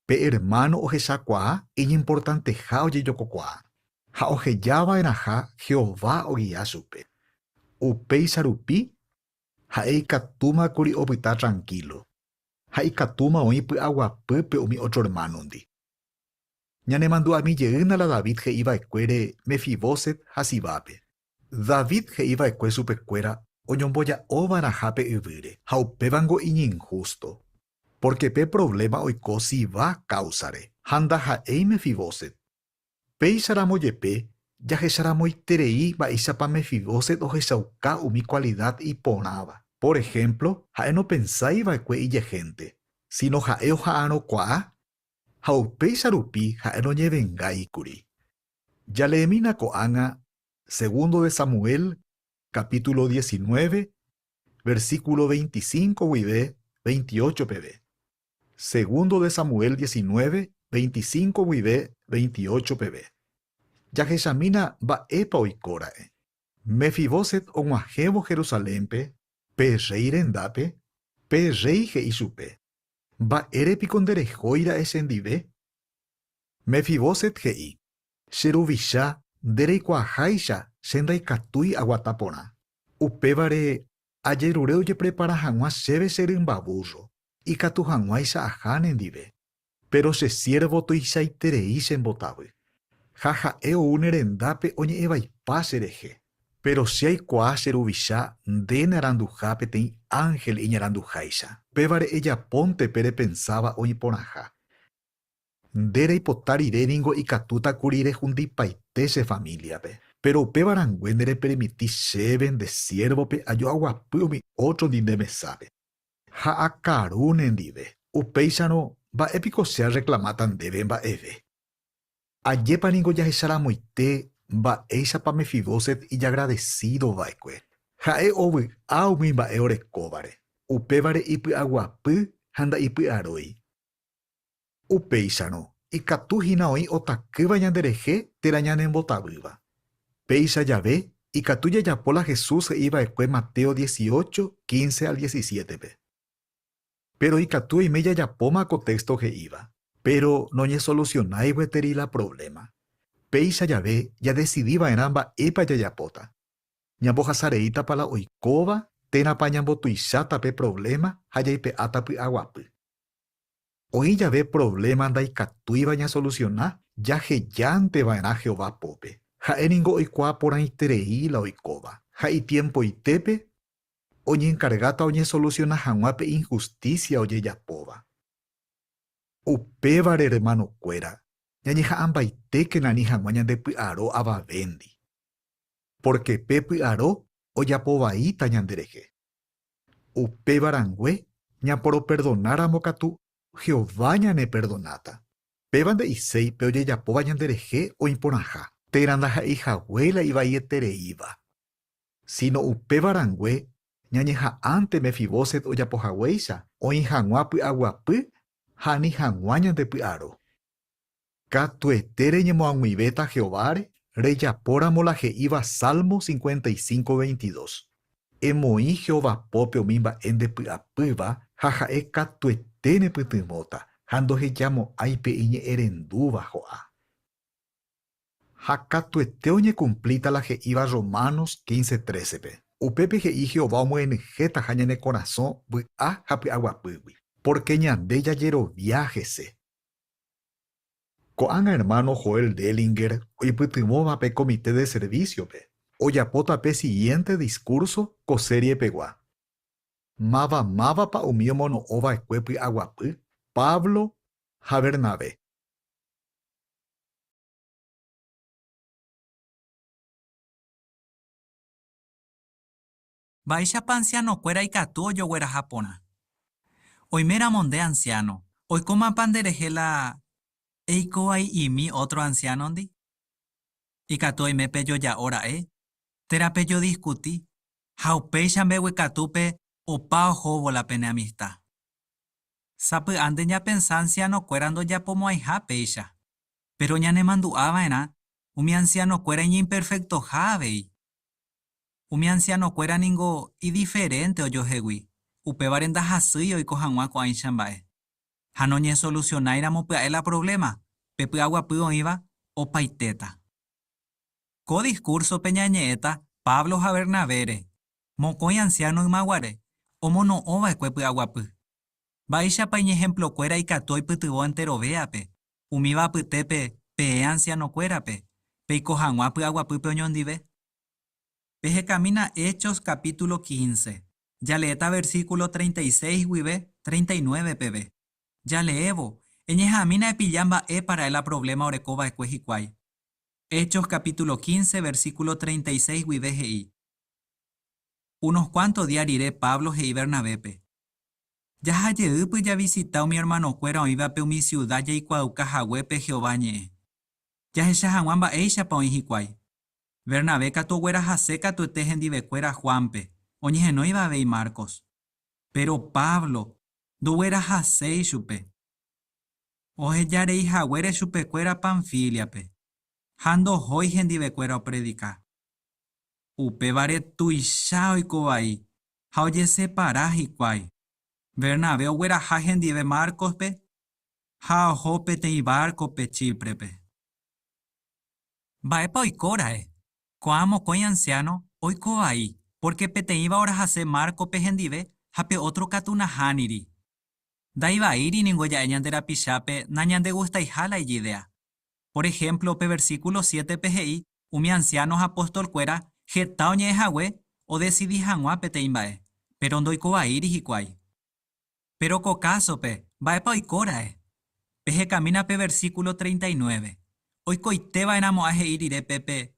Pe ermáno ohechakuaa iñimportanteha ojejokokuaa ha oheja va'erãha Jehová ogia chupe. Upéicha rupi, ha'e ikatúma kuri opyta trankílo ha ikatúma oĩ py'aguapýpe umi ótro ermánondi. Ñanemandu'ami jeýna la David he'i va'ekuére Mefibóset ha Zibápe. David he'i va'ekue chupekuéra. oñomboja'ova'erãha pe yvýre, ha upévango iñinhústo. Pórke pe provléma oiko Zibá káusare, ha ndaha'éi Mefibóset. Péicharamo jepe, jahecharamoiterei mba'éichapa Mefibóset ohechauka umi kualida iporãva. Pór ehémplo, ha'e nopensái va'ekue ijehénte, síno ha'e oha'arõkuaa ha upéicha rupi ha'e noñevengái kuri. Jaleemína ko'ág̃a Segundo de Samuel capítulo 19, versículo 25 guive 28 peve. Segundo de Samuel 19, 25 guive 28 peve. Jahechamína mba'épa oikóra'e. Mefibóset og̃uahẽvo Jerusalénpe, pe rréi rendápe, pe rréi he'i chupe, Mba'ére piko nderehóira'e chendive? Mefibóset he'i, Che ruvicha, nde reikuaaháicha che ndaikatúi aguata porã. Upévare ajerure ojeprepara hag̃ua chéve che rymba vúrro, ikatu hag̃uáicha aha nendive. Péro che siérvo tuichaiterei chembotavy. Ha ha'e ou ne rendápe oñe'ẽvaipa cherehe. Péro che aikuaa che ruvicha nde nearanduha peteĩ ánhel iñaranduháicha. Upévare ejapónte pe repensáva oĩ porãha. Nde reipota rire ningo ikatúta kuri rehundipaite che famíliape. Péro upéva rangue nde repermiti chéve nde siérvope ajoaguapy umi ótrondi nde mesápe. Ha akaru nendive. Upéicharõ, mba'e piko che arreklamáta ndéve mba'eve? Ajépa ningo jahecharamoite mba'éichapa Mefibóset ijagradesído va'ekue. Ha'e ovy'a umi mba'e orekóvare. Upévare ipy'aguapy ha nda'ipy'arói. Upéicharõ, ikatu hína oĩ otakýva ñanderehe térã ñanembotavýva. Péicha jave, ikatu jajapo la Jesús he'i va'ekue Mateo 18, 15 al 17-pe. Péro ikatu oime jajapóma ko téxto he'íva, péro noñesolusionái gueteri la provléma. Péicha jave jadesidi va'erã mba'épa jajapóta. Ñambohasa reítapa la oikóva térãpa ñambotuicháta pe provléma ha jaipe'áta py'aguapy. Oĩ jave provléma ndaikatúiva ñasolusiona, jahejánte va'erã Jehová pópe. Ha'e ningo oikuaa porãiterei la oikóva, ha itiempoitépe oñenkargáta oñesolusiona hag̃ua pe inhustísia ojejapóva. Upévare ermanokuéra, ñañeha'ãmbaitékena ani hag̃ua ñandepy'aro avavéndi, pórke pe py'aro ojapo vaíta ñanderehe. Upéva rangue, ñaporoperdonáramo katu, Jehová ñaneperdonáta. Péva nde'iséi pe ojejapóva ñanderehe oĩ porãha, térã ndaha'eihague la ivaietereíva. Síno upéva rangue, ñañeha'ãnte Mefibóset ojapohaguéicha, oĩ hag̃ua py'aguapy ha ani hag̃ua ñandepy'aro. Katuete reñemoag̃uivéta Jehováre rejapóramo la he'íva Salmo 55, 22. Emoĩ Jehová pópe umi mba'e ndepy'apýva ha ha'e katuete nepytyvõta ha ndohejamo'ãi pe iñe'ẽrendúva ho'a. Ha katuete oñekumplíta la he'íva Romanos 15, 13-pe. Upépe he'i Jehová omyenyhẽtaha ñane korasõ vy'a ha py'aguapýgui, pórke ñande jajerovia hese. Ko'ág̃a ermáno Joel Delinger oipytyvõva pe Comité de Servicio-pe, ojapóta pe sigiénte diskúrso ko seriepegua, Máva mávapa umi omono'õ va'ekue py'aguapy, Pablo ha Bernabé. Mba'éichapa ansianokuéra ikatu ojogueraha porã? Oiméramo nde ansiáno, oikómapa nderehe la eikovai'imi ótro ansiánondi? Ikatu oime pejoja'o ra'e, térã pejodiskuti, ha upéicha mbeguekatúpe opa ohóvo la pene amista. Sapy'ánte ñapensa ansianokuéra ndojapomo'ãiha péicha, péro ñanemandu'a va'erã umi ansianokuéra iñimperfektoha avei. Umi ansianokuéra ningo idiferénte ojohegui, upévare ndahasýi oiko hag̃ua ko'ãicha mba'e. Ha noñesolusionáiramo pya'e la provléma, pe py'aguapy oĩva opaitéta. Ko diskúrsope ñañe'ẽta Pablo ha Bernabére, mokõi ansiáno ymaguare, omono'õva'ekue py'aguapy. Mba'éichapa iñehemplokuéra ikatu oipytyvõ enterovéape, umíva apytépe peẽ ansianokuérape, peiko hag̃ua py'aguapýpe oñondive? Pehekamína Hechos capítulo 15. Jaleéta versículo 36 guive 39 peve. Jaleévo, eñeha'ãmína epilla mba'épa ra'e la provléma oreko va'ekue hikuái. Hechos capítulo 15, versículo 36 guive he'i, Unos kuánto día rire Pablo he'i Bernabépe, Jaha jeýpy javisita umi ermanokuéra oĩvape umi siuda jaikuaauka haguépe Jehová ñe'ẽ. Jahecha hag̃ua mba'éichapa oĩ hikuái. Bernabé katu oguerahase katuete hendivekuéra Juánpe, oñehenóiva avei Marcos. Péro Pablo ndoguerahaséi chupe. Oheja rei haguére chupekuéra Panfíliape, ha ndohói hendivekuéra opredika. Upévare tuicha oiko vai ha ojesepara hikuái. Bernabé ogueraha hendive Márcospe ha oho peteĩ várkope Chíprepe. Mba'épa oiko ra'e? Ko'ã mokõi ansiáno oiko vai, pórke peteĩva orahase Márcospe hendive ha pe ótro katu nahániri. Ndaivaíri ningo ja'e ñande rapichápe nañandegustaiha la ijidéa. Por ehémplo, pe versíkulo siétepe he'i umi ansiáno ha apostolkuéra heta oñe'ẽ hague odesidi hag̃ua peteĩ mba'e, péro ndoikovaíri hikuái. Péro ko kásope, mba'épa oiko ra'e? Pehekamína pe versíkulo 39. Oikoite va'erãmo'ã he'i rire pépe,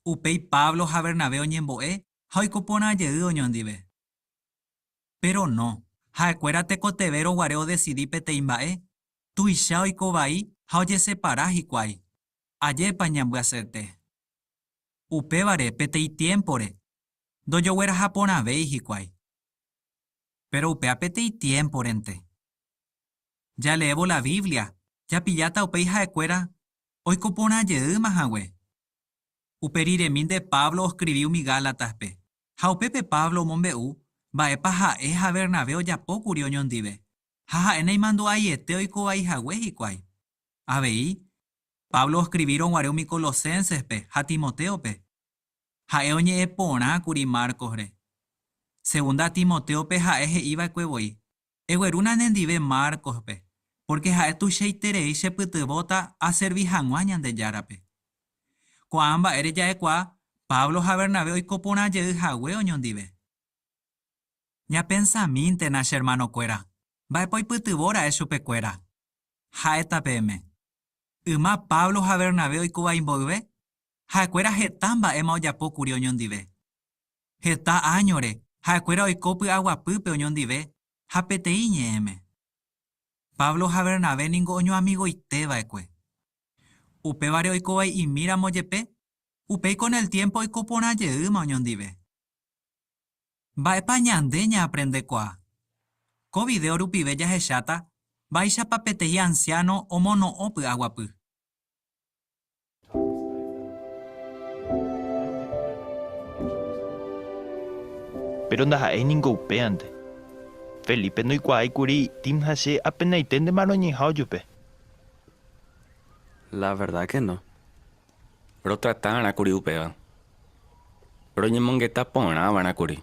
Upéi Pablo ha Bernabé oñembo'e ha oiko porã jey oñondive. Péro no, ha'ekuéra tekotevérõ guare odesidi peteĩ mba'e, tuicha oiko vai ha ojesepara hikuái. Ajépa ñambyasyete! Upévare peteĩ tiémpore ndojoguerahaporãvéi hikuái. Péro upéva peteĩ tiémporente. Jaleévo la Biblia, japilláta upéi ha'ekuéra oiko porã jeýma hague. Upe riremínte Pablo oskrivi umi Gálataspe, Ha upépe Pablo omombe'u mba'épa ha'e ha Bernabé ojapo kuri oñondive, ha ha'e naimandu'aiete oiko vai hague hikuái. Avei, Pablo oskrivírõ guare umi Colosénsespe ha Timotéope, ha'e oñe'ẽ porã kuri Márcosre. Segunda Timotéope ha'e he'i va'ekue voi, Eguerúna nendive Márcospe, pórke ha'e tuichaiterei chepytyvõta aservi hag̃ua Ñandejárape. Ko'ã mba'ére ja'ekuaa Pablo ha Bernabé oiko porã jey hague oñondive. Ñapensamíntena che ermanokuéra, mba'épa oipytyvõ ra'e chupekuéra? Ha'éta peẽme. Yma Pablo ha Bernabé oiko vai mboyve, ha'ekuéra heta mba'éma ojapo kuri oñondive. Heta áñore ha'ekuéra oiko py'aguapýpe oñondive ha peteĩ ñe'ẽme. Pablo ha Bernabé ningo oñoamigoite va'ekue. Upévare oiko vai'imíramo jepe, upéi kon el tiémpo oiko porã jeýma oñondive. Mba'épa ñande ñaaprendekuaa? Ko vidéo rupive jahecháta mba'éichapa peteĩ ansiáno omono'õ py'aguapy. Péro ndaha'éi ningo upévante. Felipe ndoikuaái kuri Tim ha che apenaiténtema roñeha ojupe. La verdad que no. Rotrata va'erã kuri upéva. Roñemongeta porã va'erã kuri.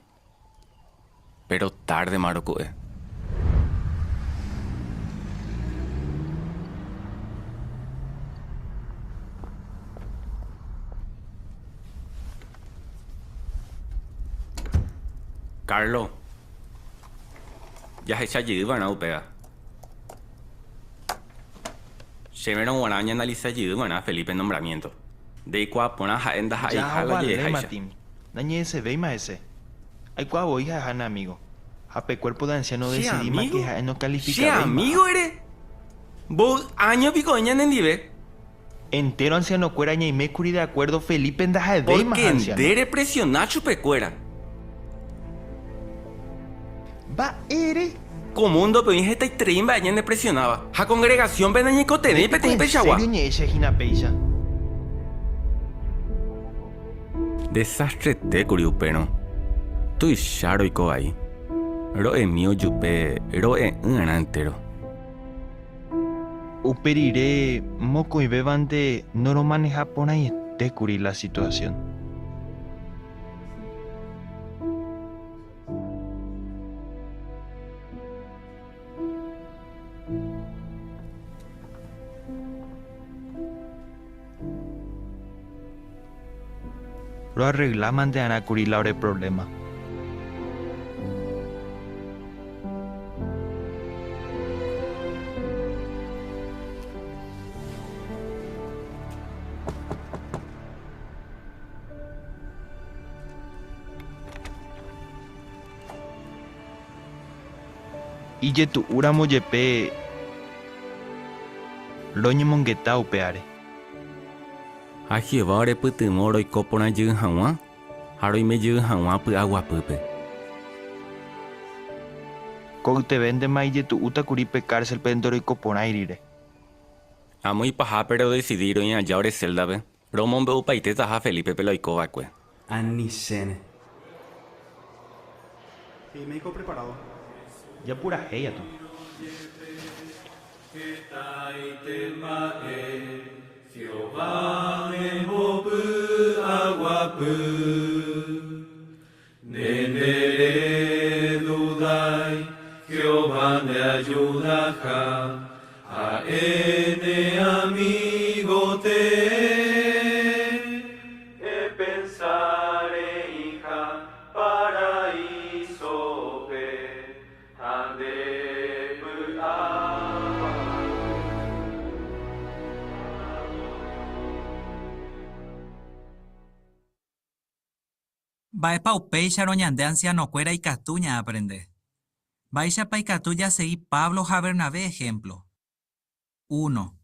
Péro tárdema roku'e. Carlos, jahecha jey va'erã upéva. Chéverõ g̃uarã oñeanalisa jey va'erã Felipe nombramiento. Ndeikuaa porã ha'e ndaha'eiha Ja la ovaléma, je'eháicha. Tim. Nañe'ẽsevéima hese. Aikuaa voi ha'eha ne amigo. Ha pe cuerpo de anciano Che odesidíma amigo? ke ha'e Che nokalifikavéimaha. amigo ere? Mboy áño piko oĩ ñanendive? Entéro ansianokuéra ñaime kuri de akuérdo Felipe ndaha'evéimaha Pórke ansiáno. nde represiona chupekuéra. Mba'ére? Ko múndope oĩ hetaiterei mba'e ñanepresionáva, ha kongregasiónpe nañaikotevẽi Nde piko peteĩ peichagua. ensério ñe'ẽ che hína péicha? Desastrete kuri upérõ. Tuicha roiko vai. Ro'emi ojupe ro'e'ỹ'arã entéro. Upe rire mokõivévante noromaneha porãiete kuri la situasión. Roarreglámante arã kuri la ore provléma. Ijetu'úramo jepe roñemongeta upévare. Ha Jehová orepytyvõ roiko porã jey hag̃ua ha roime jey hag̃ua py'aguapýpe. Ko'ytevéntema ijetu'úta kuri pe kárselpe ndoroikoporãi rire. Amo ipahápe rodesidi roĩ aja ore séldape, romombe'upaitetaha Felípepe la oiko va'ekue. Anichéne. Eiméiko preparado. Japurahéi atu. Hetaite mba'e Jehová nembopy'aguapy. Nde nderedudái Jehová ndeajudaha, ha'e ne amígo tee. Epensa reĩha paraísope. Ha nde py'aguapy. Mba'épa upéicharõ ñande ansianokuéra ikatu ñaaprende? Mba'éichapa ikatu jasegi Pablo ha Bernabé ehémplo? Uno.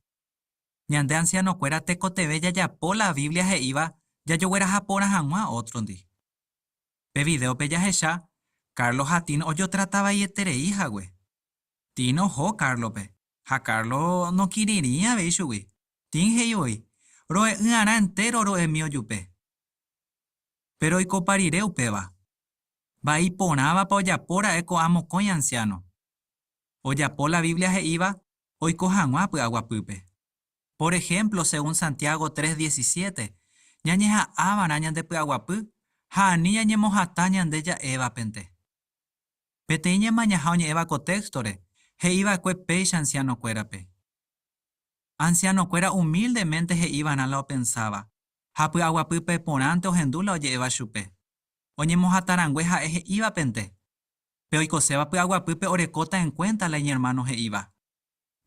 Ñande ansianokuéra tekotevẽ jajapo la Biblia he'íva jajogueraha porã hag̃ua ótrondi. Pe vidéope jahecha Carlos ha Tim ojotrata vaieterei hague. Tim oho Cárlospe, ha Carlos nokirirĩ avei chugui. Tim he'i voi, Ro'e'ỹ'arã entéro ro'emi ojupe. Péro oikopa rire upéva, mba'e iporãvapa ojapo ra'e ko'ã mokõi ansiáno? Ojapo la Biblia he'íva oiko hag̃ua py'aguapýpe. Pór ehémplo, según Santiago 3:17, ñañeha'ãva'erã ñandepy'aguapy ha ani ñañemohatã ñande ja'évapente. Peteĩ ñemañaha oñe'ẽva ko téxtore, he'iva'ekue péicha ansianokuérape, Ansianokuéra umíldemente he'iva'erã la opensáva, ha py'aguapýpe porãnte ohendu la oje'éva chupe. Oñemohatãrangue ha'e he'ívapente, pe oikoséva py'aguapýpe orekóta enkuénta la iñermáno he'íva.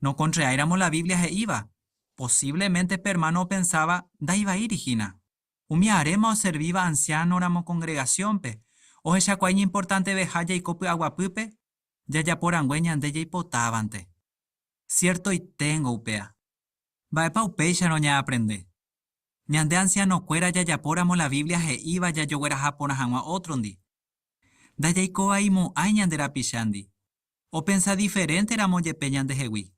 Nokontreáiramo la Biblia he'íva, posívlemente pe ermáno opensáva ndaivaíri hína. Umi aréma oservíva ansiánoramo kongregasiónpe, ohechakuaa iñimportanteveha jaiko py'aguapýpe jajapo rangue ñande jaipotávante. Siertoiténgo upéa. Mba'épa upéicharõ ñaaprende? Ñande ansianokuéra jajapóramo la Biblia he'íva jajogueraha porã hag̃ua ótrondi, ndajaikovaimo'ãi ñande rapichándi. Opensa diferénteramo jepe ñandehegui.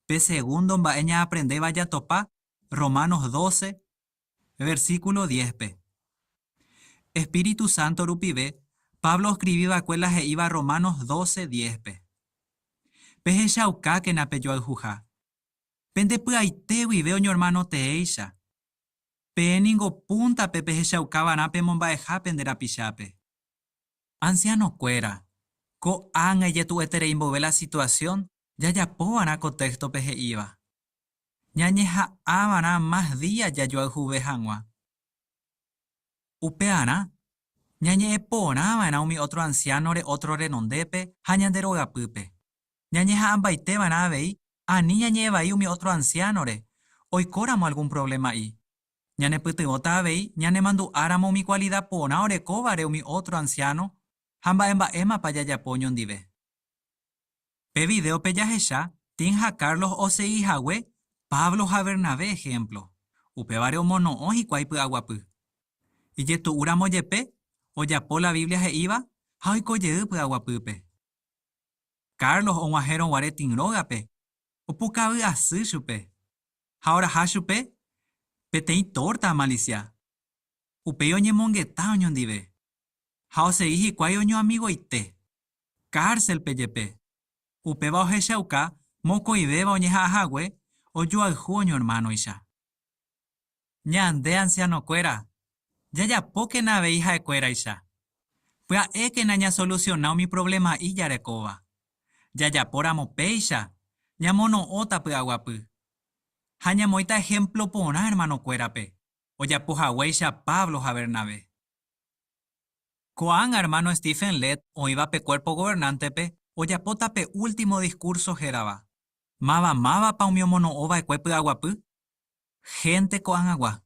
Pe segundo mba'e ñaaprendéva jatopa Romanos 12, versíkulo 10-pe. Espíritu sánto rupive, Pablo oskrivi va'ekue la he'íva Romanos 12, 10-pe. Pehechaukákena pejoayhuha. Pende py'aite guive oñoermáno teéicha. Peẽ ningo púntape pehechauka va'erã pemomba'eha pende rapichápe. Ansianokuéra, ko'ág̃a ijetu'ueterei mboyve la situasión, jajapo va'erã ko téxtope he'íva. Ñañeha'ã va'erã más día jajoayhuve hag̃ua. Upearã, ñañe'ẽ porã va'erã umi ótro ansiánore ótro renondépe ha ñande rogapýpe. Ñañeha'ãmbaite va'erã avei ani ñañe'ẽ vai umi ótro ansiánore oikóramo algún provlema'i. Ñanepytyvõta avei ñanemandu'áramo umi kualida porã orekóvare umi ótro ansiáno ha mba'emba'émapa jajapo oñondive. Pe vidéope jahecha Tim ha Carlos osegi hague Pablo ha Bernabé ehémplo, upévare omono'õ hikuái py'aguapy. Ijetu'úramo jepe, ojapo la Biblia he'íva ha oiko jey py'aguapýpe. Carlos og̃uahẽrõ guare Tim rógape, opukavy asy chupe. Ha oraha chupe peteĩ tórta amalisia. Upéi oñemongeta oñondive. Ha osegi hikuái oñoamigoite. Kárselpe jepe. Upéva ohechauka mokõivéva oñeha'ã hague ojoayhu oñoermánoicha. Ñande ansianokuéra, jajapókena avei ha'ekuéraicha. Pya'ékena ñasolusiona umi provlema'i jarekóva. Jajapóramo péicha, ñamono'õta py'aguapy. Ha ñamoĩta ehémplo porã ermanokuérape. ojapo haguéicha Pablo ha Bernabé. Ko'ág̃a ermáno Stephen Lett oĩva pe Cuerpo Gobernántepe ojapóta pe último diskúrso hérava, Máva mávapa umi omono'õ va'ekue py'aguapy? Hénte ko'ag̃agua.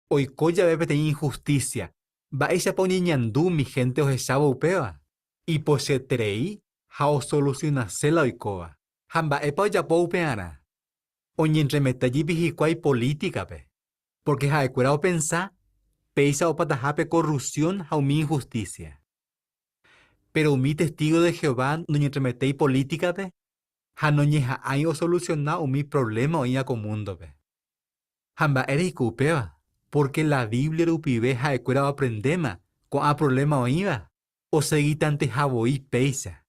Oiko jave peteĩ inhustísia, mba'éichapa oñeñandu umi hénte ohechávo upéva? Ipochyeterei ha osolusionase la oikóva. Ha mba'épa ojapo upearã? Oñentremete jepi hikuái polítikape, pórke ha'ekuéra opensa péicha opataha pe korrupsión ha umi inhustísia. Péro umi testígo de Jehová noñentremetéi polítikape ha noñeha'ãi osolusiona umi provléma oĩva ko múndope. Ha mba'éreiko upéva? Pórke la Biblia rupive ha'ekuéra oaprendéma ko'ã provléma oĩva, osegitanteha voi péicha.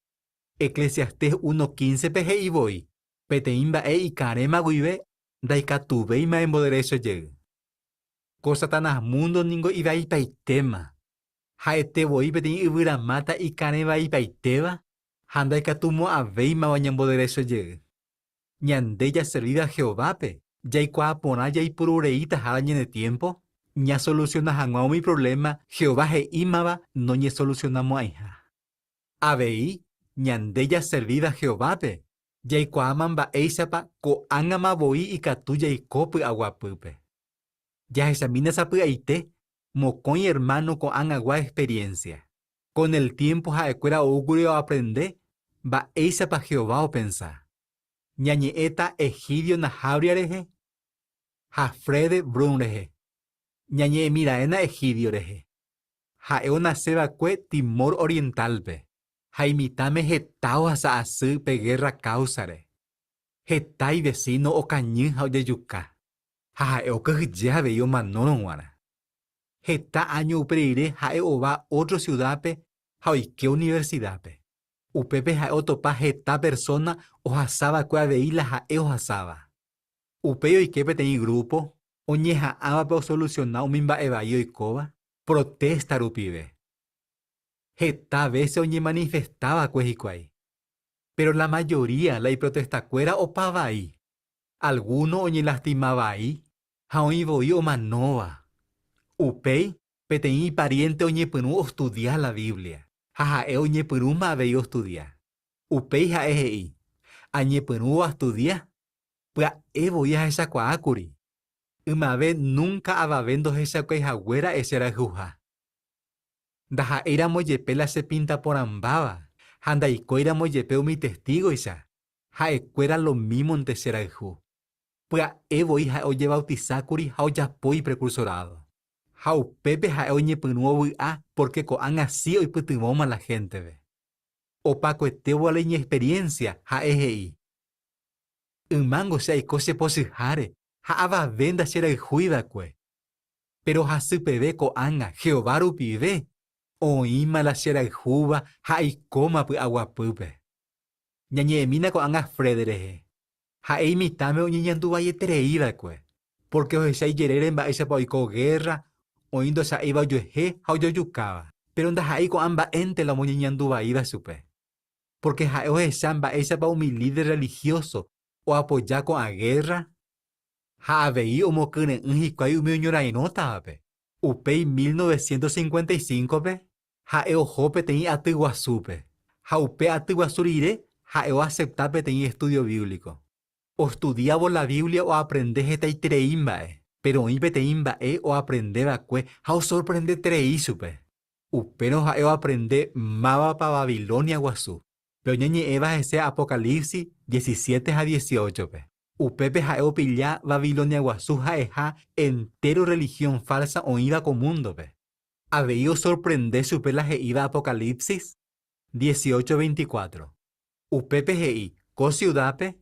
Eclesiastés 1:15-pe he'i voi, Peteĩ mba'e ikarẽma guive ndaikatuvéima emboderécho jey. Ko Satanás múndo ningo ivaipaitéma. Ha'ete voi peteĩ yvyramáta ikarẽ vaipaitéva ha ndaikatumo'ãvéimava ñamboderécho jey. Ñande jaservíva Jehovápe, jaikuaa porã jaipuru reítaha la ñane tiémpo ñasolusiona hag̃ua umi provléma Jehová he'ímava noñesolusionamo'ãiha. Avei, ñande jaservíva Jehovápe, jaikuaáma mba'éichapa ko'ág̃ama voi ikatu jaiko py'aguapýpe. Jahechamína sapy'aite mokõi ermáno ko'ag̃agua experiénsia. Kon el tiémpo ha'ekuéra oúkuri oaprende mba'éichapa Jehová opensa. Ñañe'ẽta Egidio Nahabria rehe ha Frede Brun rehe. Ñañe'ẽmiraẽna Egidio rehe. Ha'e onase va'ekue Timor Orientálpe ha imitãme heta ohasa asy pe gérra káusare. Heta ivesíno okañy ha ojejuka, ha ha'e okyhyje avei omanórõ g̃uarã. Heta áño upe rire ha'e ova ótro siudápe ha oike universidápe. Upépe ha'e otopa heta persóna ohasa va'ekue avei la ha'e ohasáva. Upéi oike peteĩ grúpo oñeha'ãvape osolusiona umi mba'e vai oikóva protésta rupive. Heta vése oñemanifesta va'ekue hikuái. Péro la majoría la iprotestakuéra opa vai. Algúno oñelastima vai ha oĩ voi omanóva. Upéi, peteĩ ipariénte oñepyrũ ostudia la Biblia, ha ha'e oñepyrũma avei ostudia. Upéi ha'e he'i, Añepyrũvo astudia, pya'e voi ahechakuaákuri. Ymave núnka avave ndohechakuái hague ra'e che rayhuha. Ndaha'éiramo jepe la che pínta porãmbáva ha ndaikóiramo jepe umi Testígoicha, ha'ekuéra lomímonte che rayhu. Pya'e voi ha'e ojevautisákuri ha ojapo iprekursorádo. Ha upépe ha'e oñepyrũ ovy'a pórke ko'ág̃a si oipytyvõma la hénteve. Opakuetévo la iñexperiénsia, ha'e he'i, Ymángo che aiko che pochyháre ha avave ndacherayhúi va'ekue. Péro hasypeve ko'ág̃a Jehová rupive oĩma la cherayhúva ha aikóma py'aguapýpe. Ñañe'ẽmína ko'ág̃a Fred rehe. Ha'e imitãme oñeñandu vaieterei va'ekue, pórke ohecha ijerére mba'éichapa oiko gérra, oĩ ndocha'éiva ojuehe ha ojojukáva. Péro ndaha'éi ko'ã mba'énte la omoñeñandu vaíva chupe. Pórke ha'e ohecha mba'éichapa umi líder rrelihióso oapoja ko'ã gérra ha avei omokyre'ỹ hikuái umi oñorairõtavape. Upéi 1955-pe ha'e oho peteĩ aty guasúpe, ha upe aty guasu rire ha'e oasepta peteĩ estúdio bíblico. Ostudiávo la Biblia oaprende hetaiterei mba'e, péro oĩ peteĩ mba'e oaprende va'ekue ha osorprendeterei chupe. Upérõ ha'e oaprende mávapa Babilonia Guasu, pe oñeñe'ẽva hese Apocalipsis 17 ha 18-pe. Upépe ha'e opilla Babilonia Guasu ha'eha entéro rrelihión fálsa oĩva ko múndope. Avei osorprende chupe la he'íva Apocalipsis 18:24. Upépe he'i, Ko siudápe,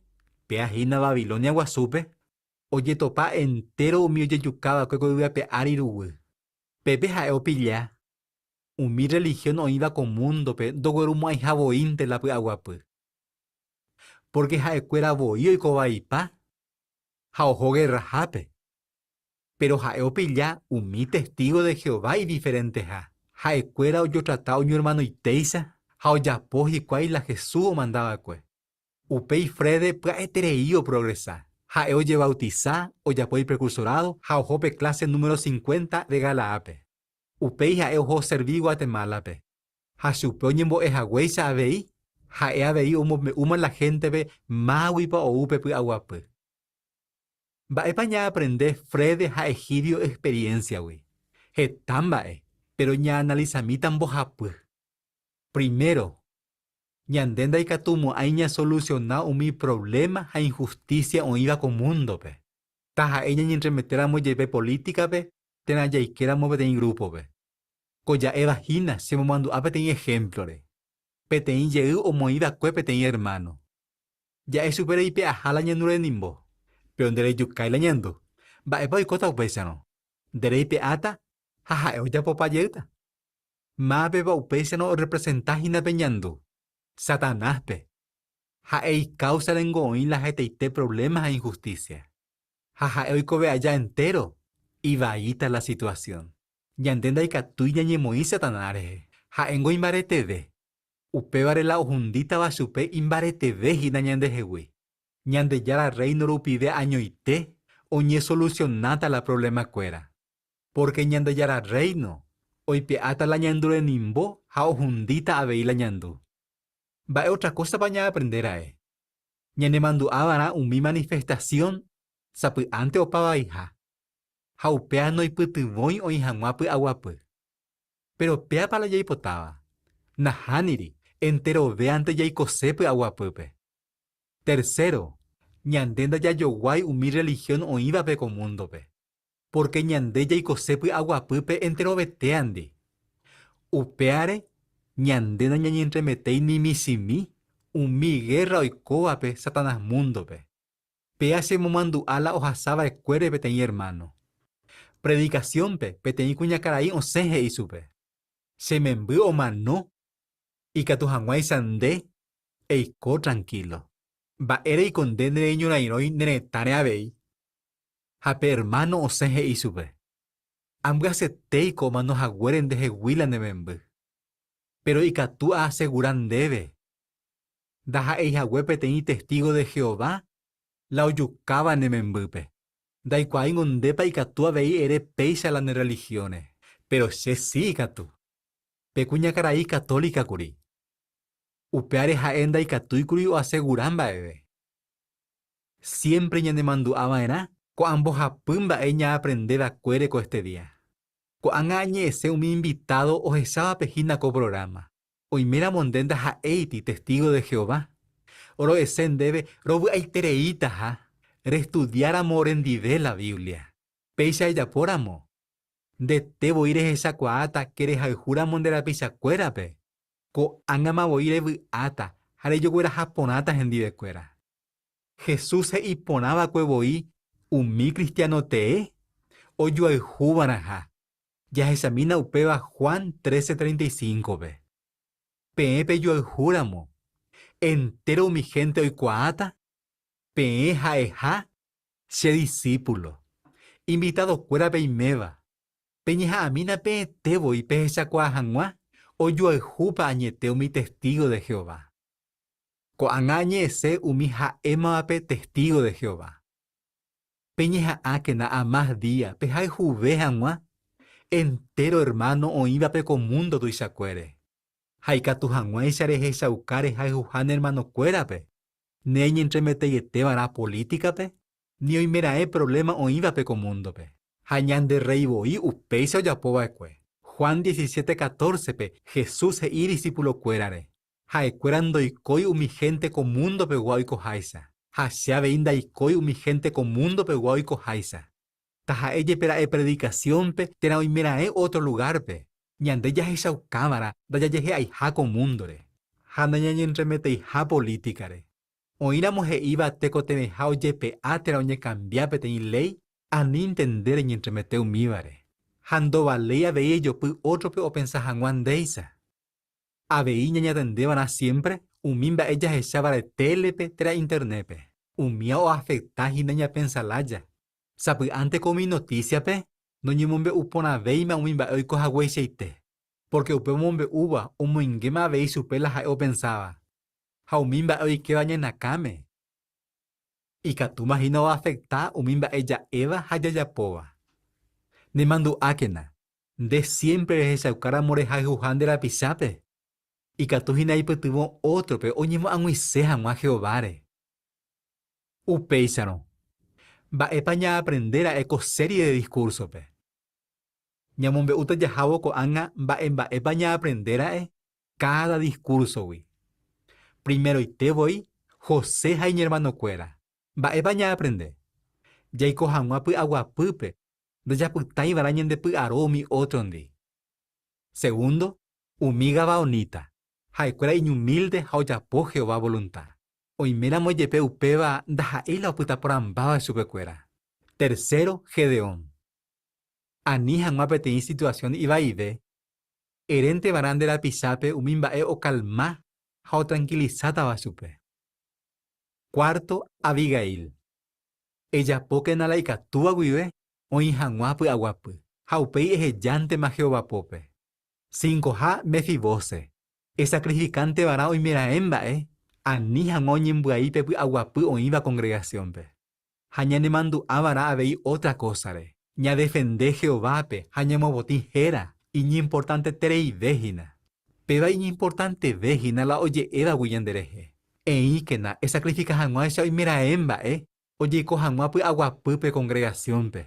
péa hína Babilonia Guasúpe, ojetopa entéro umi ojejuka va'ekue ko yvy ape ári ruguy. Pépe ha'e opilla, umi rrelihión oĩva ko múndope ndoguerumo'ãiha voínte la py'aguapy. Pórke ha'ekuéra voi oiko vaipa ha oho gerrahápe. Péro ha'e opilla umi testígo de Jehová idiferenteha. Ha'ekuéra ojotrata oñoermanoitéicha Ha ojapo hikuái la Jesús omanda va'ekue. Upéi Frede pya'eterei oprogresa. Ha'e ojevautisa, ojapo iprekursorádo ha oho pe kláse número 50 de Galaádpe. Upéi ha'e oho oservi Guatemálape. Ha chupe oñembo'e haguéicha avei, ha'e avei omombe'úma la héntepe máguipa ou pe py'aguapy. Mba'épa ñaaprende Frede ha Egidio experiénsiagui? Heta mba'e, péro ñaanalisamíta mbohapy. Primero, ñande ndaikatumo'ãi ñasolusiona umi provléma ha inhustísia oĩva ko múndope, taha'e ñañentremetéramo jepe polítikape térã jaikéramo peteĩ grúpope. Ko ja'éva hína chemomandu'a peteĩ ehémplore. Peteĩ jey omoĩ va'ekue peteĩ ermáno. Ja'e chupe reipe'aha la ñandu renimbo, péro nderejukái la ñandu. Mba'épa oikóta upéicharõ? Nde reipe'áta ha ha'e ojapopa jeýta. Mápepa upéicharõ orrepresenta hína pe ñandu? Satanáspe. Ha'e ikáusarengo oĩ la hetaite provléma ha inhustísia. Ha ha'e oikove aja entéro, ivaíta la situasión. Ñande ndaikatúi ñañemoĩ Satanás rehe, ha'éngo imbareteve. Upévare la ohundítava chupe imbareteve hína ñandehegui. Ñandejára Rréino rupive añoite oñesolusionáta la provlemakuéra. Pórke Ñandejára Rréino oipe'áta la ñandu renimbo ha ohundíta avei la ñandu. Mba'e ótra kósapa ñaaprende ra'e? Ñanemandu'a va'erã umi manifestasión sapy'ánte opa vaiha, ha upéva noipytyvõi oĩ hag̃ua py'aguapy. Péro péapa la jaipotáva? Nahániri, enterovéante jaikose py'aguapýpe. Tercero, ñande ndajajoguái umi rrelihión oĩvape ko múndope, pórke ñande jaikose py'aguapýpe enterovetéandi. Upévare ñande nañañentremetéi ni michĩmi umi gérra oikóvape Satanás múndope. Péa chemomandu'a la ohasa va'ekuére peteĩ ermáno. Predikasiónpe peteĩ kuñakarai osẽ he'i chupe, Che memby omano, ikatu hag̃uáicha nde eiko trankílo. Mba'éreiko nde nereñorairõi ne retãre avei? Ha pe ermáno osẽ he'i chupe, Ambyasyetéiko omano haguére ndehegui la ne memby. Péro ikatu aasegura ndéve ndaha'éi hague peteĩ testígo de Jehová la ojukáva ne membýpe. Ndaikuaáingo ndépa ikatu avei ere péicha la ne rrelihióne, péro che si ikatu. Pe kuñakarai katólika kuri. Upévare ha'e ndaikatúikuri oasegura mba'eve. Siémpre ñanemandu'a va'erã ko'ã mbohapy mba'e ñaaprende va'ekuére ko este día. Ko'ág̃a añe'ẽse umi invitádo ohechávape hína ko prográma. Oiméramo nde ndaha'éiti testígo de Jehová, ro'ese ndéve rovy'aitereítaha restudiáramo orendive la Biblia. Péicha ejapóramo, ndete voi rehechakuaáta ke rehayhúramo nde rapichakuérape, ko'ág̃ama voi revy'áta ha rejogueraha porãta hendivekuéra. Jesús he'i porã va'ekue voi umi kristiáno tee ojoayhuva'erãha. Jahechamína upéva Juan 13:35-pe. Peẽ pejoayhúramo, entéro umi hénte oikuaáta peẽ ha'eha che disípulo. Invitadokuéra peiméva, peñeha'ãmína peẽte voi pehechakuaa hag̃ua ojoayhúpa añete umi testígo de Jehová. Ko'ág̃a añe'ẽse umi ha'émavape testígo de Jehová. Peñeha'ãkena amás día pehayhuve hag̃ua entéro ermáno oĩvape ko múndo tuichakuére. Ha ikatu hag̃uáicha rehechauka rehayhuha ne ermanokuérape, neñentremeteietéva'erã polítikape ni oimeraẽ provléma oĩvape ko múndope. Ha ñande Rréi voi upéicha ojapo va'ekue. Juan 17:14-pe Jesús he'i idisipulokuérare, Ha'ekuéra ndoikói umi hénte ko mundopegua oikoháicha, ha che avei ndaikói umi hénte ko mundopegua oikoháicha. Taha'e jepe ra'e predikasiónpe térã oimeraẽ ótro lugárpe, ñande jahechaukava'erã ndajajehe'aiha ko múndore ha nañañentremeteiha polítikare. Oĩramo he'íva tekotevẽha ojepe'a térã oñekambia peteĩ léi, anínte nde reñentremete umívare. Ha ndovaléi avei ejopy ótrope opensa hag̃ua ndéicha. Avei ñañatendeva'erã siémpre umi mba'e jahechávare télepe térã Internétpe. Umíva oafekta hína ñapensa lája. Sapy'ánte ko umi notísiape noñemombe'uporãvéima umi mba'e oiko hagueichaite. Pórke upe omombe'úva omoingéma avei chupe la ha'e opensáva, ha umi mba'e oikéva ñane akãme, ikatúma hína oafekta umi mba'e ja'éva ha jajapóva. Nemandu'ákena, nde siémpre rehechaukáramo rehayhuha nde rapichápe, ikatu hína eipytyvõ ótrope oñemoag̃uise hag̃ua Jehováre. Upéicharõ, mba'épa ñaaprende ra'e ko série de diskúrsope? Ñamombe'úta jahávo ko'ág̃a mba'emba'épa ñaaprende ra'e káda diskúrsogui. Primeroite voi, José ha iñermanokuéra. Mba'épa ñaaprende? Jaiko hag̃ua py'aguapýpe ndajapytãiva'erã ñandepy'aro umi ótrondi. Segundo, umi gabaonita. Ha'ekuéra iñumílde ha ojapo Jehová volunta. Oiméramo jepe upéva ndaha'éi la opyta porãmbáva chupekuéra. Tercero, Gedeón. Ani hag̃ua peteĩ situasión ivaive, erénte va'erã nde rapichápe umi mba'e okalma ha otrankilisátava chupe. Cuarto, Abigail. Ejapókena la ikatúva guive oĩ hag̃ua py'aguapy, ha upéi ehejántema Jehová pópe. Cincoha, Mefibóset. Esakrifikánte va'erã oimeraẽ mba'e ani hag̃ua oñembyai pe py'aguapy oĩva kongregasiónpe. Ha ñanemandu'a va'erã avei ótra kósare, ñadefende Jehovápe ha ñamopotĩ héra, iñimportantetereive hína. Péva iñimportanteve hína la oje'évagui ñanderehe. Eĩkena esakrifika hag̃uáicha oimeraẽ mba'e ojeiko hag̃ua py'aguapýpe kongregasiónpe.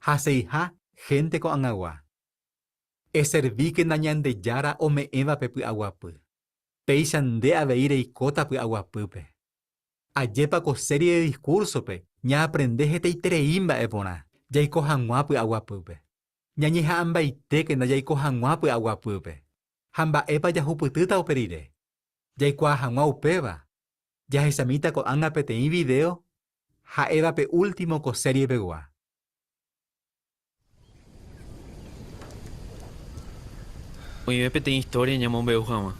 Ha seiha hénte ko'ag̃agua. Eservíkena Ñandejára ome'ẽvape py'aguapy. Péicha nde avei reikóta py'aguapýpe. Ajépa ko série de diskúrsope ñaaprende hetaiterei mba'e porã jaiko hag̃ua py'aguapýpe. Ñañeha'ãmbaitékena jaiko hag̃ua py'aguapýpe. Ha mba'épa jahupytýta upe rire? Jaikuaa hag̃ua upéva, jahechamíta ko'ág̃a peteĩ vidéo ha'éva pe último ko sériepegua. Oĩve peteĩ historia ñamombe'u hag̃ua.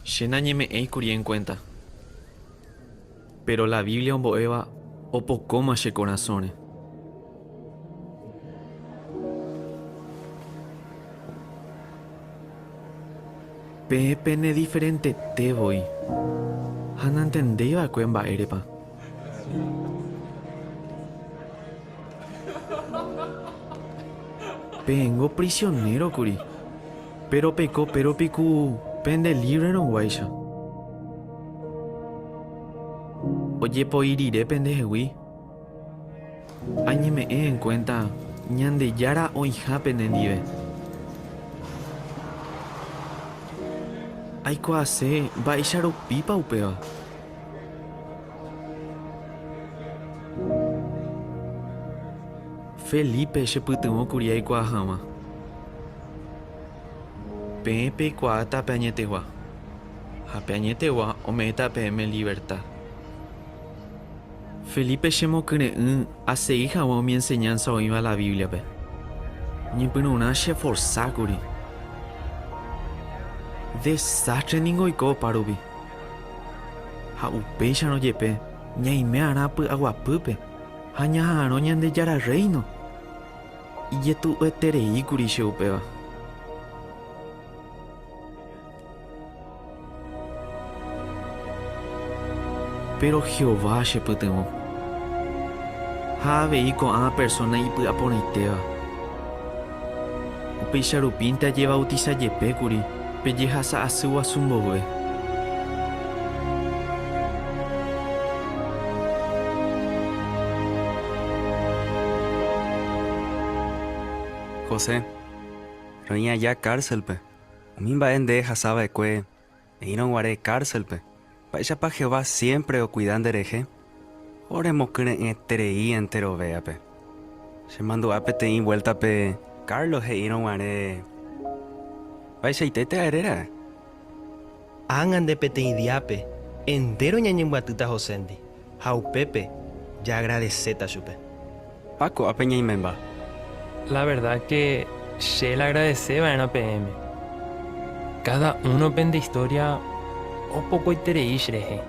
Che nañeme'ẽi kuri en cuenta. Pero la Biblia ombo'éva opokóma che korasõre. Peẽ penediferentete voi. Ha nantendéi va'ekue mba'érepa. Peẽngo prisionéro kuri, péro peiko péropi ku pende lívrerõguáicha. Ojepoi rire pendehegui, añeme'ẽ enkuénta Ñandejára oĩha penendive. Aikuaase mba'éicha rupípa upéva. Felipe chepytyvõ kuri aikuaa hag̃ua. Peẽ peikuaáta pe añetegua, ha pe añetegua ome'ẽta peẽme liverta. Felipe chemokyre'ỹ asegi hag̃ua umi enseñánsa oĩva la Bíbliape. Ñepyrũrã cheforsa kuri. Desástre ningo oiko opárupi. Ha upéicharõ jepe ñaime arã py'aguapýpe ha ñaha'arõ Ñandejára Rréino. Ijetu'ueterei kuri che upéva. Péro Jehová chepytyvõ. Ha avei ko'ã persóna ipy'aporãitéva. Upéicha rupínte ajevautisa jepe kuri pe jehasa asy guasu mboyve. José, roĩ aja kárselpe, umi mba'e nde ehasa va'ekue eĩrõ guare kárselpe, mba'éichapa Jehová siémpre okuida nderehe? Oremokyre'ỹeterei enterovéape. Chemandu'a peteĩ vuéltape Carlos he'írõ guare, Mba'eichaitéte ere ra'e? Ág̃a nde peteĩ diápe entéro ñañembyatýta Joséndi, ha upépe jaagradeséta chupe. Pa ko'ápe ñaimemba. La verdad que che la agradece va'erã peẽme. Cada uno pende historia opokoiterei che rehe.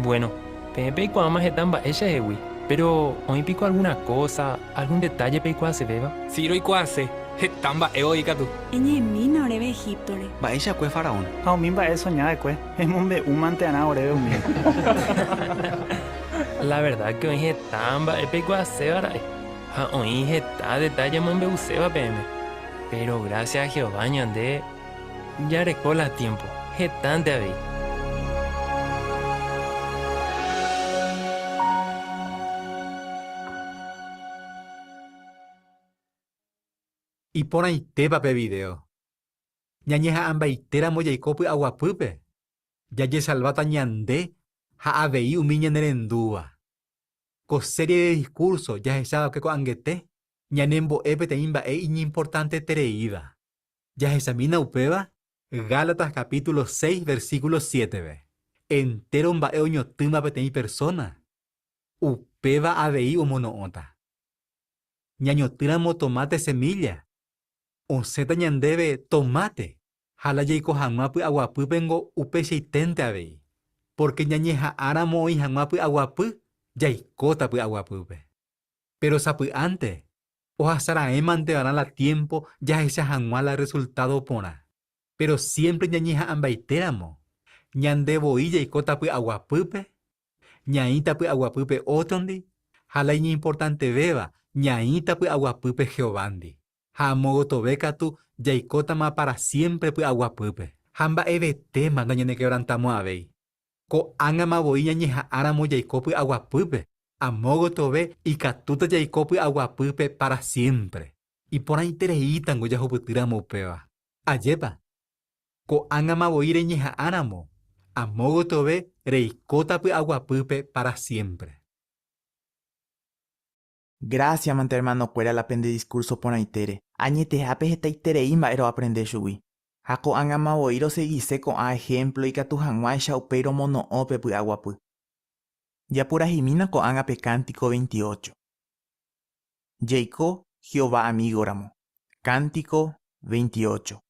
Bueno, peẽ peikuaáma heta mba'e chehegui, pero oĩ piko alguna cosa, algún detalle peikuaasevéva? Si roikuaase. Heta mba'e voi katu. Eñe'ẽmína oréve Egíptore. Mba'eichakue Faraón. Ha umi mba'e esoña va'ekue, emombe'u mantearã oréve umi. La verdad ke oĩ heta mba'e peikuaaséva ra'e, ha oĩ heta detalle amombe'uséva peẽme. Péro grásia a Jehová ñande jareko la tiémpo, hetánte avei. Iporãitépa pe vidéo! Ñañeha'ãmbaitéramo jaiko py'aguapýpe, jajesalváta ñande ha avei umi ñanerendúva. Ko série de diskúrso jahechava'ekue ko'angete, ñanembo'e peteĩ mba'e iñimportantetereíva. Jahechamína upéva Gálatas capítulo 6 versículo 7-pe. Entéro mba'e oñotỹva peteĩ persóna, upéva avei omono'õta. Ñañotỹramo tomáte semílla, osẽta ñandéve tomáte ha la jaiko hag̃ua py'aguapýpengo upeichaiténte avei. Pórke ñañeha'ãramo oĩ hag̃ua py'aguapy, jaikóta py'aguapýpe. Péro sapy'ánte, ohasa raẽmante va'erã la tiémpo jahecha hag̃ua la rresultádo porã. Péro siémpre ñañeha'ãmbaitéramo, ñande voi jaikóta py'aguapýpe, ñaĩta py'aguapýpe ótrondi, ha la iñimportantevéva, ñaĩta py'aguapýpe Jehovándi. Ha amo gotove katu jaikótama pára siémpre py'aguapýpe. Ha mba'evetéma nañanekevrantamo'ãvéi. Ko'ág̃ama voi ñañeha'ãramo jaiko py'aguapýpe, amo gotyove ikatúta jaiko py'aguapýpe pára siémpre. Iporãitereítango jahupytýramo upéva. Ajépa? Ko'ág̃ama voi reñeha'ãramo, amo gotyove reikóta py'aguapýpe pára siémpre. Grásiamante ermanokuéra la pende diskúrso porãitére. Añetehápe hetaiterei mba'e roaprende chugui. Ha ko'ág̃ama voi rosegise ko'ã ehémplo ikatu hag̃uáicha upéi romono'õ pe py'aguapy. Japurahimína ko'ág̃a pe kántiko 28. Jaiko Jehová amígoramo. Kántiko 28.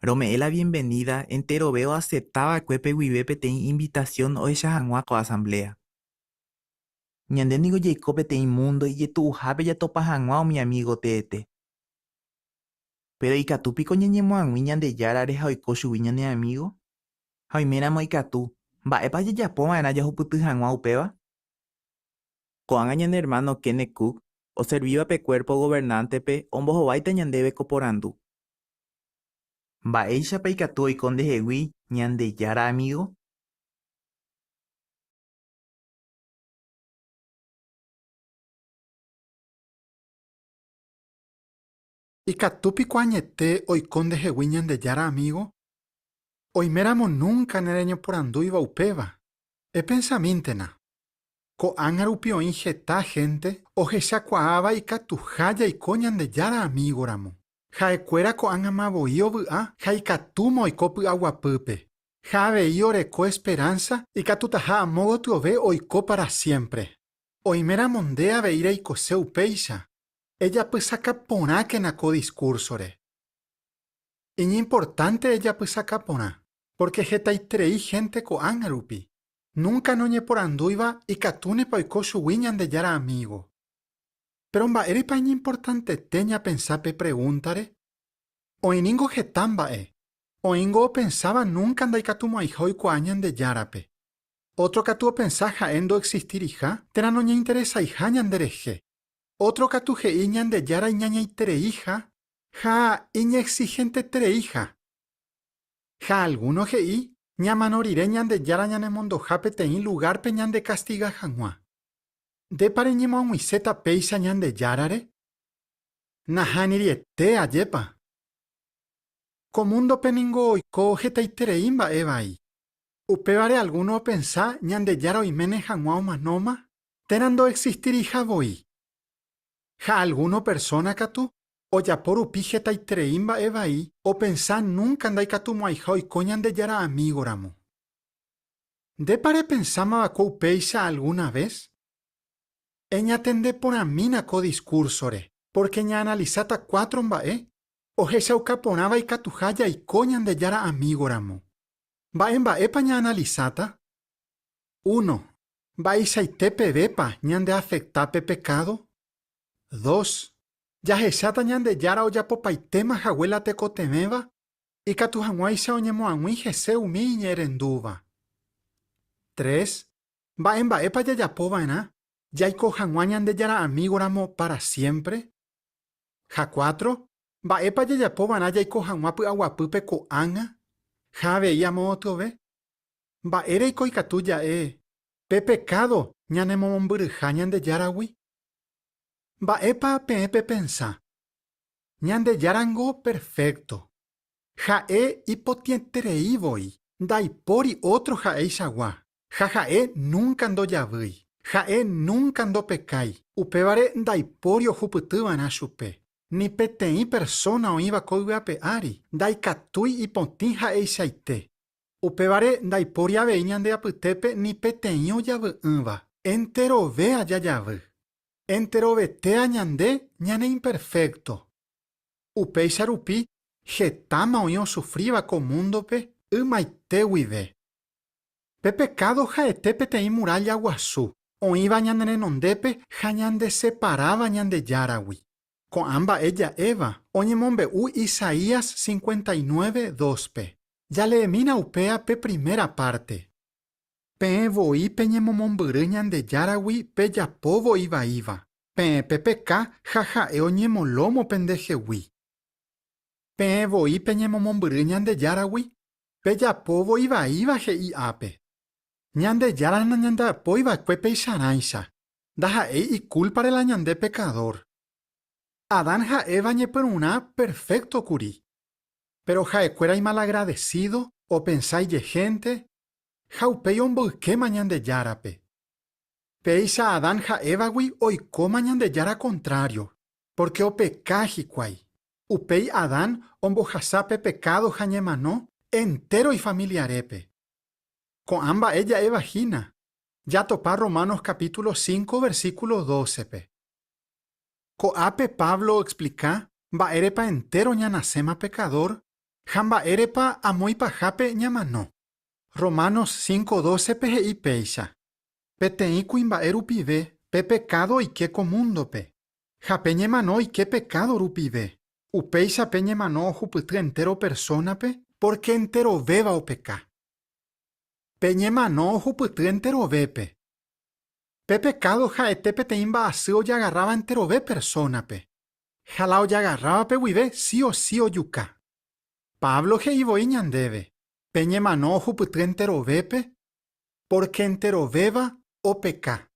Rome'ẽ la bienvenida enterove oasepta va'ekuépe guive peteĩ invitasión ohecha hag̃ua ko asambléa. Ñande ningo jaiko peteĩ múndo ijetu'uhápe jatopa hag̃ua umi amígo teete. Péro ikatu piko ñañemoag̃ui Ñandejárare ha oiko chugui ñane amígo? Ha oiméramo ikatu, mba'épa jajapo va'erã jahupyty hag̃ua upéva? Ko'ág̃a ñane ermáno Kenneth Cook, oservíva pe Kuérpo Governántepe ombohováita ñandéve ko porandu. Mba'éichapa ikatu oiko ndehegui Ñandejára amígo? Ikatu piko añete oiko ndehegui Ñandejára amígo? Oiméramo núnka nereñoporandúiva upéva, epensamíntena. Ko'ág̃a rupi oĩ heta hénte ohechakuaáva ikatuha jaiko Ñandejára amígoramo. Ha'ekuéra ko'ág̃ama voi ovy'a ha ikatúma oiko py'aguapýpe. Ha avei oreko esperánsa ikatutaha amo gotyove oiko pára siémpre. Oiméramo nde avei reikose upéicha, ejapysaka porãkena ko diskúrsore. Iñimportánte ejapysaka porã, pórke hetaiterei hénte ko'ág̃a rupi, núnka noñeporandúiva ikatúnepa oiko chugui Ñandejára amígo. Péro mba'érepa iñimportantete ñapensa pe pregúntare? Oĩ ningo heta mba'e. Oĩngo opensáva núnka ndaikatumo'ãiha oikuaa Ñandejárape. Ótro katu opensa ha'e ndoexistiriha térã noñeinteresaiha ñanderehe. Ótro katu he'i Ñandejára iñañaitereiha ha iñexihentetereiha. Ha algúno he'i ñamano rire Ñandejára ñanemondoha peteĩ lugárpe ñandekastiga hag̃ua. Ndépa reñemoag̃uiséta péicha Ñandejárare? Nahániriete, ajépa? Ko múndope ningo oiko hetaiterei mba'e vai. Upévare algúno opensa Ñandejára oiméne hag̃ua omanóma térã ndoexistiriha voi. Ha algúno persóna katu ojapo rupi hetaiterei mba'e vai opensa núnka ndaikatumo'ãiha oiko Ñandejára amígoramo. Ndépa repensámava'ekue upéicha algúna ves? Eñatende porãmína ko diskúrsore, pórke ñaanalisáta cuatro mba'e ohechauka porãva ikatuha jaiko Ñandejára amígoramo. Mba'e mba'épa ñaanalisáta? Uno, mba'eichaite pevépa ñandeafekta pe pekádo? Dos, jahecháta Ñandejára ojapopaitéma hague la tekotevẽva ikatu hag̃uáicha oñemoag̃ui hese umi iñe'ẽrendúva. Tres, mba'e mba'épa jajapo va'erã jaiko hag̃ua Ñandejára amígoramo pára siémpre? Ha cuatro, mba'épa jajapo va'erã jaiko hag̃ua py'aguapýpe ko'ág̃a ha avei amo gotyove? Mba'éreiko ikatu ja'e pe pekádo ñanemomombyryha Ñandejáragui? Mba'épa peẽ pepensa? Ñandejárango perfékto. Ha'e ipotĩeterei voi, ndaipóri ótro ha'eichagua, ha ha'e núnka ndojavýi, ha'e núnka ndopekái, upévare ndaipóri ohupyty va'erã chupe. Ni peteĩ persóna oĩva ko yvy ape ári ndaikatúi ipotĩ ha'eichaite. Upévare ndaipóri avei ñande apytépe ni peteĩ ojavy'ỹva. Enterove ajajavy. Enterovetéa ñande ñaneimperfékto. Upéicha rupi hetáma oĩ osufríva ko múndope ymaite guive. Pe pekádo ha'ete peteĩ murálla guasu oĩva ñane renondépe ha ñandeseparáva Ñandejáragui. Ko'ã mba'e ja'éva oñemombe'u Isaías 59, dóspe. Jaleemína upéa pe primera párte. Peẽ voi peñemomombyry Ñandejáragui pejapóvo ivaíva, peẽ pepeka ha ha'e oñemolómo pendehegui. Peẽ voi peñemomombyry Ñandejáragui pejapóvo ivaíva he'i ápe. Ñandejára nañandeapói va'ekue peicharãicha, ndaha'éi ikúlpare la ñande pekadór. Adán ha Eva ñepyrũrã perfékto kuri. Péro ha'ekuéra imalagradesído, opensa ijehénte ha upéi omboykéma Ñandejárape. Péicha Adán ha Évagui oikóma Ñandejára kontrário, pórke opeka hikuái. Upéi Adán ombohasa pe pekádo ha ñemano entéro ifamiliarépe. Ko'ã mba'e ja'éva hína, jatopa Romanos capítulo 5 versículo 12-pe. Ko'ápe Pablo oexplika mba'érepa entéro ñanasẽma pekadór. Ha mba'érepa amo ipahápe ñamano? Romanos 5:12-pe he'i péicha, Peteĩ kuimba'e rupive pe pekádo oike ko múndope, ha pe ñemano oike pekádo rupive. Upéicha pe ñemano ohupyty entéro persónape pórke enterovéva opeka. Pe ñemano ohupyty enterovépe. Pe pekádo ha'ete peteĩ mba'asy ojagarráva enterove persónape. Ha la ojagarrávape guive si o si ojuka. Pablo he'i voi ñandéve, Pe ñemano ohupyty enterovépe pórke enterovéva opeka.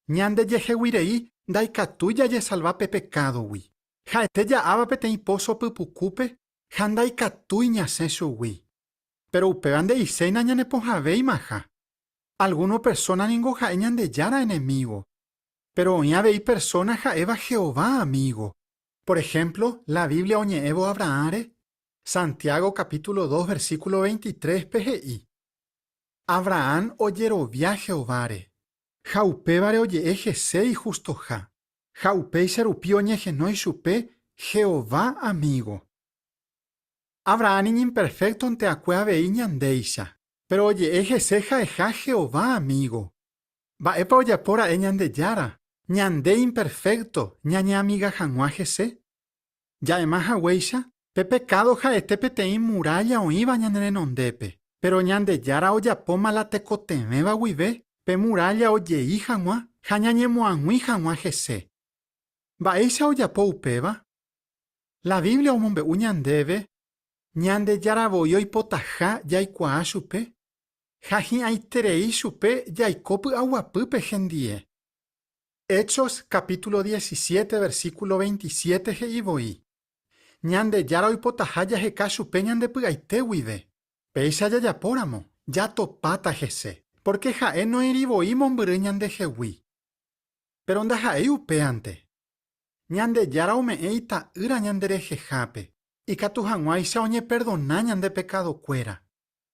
Ñandejeheguirei ndaikatúi jajesalva pe pekádogui. Ha'ete ja'áva peteĩ póso pypukúpe ha ndaikatúi ñasẽ chugui. Péro upéva nde'iséi nañanepohãvéimaha. Algúno persóna ningo ha'e Ñandejára enemígo. Péro oĩ avei persóna ha'éva Jehová amígo. Por ehémplo, la Biblia oñe'ẽvo Abrahánre, Santiago capítulo 2 versículo 23-pe he'i, Abrahán ojerovia Jehováre, ha upévare oje'e hese ihustoha, ha upéicha rupi oñehenói chupe Jehová amígo. Abrahán iñimperféktonte akue avei ñandéicha, péro oje'e hese ha'eha Jehová amígo. Mba'épa ojapo ra'e Ñandejára, ñande imperfékto ñañeamiga hag̃ua hese? Ja'éma haguéicha, pe pekádo ha'ete peteĩ murálla oĩva ñane renondépe, péro Ñandejára ojapóma la tekotevẽva guive pe murálla ojei hag̃ua ha ñañemoag̃ui hag̃ua hese. Mba'éicha ojapo upéva? La Biblia omombe'u ñandéve Ñandejára voi oipotaha jaikuaa chupe, ha hi'ãiterei chupe jaiko py'aguapýpe hendie. Hechos capítulo 17 versículo 27 he'i voi, Ñandejára oipotaha jaheka chupe ñande py'aite guive. Péicha jajapóramo, jatopáta hese, pórke ha'e noĩri voi mombyry ñandehegui. Péro ndaha'éi upéante. Ñandejára ome'ẽ Ita'ýra ñanderehehápe, ikatu hag̃uáicha oñeperdona ñande pekadokuéra.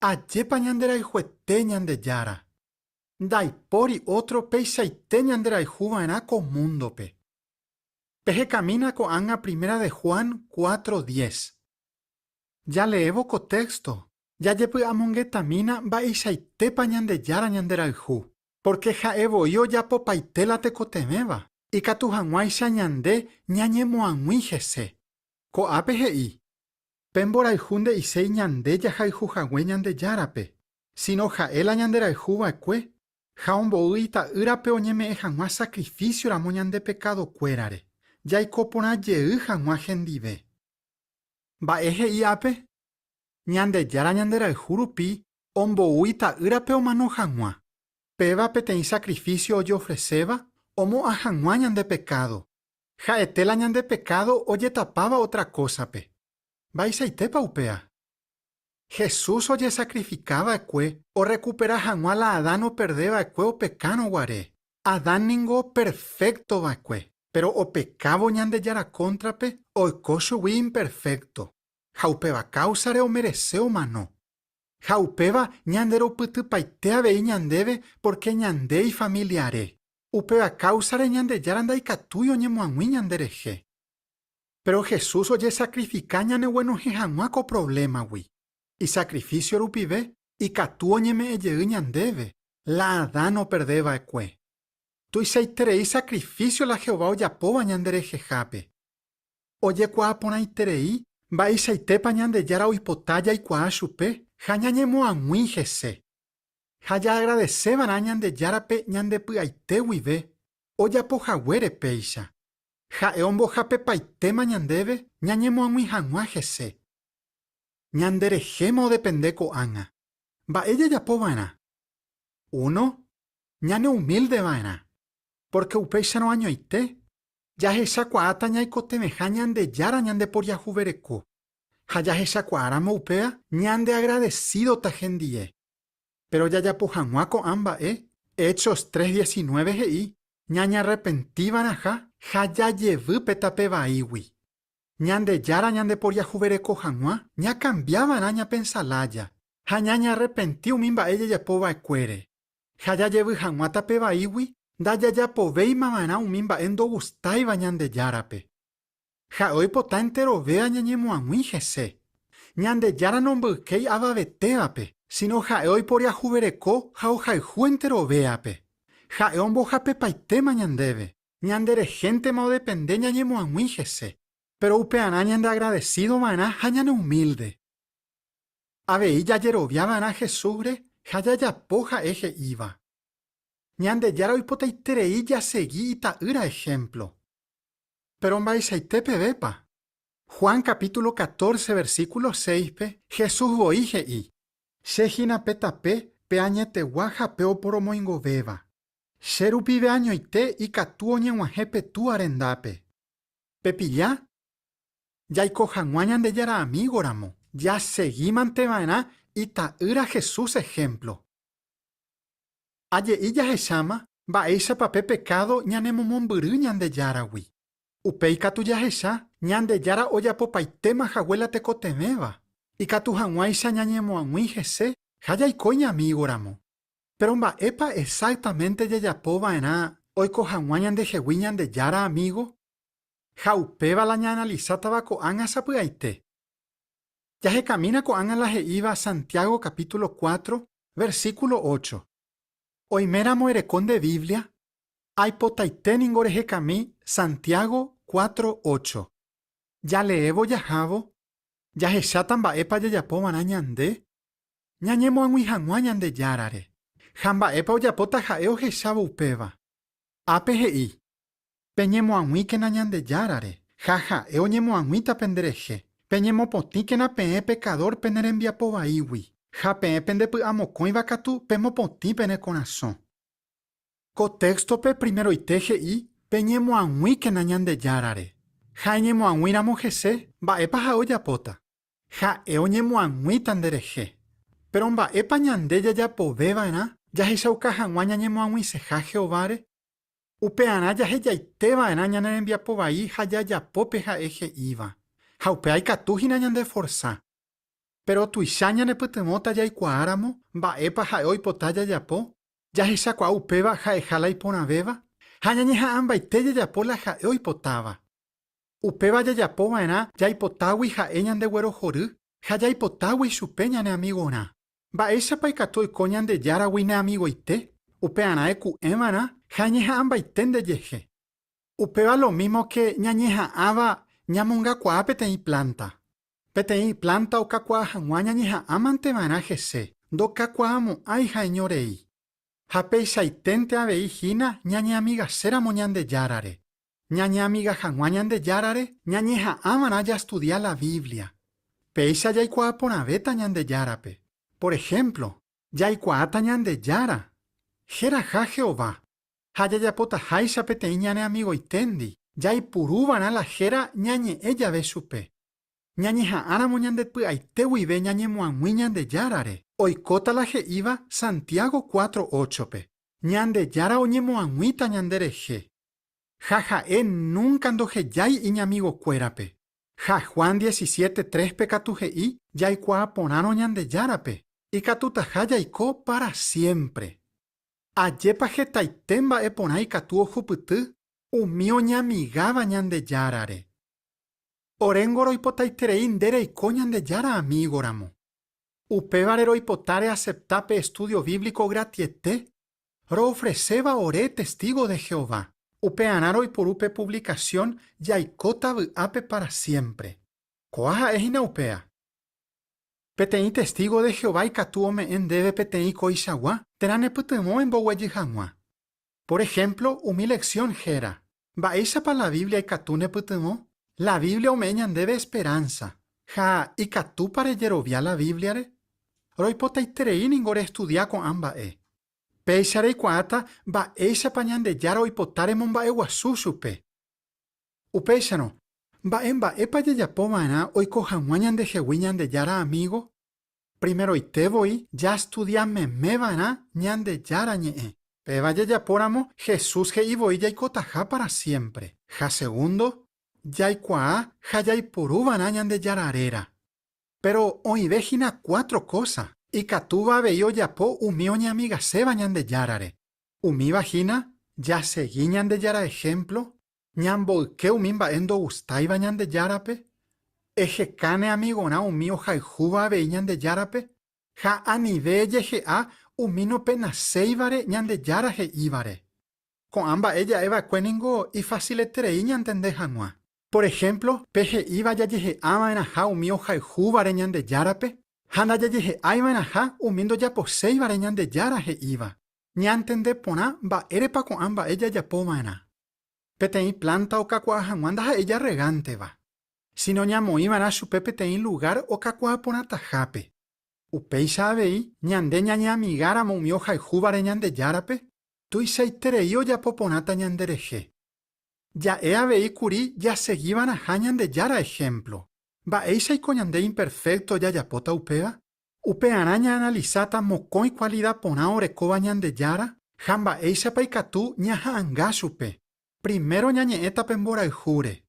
Ajépa ñanderayhuete Ñandejára! Ndaipóri ótro peichaite ñanderayhu va'erã ko múndope. Pehekamína ko'ág̃a Primera de Juan 4:10. Jaleévo ko téxto, jajepy'amongetamína mba'eichaitépa Ñandejára ñanderayhu, pórke ha'e voi ojapopaite la tekotevẽva, ikatu hag̃uáicha ñande ñañemoag̃ui hese. Ko'ápe he'i, Pe mborayhu nde'iséi ñande jahayhu hague Ñandejárape, síno ha'e la ñanderayhu va'ekue, ha ombou Ita'ýrape oñeme'ẽ hag̃ua sakrifísioramo ñande pekadokuérare, jaiko porã jey hag̃ua hendive. Mba'e he'i ápe? Ñandejára ñanderayhu rupi ombou Ita'ýrape omano hag̃ua. Péva peteĩ sakrifísio ojeofreséva omo'ã hag̃ua ñande pekádo. Ha'ete la ñande pekádo ojetapáva ótra kósape. Mba'eichaitépa upéa? Jesús ojesakrifika va'ekue orrekupera hag̃ua la Adán operde va'ekue opekárõ guare. Adán ningo perfékto va'ekue, péro opekávo Ñandejára kóntrape oiko chugui imperfékto, ha upéva káusare omerese omano. Ha upéva ñanderupytypaite avei ñandéve pórke ñande ifamiliare. Upéva káusare Ñandejára ndaikatúi oñemoag̃ui ñanderehe. Péro Jesús ojesakrifika ñaneguenohẽ hag̃ua ko provlémagui. Isakrifísio rupive ikatu oñeme'ẽ jey ñandéve la Adán operde va'ekue. Tuichaiterei sakrifísio la Jehová ojapóva ñanderehehápe. Ojekuaa porãiterei mba'eichaitépa Ñandejára oipota jaikuaa chupe ha ñañemoag̃ui hese. Ha jaagradese va'erã Ñandejárape ñande py'aite guive ojapo haguére péicha. Ha'e ombohapepaitéma ñandéve ñañemoag̃ui hag̃ua hese. Ñanderehéma odepende ko'ág̃a. Mba'e jajapo va'erã? Uno, ñaneumílde va'erã. Pórke upéicharõ añoite, jahechakuaáta ñaikotevẽha Ñandejára ñandeporiahuvereko. Ha jahechakuaáramo upéva, ñandeagradesídota hendie. Péro jajapo hag̃ua ko'ã mba'e, Hechos 3:19 he'i ñañearrepentiva'erãha ha jajevy pe tape vaígui. Ñandejára ñandeporiahuvereko hag̃ua ñakambiava'erã ñapensa lája ha ñañearrepenti umi mba'e jajapo va'ekuére. Ha jajevy hag̃ua tape vaígui ndajajapovéimava'erã umi mba'e ndogustáiva Ñandejárape. Ha'e oipota enterovéva ñañemoag̃ui hese. Ñandejára nomboykéi avavetévape, síno ha'e oiporiahuvereko ha ohayhu enterovéape. Ha'e ombohapepaitéma ñandéve, ñanderehéntema odepende ñañemoag̃ui hese. Péro upearã ñandeagradesído va'erã ha ñaneumílde. Avei jajerovia va'erã Jesúsre ha jajapo ha'e he'íva. Ñandejára oipotaiterei jasegi Ita'ýra ehémplo. Péro mba'eichaite pevépa? Juan capítulo 14 versículo 6-pe Jesús voi he'i, Che hína pe tape, pe añetegua ha pe oporomoingovéva. Che rupive añoite ikatu oñeg̃uahẽ pe Túa rendápe. Pepilla? Jaiko hag̃ua Ñandejára amígoramo, jasegímante va'erã Ita'ýra Jesús ehémplo. Aje'i jahecháma mba'éichapa pe pekádo ñanemomombyry Ñandejáragui. Upéi katu jahecha Ñandejára ojapopaitéma hague la tekotevẽva, ikatu hag̃uáicha ñañemoag̃ui hese ha jaiko iñamígoramo. Péro mba'épa exactamente jajapo va'erã oiko hag̃ua ñandehegui Ñandejára amígo? Ha upéva la ñaanalisátava ko'ág̃a sapy'aite. Jahekamína ko'ág̃a la he'íva Santiago capítulo 4, versículo 8. Oiméramo ereko nde Biblia, aipotaite ningo rehekami Santiago 4, 8. Jaleévo jahávo, jahecháta mba'épa jajapo va'erã ñande ñañemoag̃ui hag̃ua Ñandejárare, ha mba'épa ojapóta ha'e ohechávo upéva. Ápe he'i, Peñemoag̃uíkena Ñandejárare, ha ha'e oñemoag̃uíta penderehe. Peñemopotĩkena peẽ pekadór pene rembiapo vaígui, ha peẽ pendepy'amokõiva katu pemopotĩ pene korasõ. Ko téxtope primeroite he'i peñemoag̃uíkena Ñandejárare. Ha eñemoag̃uíramo hese, mba'épa ha'e ojapóta? Ha'e oñemoag̃uíta nderehe. Péro mba'épa ñande jajapove va'erã jahechauka hag̃ua ñañemoag̃uiseha Jehováre? Upearã jahejaite va'erã ñane rembiapo vai ha jajapo pe ha'e he'íva. Ha upéva ikatu hína ñandeforsa. Péro tuicha ñanepytyvõta jaikuaáramo mba'épa ha'e oipota jajapo, jahechakuaa upéva ha'eha la iporãvéva ha ñañeha'ãmbaite jajapo la ha'e oipotáva. Upéva jajapo va'erã jaipotágui ha'e ñandeguerohory ha jaipotágui chupe ñane amigorã. Mba'éichapa ikatu oiko Ñandejáragui ne amigoite? Upearã eku'ẽ va'erã ha eñeha'ãmbaite ndejehe. Upéva lo mímo ke ñañeha'ãva ñamongakuaa peteĩ plánta. Peteĩ plánta okakuaa hag̃ua ñañeha'ãmante va'erã hese, ndokakuaamo'ãi ha'eño rei. Ha peichaiténte avei hína ñañeamigaséramo Ñandejárare. Ñañeamiga hag̃ua Ñandejárare ñañeha'ã va'erã jastudia la Biblia. Péicha jaikuaa porãvéta Ñandejárape. Por ehémplo, jaikuaáta Ñandejára heraha Jehová, ha jajapotaháicha peteĩ ñane amigoiténdi, jaipuru va'erã la héra ñañe'ẽ jave chupe. Ñañeha'ãramo ñande py'aite guive ñañemoag̃ui Ñandejárare, oikóta la he'íva Santiago 4, 8-pe, Ñandejára oñemoag̃uíta ñanderehe. Ha ha'e núnka ndohejái iñamigokuérape. Ha Juan 17, 3-pe katu he'i jaikuaa porãrõ Ñandejárape, ikatutaha jaiko pára siémpre. Ajépa hetaite mba'e porã ikatu ohupyty umi oñamigáva Ñandejárare. Oréngo roipotaiterei nde reiko Ñandejára amígoramo. Upévare roipota reasepta pe estúdio bíblico gratiete Roofreséva ore testígo de Jehová. Upearã roiporu pe puvlikasión Jaikóta vy'ápe pára siémpre! Kóa ha'e hína upéa. Peteĩ testígo de Jehová ikatu ome'ẽ ndéve peteĩ koichagua térã nepytyvõ emboguejy hag̃ua. Por ehémplo, umi leksión héra, Mba'éichapa la Biblia ikatu nepytyvõ? La Biblia ome'ẽ ñandéve esperánsa. Ha ikatúpa rejerovia la Bíbliare? Roipotaiterei ningo restudia ko'ã mba'e. Péicha reikuaáta mba'éichapa Ñandejára oipota remomba'eguasu chupe. Upéicharõ, mba'e mba'épa jajapo va'erã oiko hag̃ua ñandehegui Ñandejára amígo? Primeroite voi jastudia meme va'erã Ñandejára Ñe'ẽ. Péva jajapóramo, Jesús he'i voi jaikotaha pára siémpre. Ha segundo, jaikuaa ha jaiporu va'erã Ñandejára réra. Péro oĩve hína cuatro kósa ikatúva avei ojapo umi oñeamigaséva Ñandejárare. Umíva hína, jasegi Ñandejára ehémplo, ñamboyke umi mba'e ndogustáiva Ñandejárape. Eheka ne amigorã umi ohayhúva avei Ñandejárape, ha anive ejehe'a umi nopenaséivare Ñandejára he'ívare. Ko'ã mba'e ja'e va'ekue ningo ifasileterei ñantende hag̃ua. Por ehémplo, pe he'íva jajehe'a va'erãha umi ohayhúvare Ñandejárape ha ndajajehe'ái va'erãha umi ndojaposéivare Ñandejára he'íva. Ñantende porã mba'érepa ko'ã mba'e jajapo va'erã. Peteĩ plánta okakuaa hag̃ua ndaha'éi jarregánteva, síno ñamoĩ va'erã chupe peteĩ lugár okakuaa porãtahápe. Upéicha avei, ñande ñañeamigáramo umi ohayhúvare Ñandejárape, tuichaiterei ojapo porãta ñanderehe. Ja'e avei kuri jasegi va'erãha Ñandejára ehémplo. Mba'éichaiko ñande imperfékto jajapóta upéva? Upearã ñaanalisáta mokõi kualida porã orekóva Ñandejára ha mba'éichapa ikatu ñaha'anga chupe. Primero ñañe'ẽta pe mborayhúre.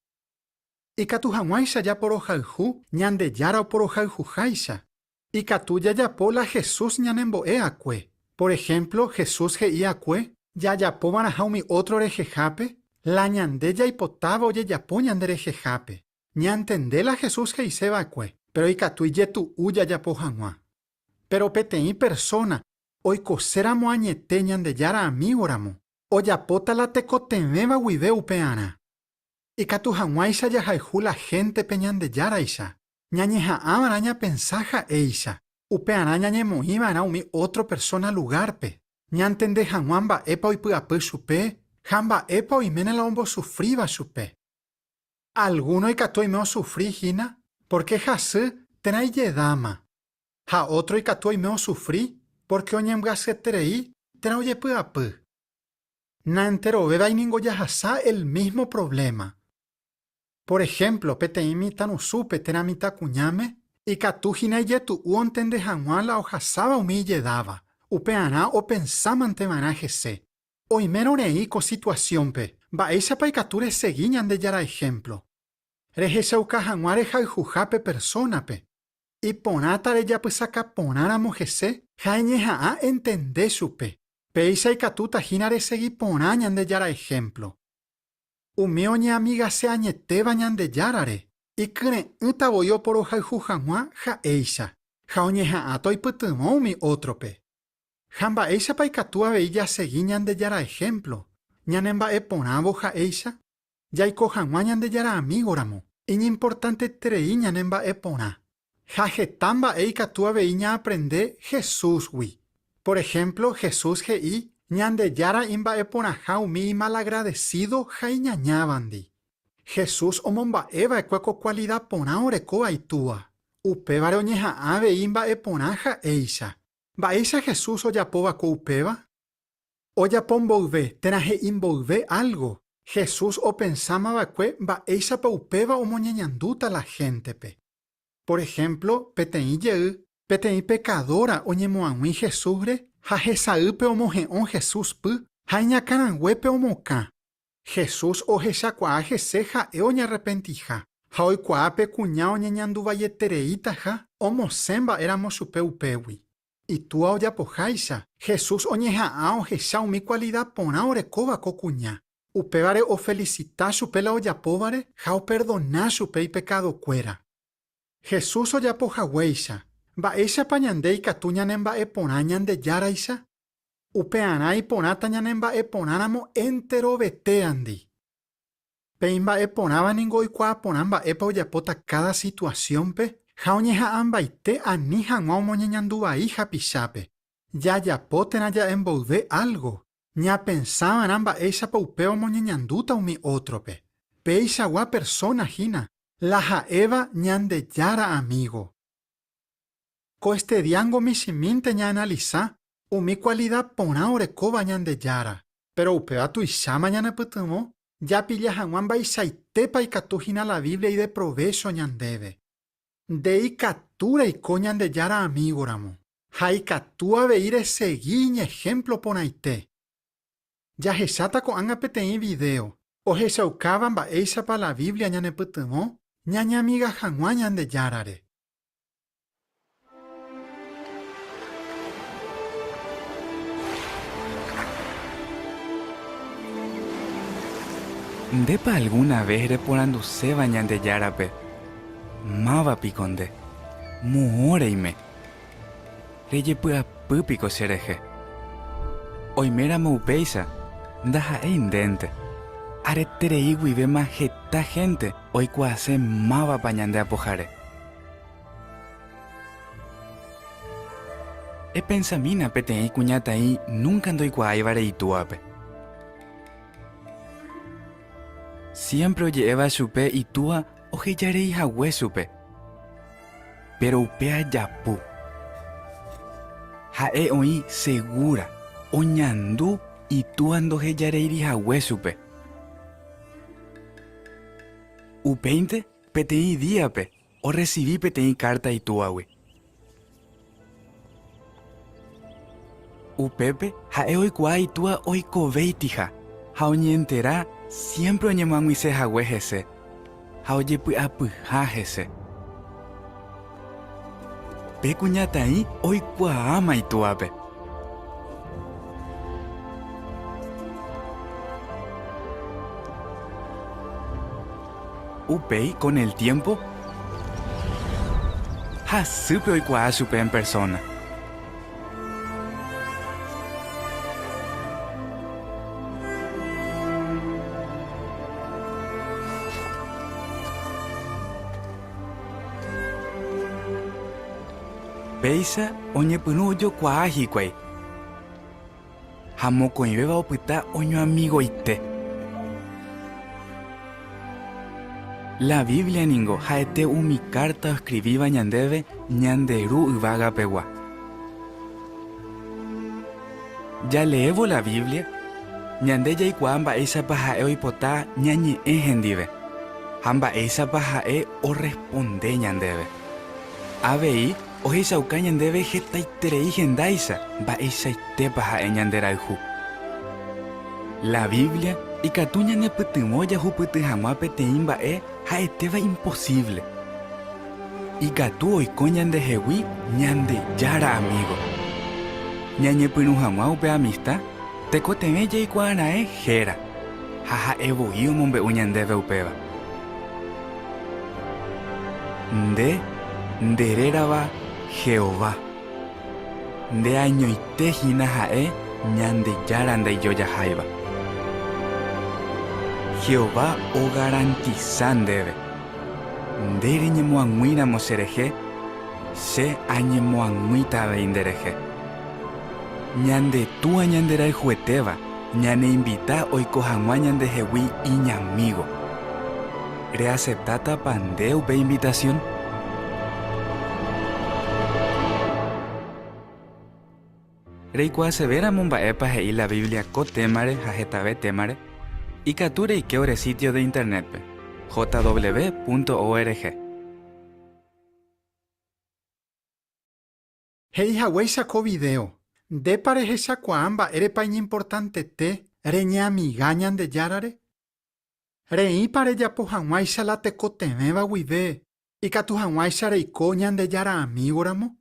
Ikatu hag̃uáicha japorohayhu Ñandejára oporohayhuháicha, ikatu jajapo la Jesús ñanembo'e akue. Por ehémplo, Jesús he'i akue jajapo va'erãha umi ótro rehehápe la ñande jaipotáva ojejapo ñande rehehápe. Ñantende la Jesús he'ise va'ekue, péro ikatu ijetu'u jajapo hag̃ua. Péro peteĩ persóna oikoséramo añete Ñandejára amígoramo, ojapóta la tekotevẽva guive upearã. Ikatu hag̃uáicha jahayhu la héntepe Ñandejáraicha, ñañeha'ã va'erã ñapensa ha'éicha, upearã ñañemoĩ va'erã umi ótro persóna lugárpe, ñantende hag̃ua mba'épa oipy'apy chupe ha mba'épa oiméne la ombosufríva chupe. Algúno ikatu oime osufri hína pórke hasy térã ijedáma, ha ótro ikatu oime osufri pórke oñembyasyeterei térã ojepy'apy. Naenterovévai ningo jahasa el mísmo provléma. Por ehémplo, peteĩ mitãrusúpe térã mitãkuñáme ikatu hína ijetu'u ontende hag̃ua la ohasáva umi ijedáva, upearã opensámante va'erã hese. Oimérõ reĩ ko situasiónpe, mba'éichapa ikatu resegi Ñandejára ehémplo? Rehechauka hag̃ua rehayhuha pe persónape, iporãta rejapysaka porãramo hese ha eñeha'ã entende chupe. Péicha ikatúta hína resegi porã Ñandejára ehémplo. Umi oñeamigase añetéva Ñandejárare, ikyre'ỹta voi oporohayhu hag̃ua ha'éicha, ha oñeha'ãta oipytyvõ umi ótrope. Ha mba'éichapa ikatu avei jasegi Ñandejára ehémplo, ñanemba'eporãvo ha'éicha? Jaiko hag̃ua Ñandejára amígoramo, iñimportanteterei ñanemba'eporã. Ha heta mba'e ikatu avei ñaaprende Jesúsgui. Por ehémplo, Jesús he'i Ñandejára imba'eporãha umi imalagradesído ha iñañávandi. Jesús omomba'e va'ekue ko kualida porã orekóva Itúa, upévare oñeha'ã avei imba'eporã ha'éicha. Mba'éicha Jesús ojapóva ko upéva? Ojapo mboyve térã he'i mboyve álgo, Jesús opensáma va'ekue mba'éichapa upéva omoñeñandúta la héntepe. Por ehémplo, peteĩ jey, peteĩ pekadóra oñemoag̃ui Jesúsre ha hesaýpe omohe'õ Jesús py ha iñakãranguépe omokã. Jesús ohechakuaa hese ha'e oñarrepentiha, ha oikuaa pe kuña oñeñanduvaietereítaha omosẽ mba'éramo chupe upégui. Itúa ojapoháicha, Jesús oñeha'ã ohecha umi kualida porã orekóva ko kuña. Upévare ofelisita chupe la ojapóvare ha operdona chupe ipekadokuéra. Jesús ojapo haguéicha, mba'éichapa ñande ikatu ñanemba'eporã Ñandejáraicha? Upearã iporãta ñanemba'eporãramo enterovetéandi. Pe imba'eporãva ningo oikuaa porã mba'épa ojapóta káda situasiónpe ha oñeha'ãmbaite ani hag̃ua omoñeñandu vai hapichápe. Jajapo térã ja'e mboyve álgo, ñapensa va'erã mba'éichapa upéva omoñeñandúta umi ótrope. Peichagua persóna hína la ha'éva Ñandejára amígo. Ko estediángo michĩmínte ñaanalisa umi kualida porã orekóva Ñandejára, péro upéva tuicháma ñanepytyvõ japilla hag̃ua mba'eichaitépa ikatu hína la Biblia ideprovécho ñandéve. Nde ikatu reiko Ñandejára amígoramo, ha ikatu avei resegi iñehémplo porãite. Jahecháta ko'ág̃a peteĩ vidéo ohechaukáva mba'éichapa la Biblia ñanepytyvõ ñañeamiga hag̃ua Ñandejárare. Ndépa algúna ves reporanduséva Ñandejárape? Máva piko nde? Moõ reime? Rejepy'apy piko cherehe? Oiméramo upéicha, ndaha'éi ndénte. Areterei guivéma heta hénte oikuaase mávapa ñande Apohare. Epensamína peteĩ kuñataĩ núnka ndoikuaáivare itúape. Siémpre oje'éva chupe itúa ohejarei hague chupe. Péro upéa japu. Ha'e oĩ segúra oñandu itúa ndohejareíri hague chupe. Upéinte peteĩ díape orresivi peteĩ kárta itúagui. Upépe ha'e oikuaa itúa oikovéitiha ha oñeentera siémpre oñemoag̃uise hague hese ha ojepy'apyha hese. Pe kuñataĩ oikuaáma itúape. Upéi kon el tiémpo, hasýpe oikuaa chupe en persóna. Péicha oñepyrũ ojokuaa hikuái. Ha mokõivéva opyta oñoamigoite. La Biblia ningo ha'ete umi kárta oskrivíva ñandéve ñande Ru yvagapegua. Jaleévo la Biblia, ñande jaikuaa mba'éichapa ha'e oipota ñañe'ẽ hendive ha mba'éichapa ha'e orresponde ñandéve. Avei Ohechauka ñandéve hetaiterei hendáicha mba'eichaitépa ha'e ñanderayhu. La Biblia ikatu ñanepytyvõ jahupyty hag̃ua peteĩ mba'e ha'etéva imposívle. Ikatu oiko ñandehegui Ñandejára amígo. Ñañepyrũ hag̃ua upe amista, tekotevẽ jaikuaara'ẽ héra, ha ha'e voi omombe'u ñandéve upéva. Nde nderérava Jehová. Nde añoite hína ha'e Ñandejára ndaijojaháiva. Jehová ogarantisa ndéve, Nde reñemoag̃uíramo cherehe, che añemoag̃uíta avei nderehe. Ñande Túa ñanderayhuetéva ñaneinvita oiko hag̃ua ñandehegui iñamígo. Reaseptátapa nde upe invitasión? Reikuaasevéramo mba'épa he'i la Biblia ko témare ha hetave témare, ikatu reike ore sítio de Internétpe, jw.org. He'i haguéicha ko vidéo, ndépa rehechakuaa mba'érepa iñimportantete reñeamiga Ñandejárare? Reĩpa rejapo hag̃uáicha la tekotevẽva guive ikatu hag̃uáicha reiko Ñandejára amígoramo?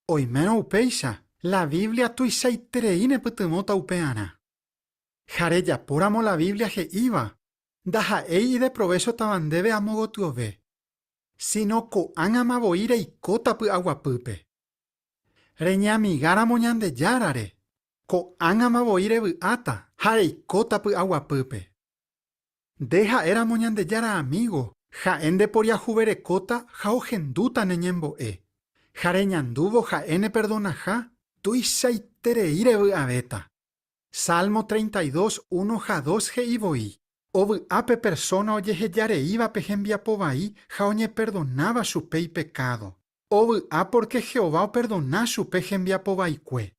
Oimérõ upéicha, la Biblia tuichaiterei nepytyvõta upearã. Ha rejapóramo la Biblia he'íva, ndaha'éi ideprovéchotava ndéve amo gotyove. Síno ko'ág̃ama voi reikóta py'aguapýpe. Reñeamigáramo Ñandejárare, ko'ág̃ama voi revy'áta ha reikóta py'aguapýpe. Nde ha'éramo Ñandejára amígo, ha'e ndeporiahuverekóta ha ohendúta ne ñembo'e. Ha reñandúvo ha'e neperdonaha, tuichaiterei revy'avéta. Salmo 32, 1 ha 2 he'i voi, Ovy'a pe persóna ojehejareíva pe hembiapo vai ha oñeperdonáva chupe ipekádo. Ovy'a pórke Jehová operdona chupe hembiapo vaikue.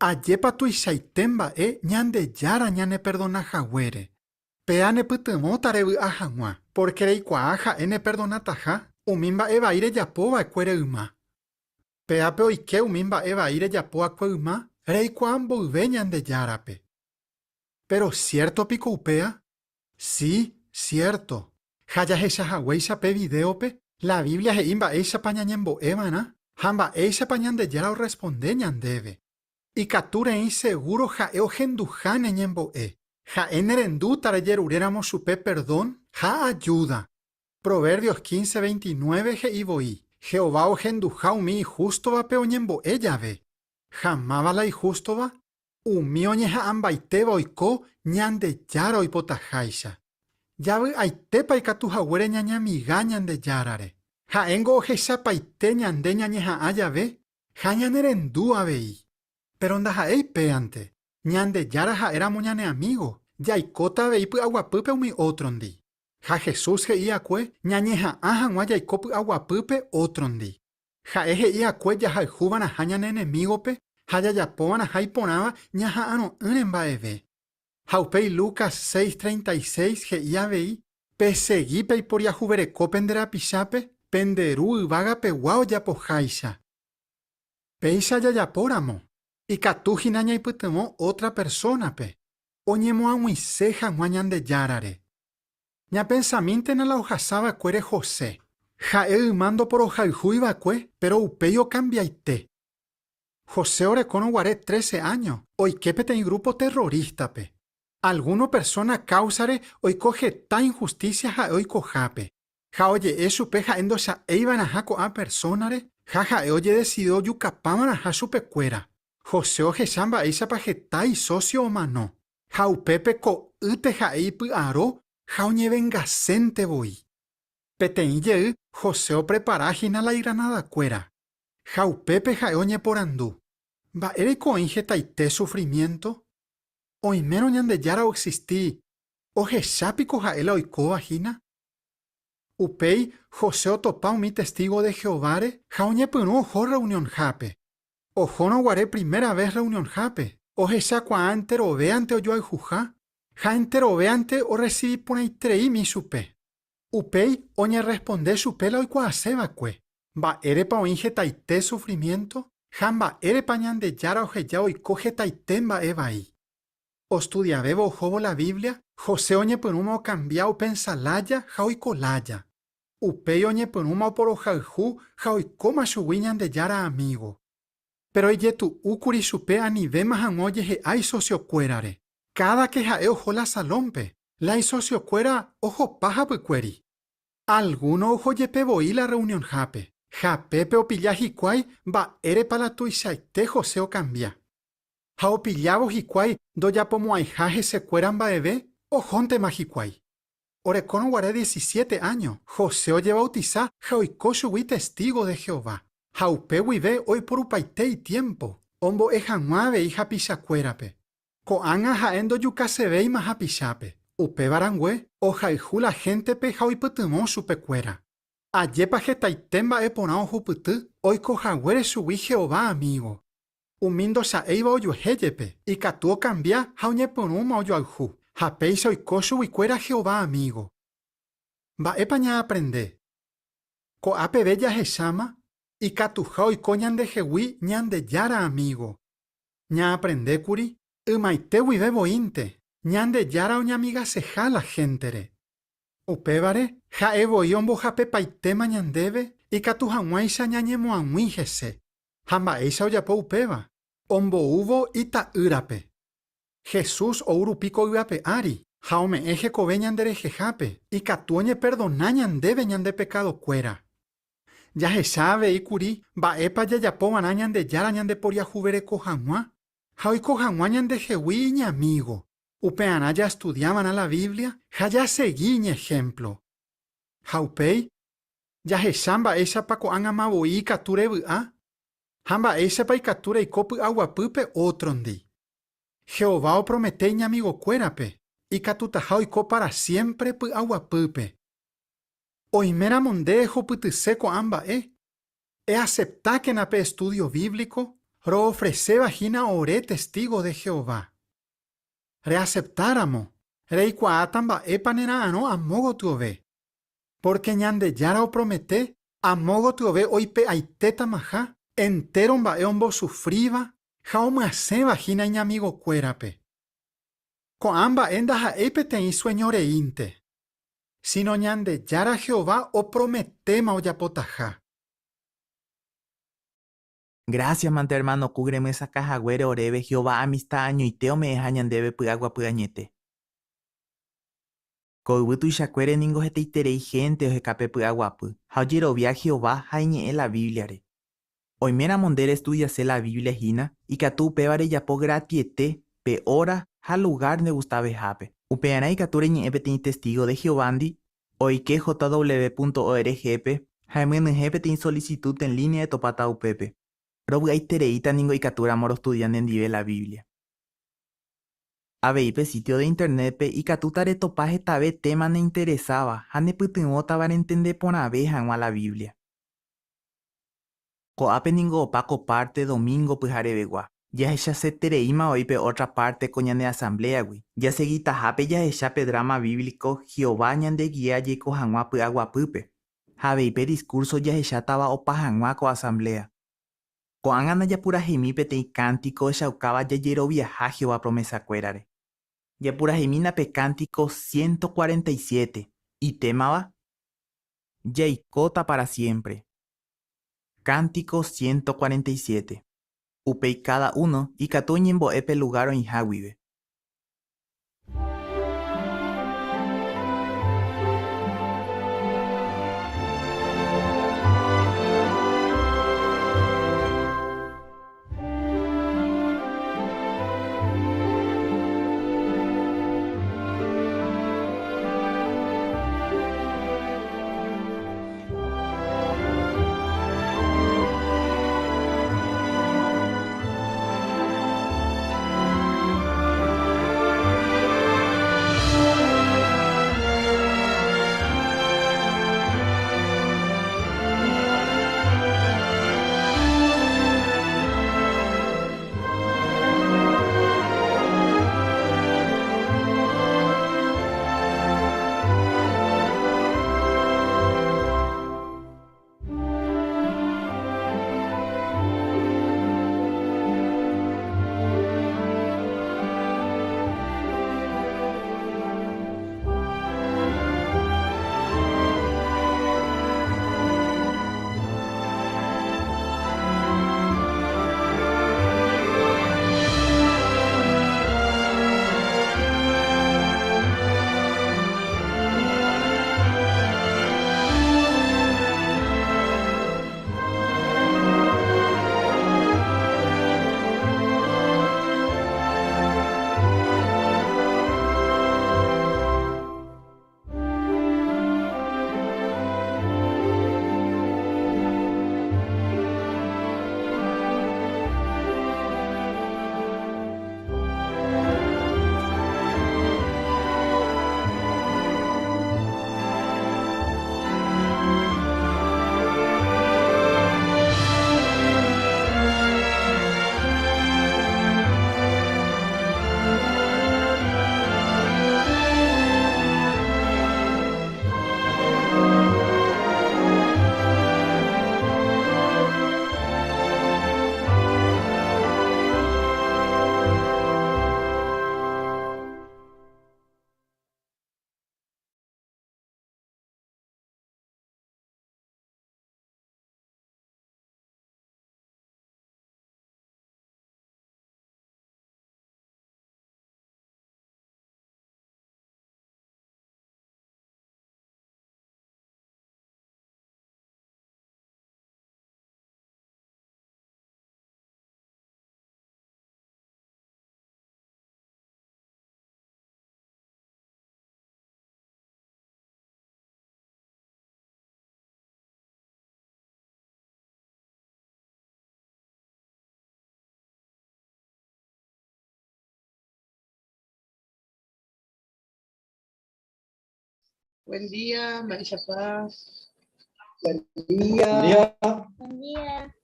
Ajépa tuichaite mba'e Ñandejára ñaneperdona haguére. Péa nepytyvõta revy'a hag̃ua, pórke reikuaa ha'e neperdonataha umi mba'e vai rejapo va'ekue reyma. Péape oike umi mba'e vai rejapo akue yma reikuaa mboyve Ñandejárape. Péro siérto piko upéa? Si, siérto. Ha jahecha haguéicha pe vidéope, la Biblia he'i mba'éichapa ñañembo'e va'erã ha mba'éichapa Ñandejára orresponde ñandéve. Ikatu reĩ segúro ha'e ohenduha ne ñembo'e. Ha'e nerendúta rejeruréramo chupe perdón ha ajúda. Proverbios 15, 29 he'i voi Jehová ohenduha umi ihústovape oñembo'e jave. Ha máva la ihústova? Umi oñeha'ãmbaitéva oiko Ñandejára oipotaháicha. Javy'aitépa ikatu haguére ñañamiga Ñandejárare. Ha'éngo ohechapaite ñande ñañeha'ã jave ha ñanerendu avei. Péro ndaha'éi péante, Ñandejára ha'éramo ñane amígo, jaikóta avei py'aguapýpe umi ótrondi. Ha Jesús he'i akue ñañeha'ã hag̃ua jaiko py'aguapýpe ótrondi. Ha'e he'i akue jahayhuva'erãha ñane enemígope ha jajapova'erãha iporãva ñaha'arõ'ỹre mba'eve. Ha upéi Lucas 6:36 he'i avei, Pesegi peiporiahuvereko pende rapichápe, pende Ru yvagapegua ojapoháicha. Péicha jajapóramo, ikatu hína ñaipytyvõ ótra persónape oñemoag̃uise hag̃ua Ñandejárare. Ñapensamíntena la ohasa va'ekuére José. Ha'e yma ndoporohayhúi va'ekue, péro upéi okambiaite. José orekórõ guare trece áño, oike peteĩ grúpo terrorístape. Algúno persóna káusare oiko heta inhustísia ha'e oikohápe. Ha oje'e chupe ha'e ndocha'éi va'erãha ko'ã persónare ha ha'e ojedesidi ojukapa va'erãha chupekuéra. José ohecha mba'éichapa heta isósio omano, ha upépe ko'ýte ha'e ipy'aro ha oñevengasénte voi. Peteĩ jey José oprepara hína la igranadakuéra, ha upépe ha'e oñeporandu, Mba'éreiko oĩ hetaite sufrimiénto? Oimérõ Ñandejára oexisti, ohecha piko ha'e la oikóva hína? Upéi José otopa umi testígo de Jehováre ha oñepyrũ oho rreunionhápe. Ohórõ guare primera ves rreunionhápe, ohechakuaa enterovéante ojoayhuha ha enterovéante orresivi porãitereími chupe. Upéi oñerresponde chupe la oikuaase va'ekue, Mba'érepa oĩ hetaite sufrimiénto ha mba'érepa Ñandejára oheja oiko hetaite mba'e vai? Ostudiavévo ohóvo la Biblia, José oñepyrũma okambia opensa lája ha oiko lája. Upéi oñepyrũma oporohayhu ha oikóma chugui Ñandejára amígo. Péro ijetu'úkuri chupe anivéma hag̃ua ojehe'a isosiokuérare. Káda ke ha'e oho la salónpe, la isosiokuéra ohopa hapykuéri. Algúno oho jepe voi la rreunionhápe. Ha pépe opilla hikuái mba'érepa la tuichaite José okambia. Ha opillávo hikuái ndojapomo'ãiha hesekuéra mba'eve, ohóntema hikuái. Orekórõ guare diecisiete áño, José ojevautisa ha oiko chugui testígo de Jehová. Ha upe guive oiporupaite itiémpo ombo'e hag̃ua avei hapichakuérape. Ko'ág̃a ha'e ndojukasevéima hapichápe, upéva rangue ohayhu la héntepe ha oipytyvõ chupekuéra. Ajépa hetaite mba'e porã ohupyty oiko haguére chugui Jehová amígo! Umi ndocha'éiva ojuehe jepe, ikatu okambia ha oñepyrũma ojoayhu, ha péicha oiko chuguikuéra Jehová amígo. Mba'épa ñaaprende? Ko'a peve jahecháma ikatuha oiko ñandehegui Ñandejára amígo. Ñaaprendékuri ymaite guive voínte Ñandejára oñamigaseha la héntere. Upévare, ha'e voi ombohapepaitéma ñandéve ikatu hag̃uáicha ñañemoag̃ui hese. Ha mba'éicha ojapo upéva? Omboúvo Ita'ýrape. Jesús ou rupi ko yvy ári ha ome'ẽ hekove ñanderehehápe, ikatu oñeperdona ñandéve ñande pekadokuéra. Jahecha avei kuri mba'épa jajapo va'erã Ñandejára ñandeporiahuvereko hag̃ua ha oiko hag̃ua ñandehegui iñamígo. Upearã jastudia va'erã la Biblia ha jasegi iñehémplo. Ha upéi, Jahecha mba'éichapa ko'ág̃ama voi ikatu revy'a ha mba'éichapa ikatu reiko py'aguapýpe ótrondi. Jehová opromete iñamigokuérape ikatutaha oiko pára siémpre py'aguapýpe. Oiméramo nde ehupytyse ko'ã mba'e, easeptákena pe estúdio bíblico roofreséva hína ore testígo de Jehová. Reaseptáramo, reikuaáta mba'épa nera'arõ amo gotyove. Pórke Ñandejára opromete amo gotyove oipe'aitétamaha entéro mba'e ombosufríva ha omyasẽva hína iñamigokuérape. Ko'ã mba'e ndaha'éi peteĩ sueño reínte, síno Ñandejára Jehová oprometéma ojapotaha. Grásias mante ermáno Cook remyesakã haguére oréve Jehová amista añoite ome'ẽha ñandéve py'aguapy añete. Ko yvy tuichakuére ningo hetaiterei hénte oheka pe py'aguapy ha ojerovia Jehová ha Iñe'ẽ la Bíbliare. Oiméramo nde restudiase la Biblia hína, ikatu upéva rejapo gratiete pe óra ha lugár ndegustavehápe. Upearã ikatu reñe'ẽ peteĩ testígo de Jehovándi, oike jw.org-pe ha emyenyhẽ peteĩ solicitud en línea etopáta upépe. Rovy'aitereíta ningo ikatúramo rostudia nendive la Biblia. Avei pe sítio de Internétpe ikatúta retopa hetave téma neinteresáva ha nepytyvõtava rentende porãve hag̃ua la Biblia. Ko'ápe ningo opa ko párte domingo pyharevegua. Jahechasetereíma oĩ pe ótra párte ko ñane asambléagui. Jasegitahápe jahecha pe dráma bíblico Jehová ñandegia jaiko hag̃ua py'aguapýpe, ha avei pe diskúrso jahechátava opa hag̃ua ko asambléa. Ko'ág̃a ndajapuraheimi peteĩ kántiko ohechaukáva jajeroviaha Jehová promesakuérare. Japuraheimína pe kántiko 147, itémava, Jaikóta pára siémpre. Kántiko 147. Upéi káda uno ikatu oñembo'e pe lugár oĩha guive. Buen día, Mba'éichapa. Buen día. Buen día.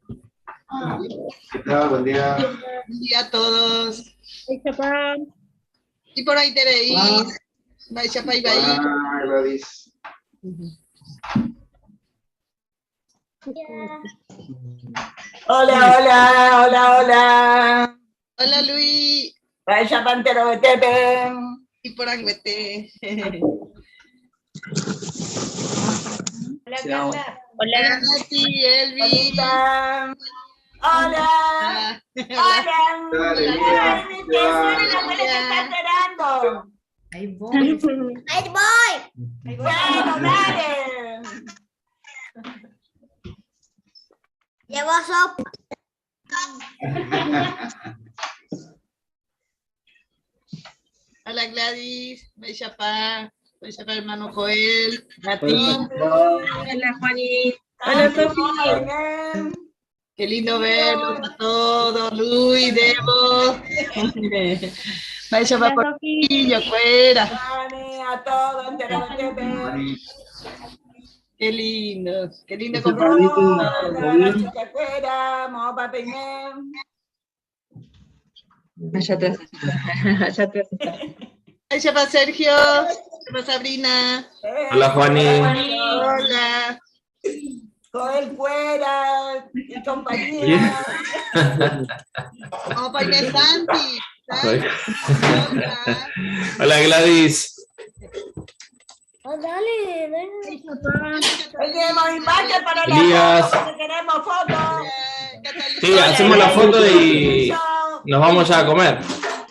¿Qué tal? Buen día. Buen día a todos. Mba'éichapa. Y por ahí te Mba'éichapa Ibai. Hola, Gladys. Hola, hola, hola, hola. Hola, Luis. Mba'éichapa enterovetépe. Iporãnguete. Hola, Carla. Hola, Nati, Elvi. Hola. Hola. Hola. Dale, Hola, mira. mi tesoro, la abuela te está esperando. Ahí voy. Ahí voy. Bueno, dale. Llevo sopa. Hola Gladys, Bella Bella hermano Joel, Nati. Hola Juani. Hola Sofía. Qué lindo verlos a todos, Luis, Debo. Vaya pa por fuera. A todos, Qué lindo, qué lindo Allá atrás. Allá atrás está. Allá va Sergio, allá va Sabrina. Hola, Juani. Hola. Joel fuera y compañía. Vamos para Santi. Hola Gladys. Oh, dale, dale. Tenemos imagen para la Elías. foto, porque queremos foto. Sí, hacemos la foto y nos vamos ya a comer.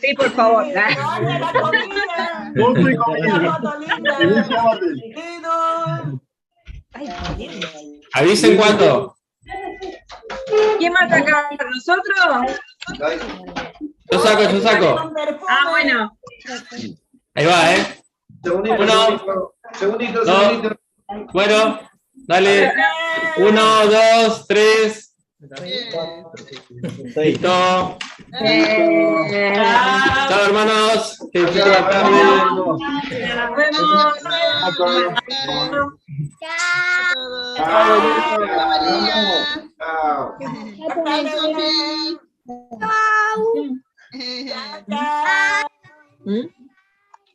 Sí, por favor. Foto y comida. Avisen cuándo. ¿Quién va a sacar? ¿Nosotros? Yo saco, yo saco. Ah, bueno. Ahí va, ¿eh? Segundito, Uno. segundito, Dos. segundito. Bueno, dale. Uno, dos, tres. Listo. Chao, hermanos. Que disfruten la tarde. Nos vemos. Chao. Chao. ¿Mm?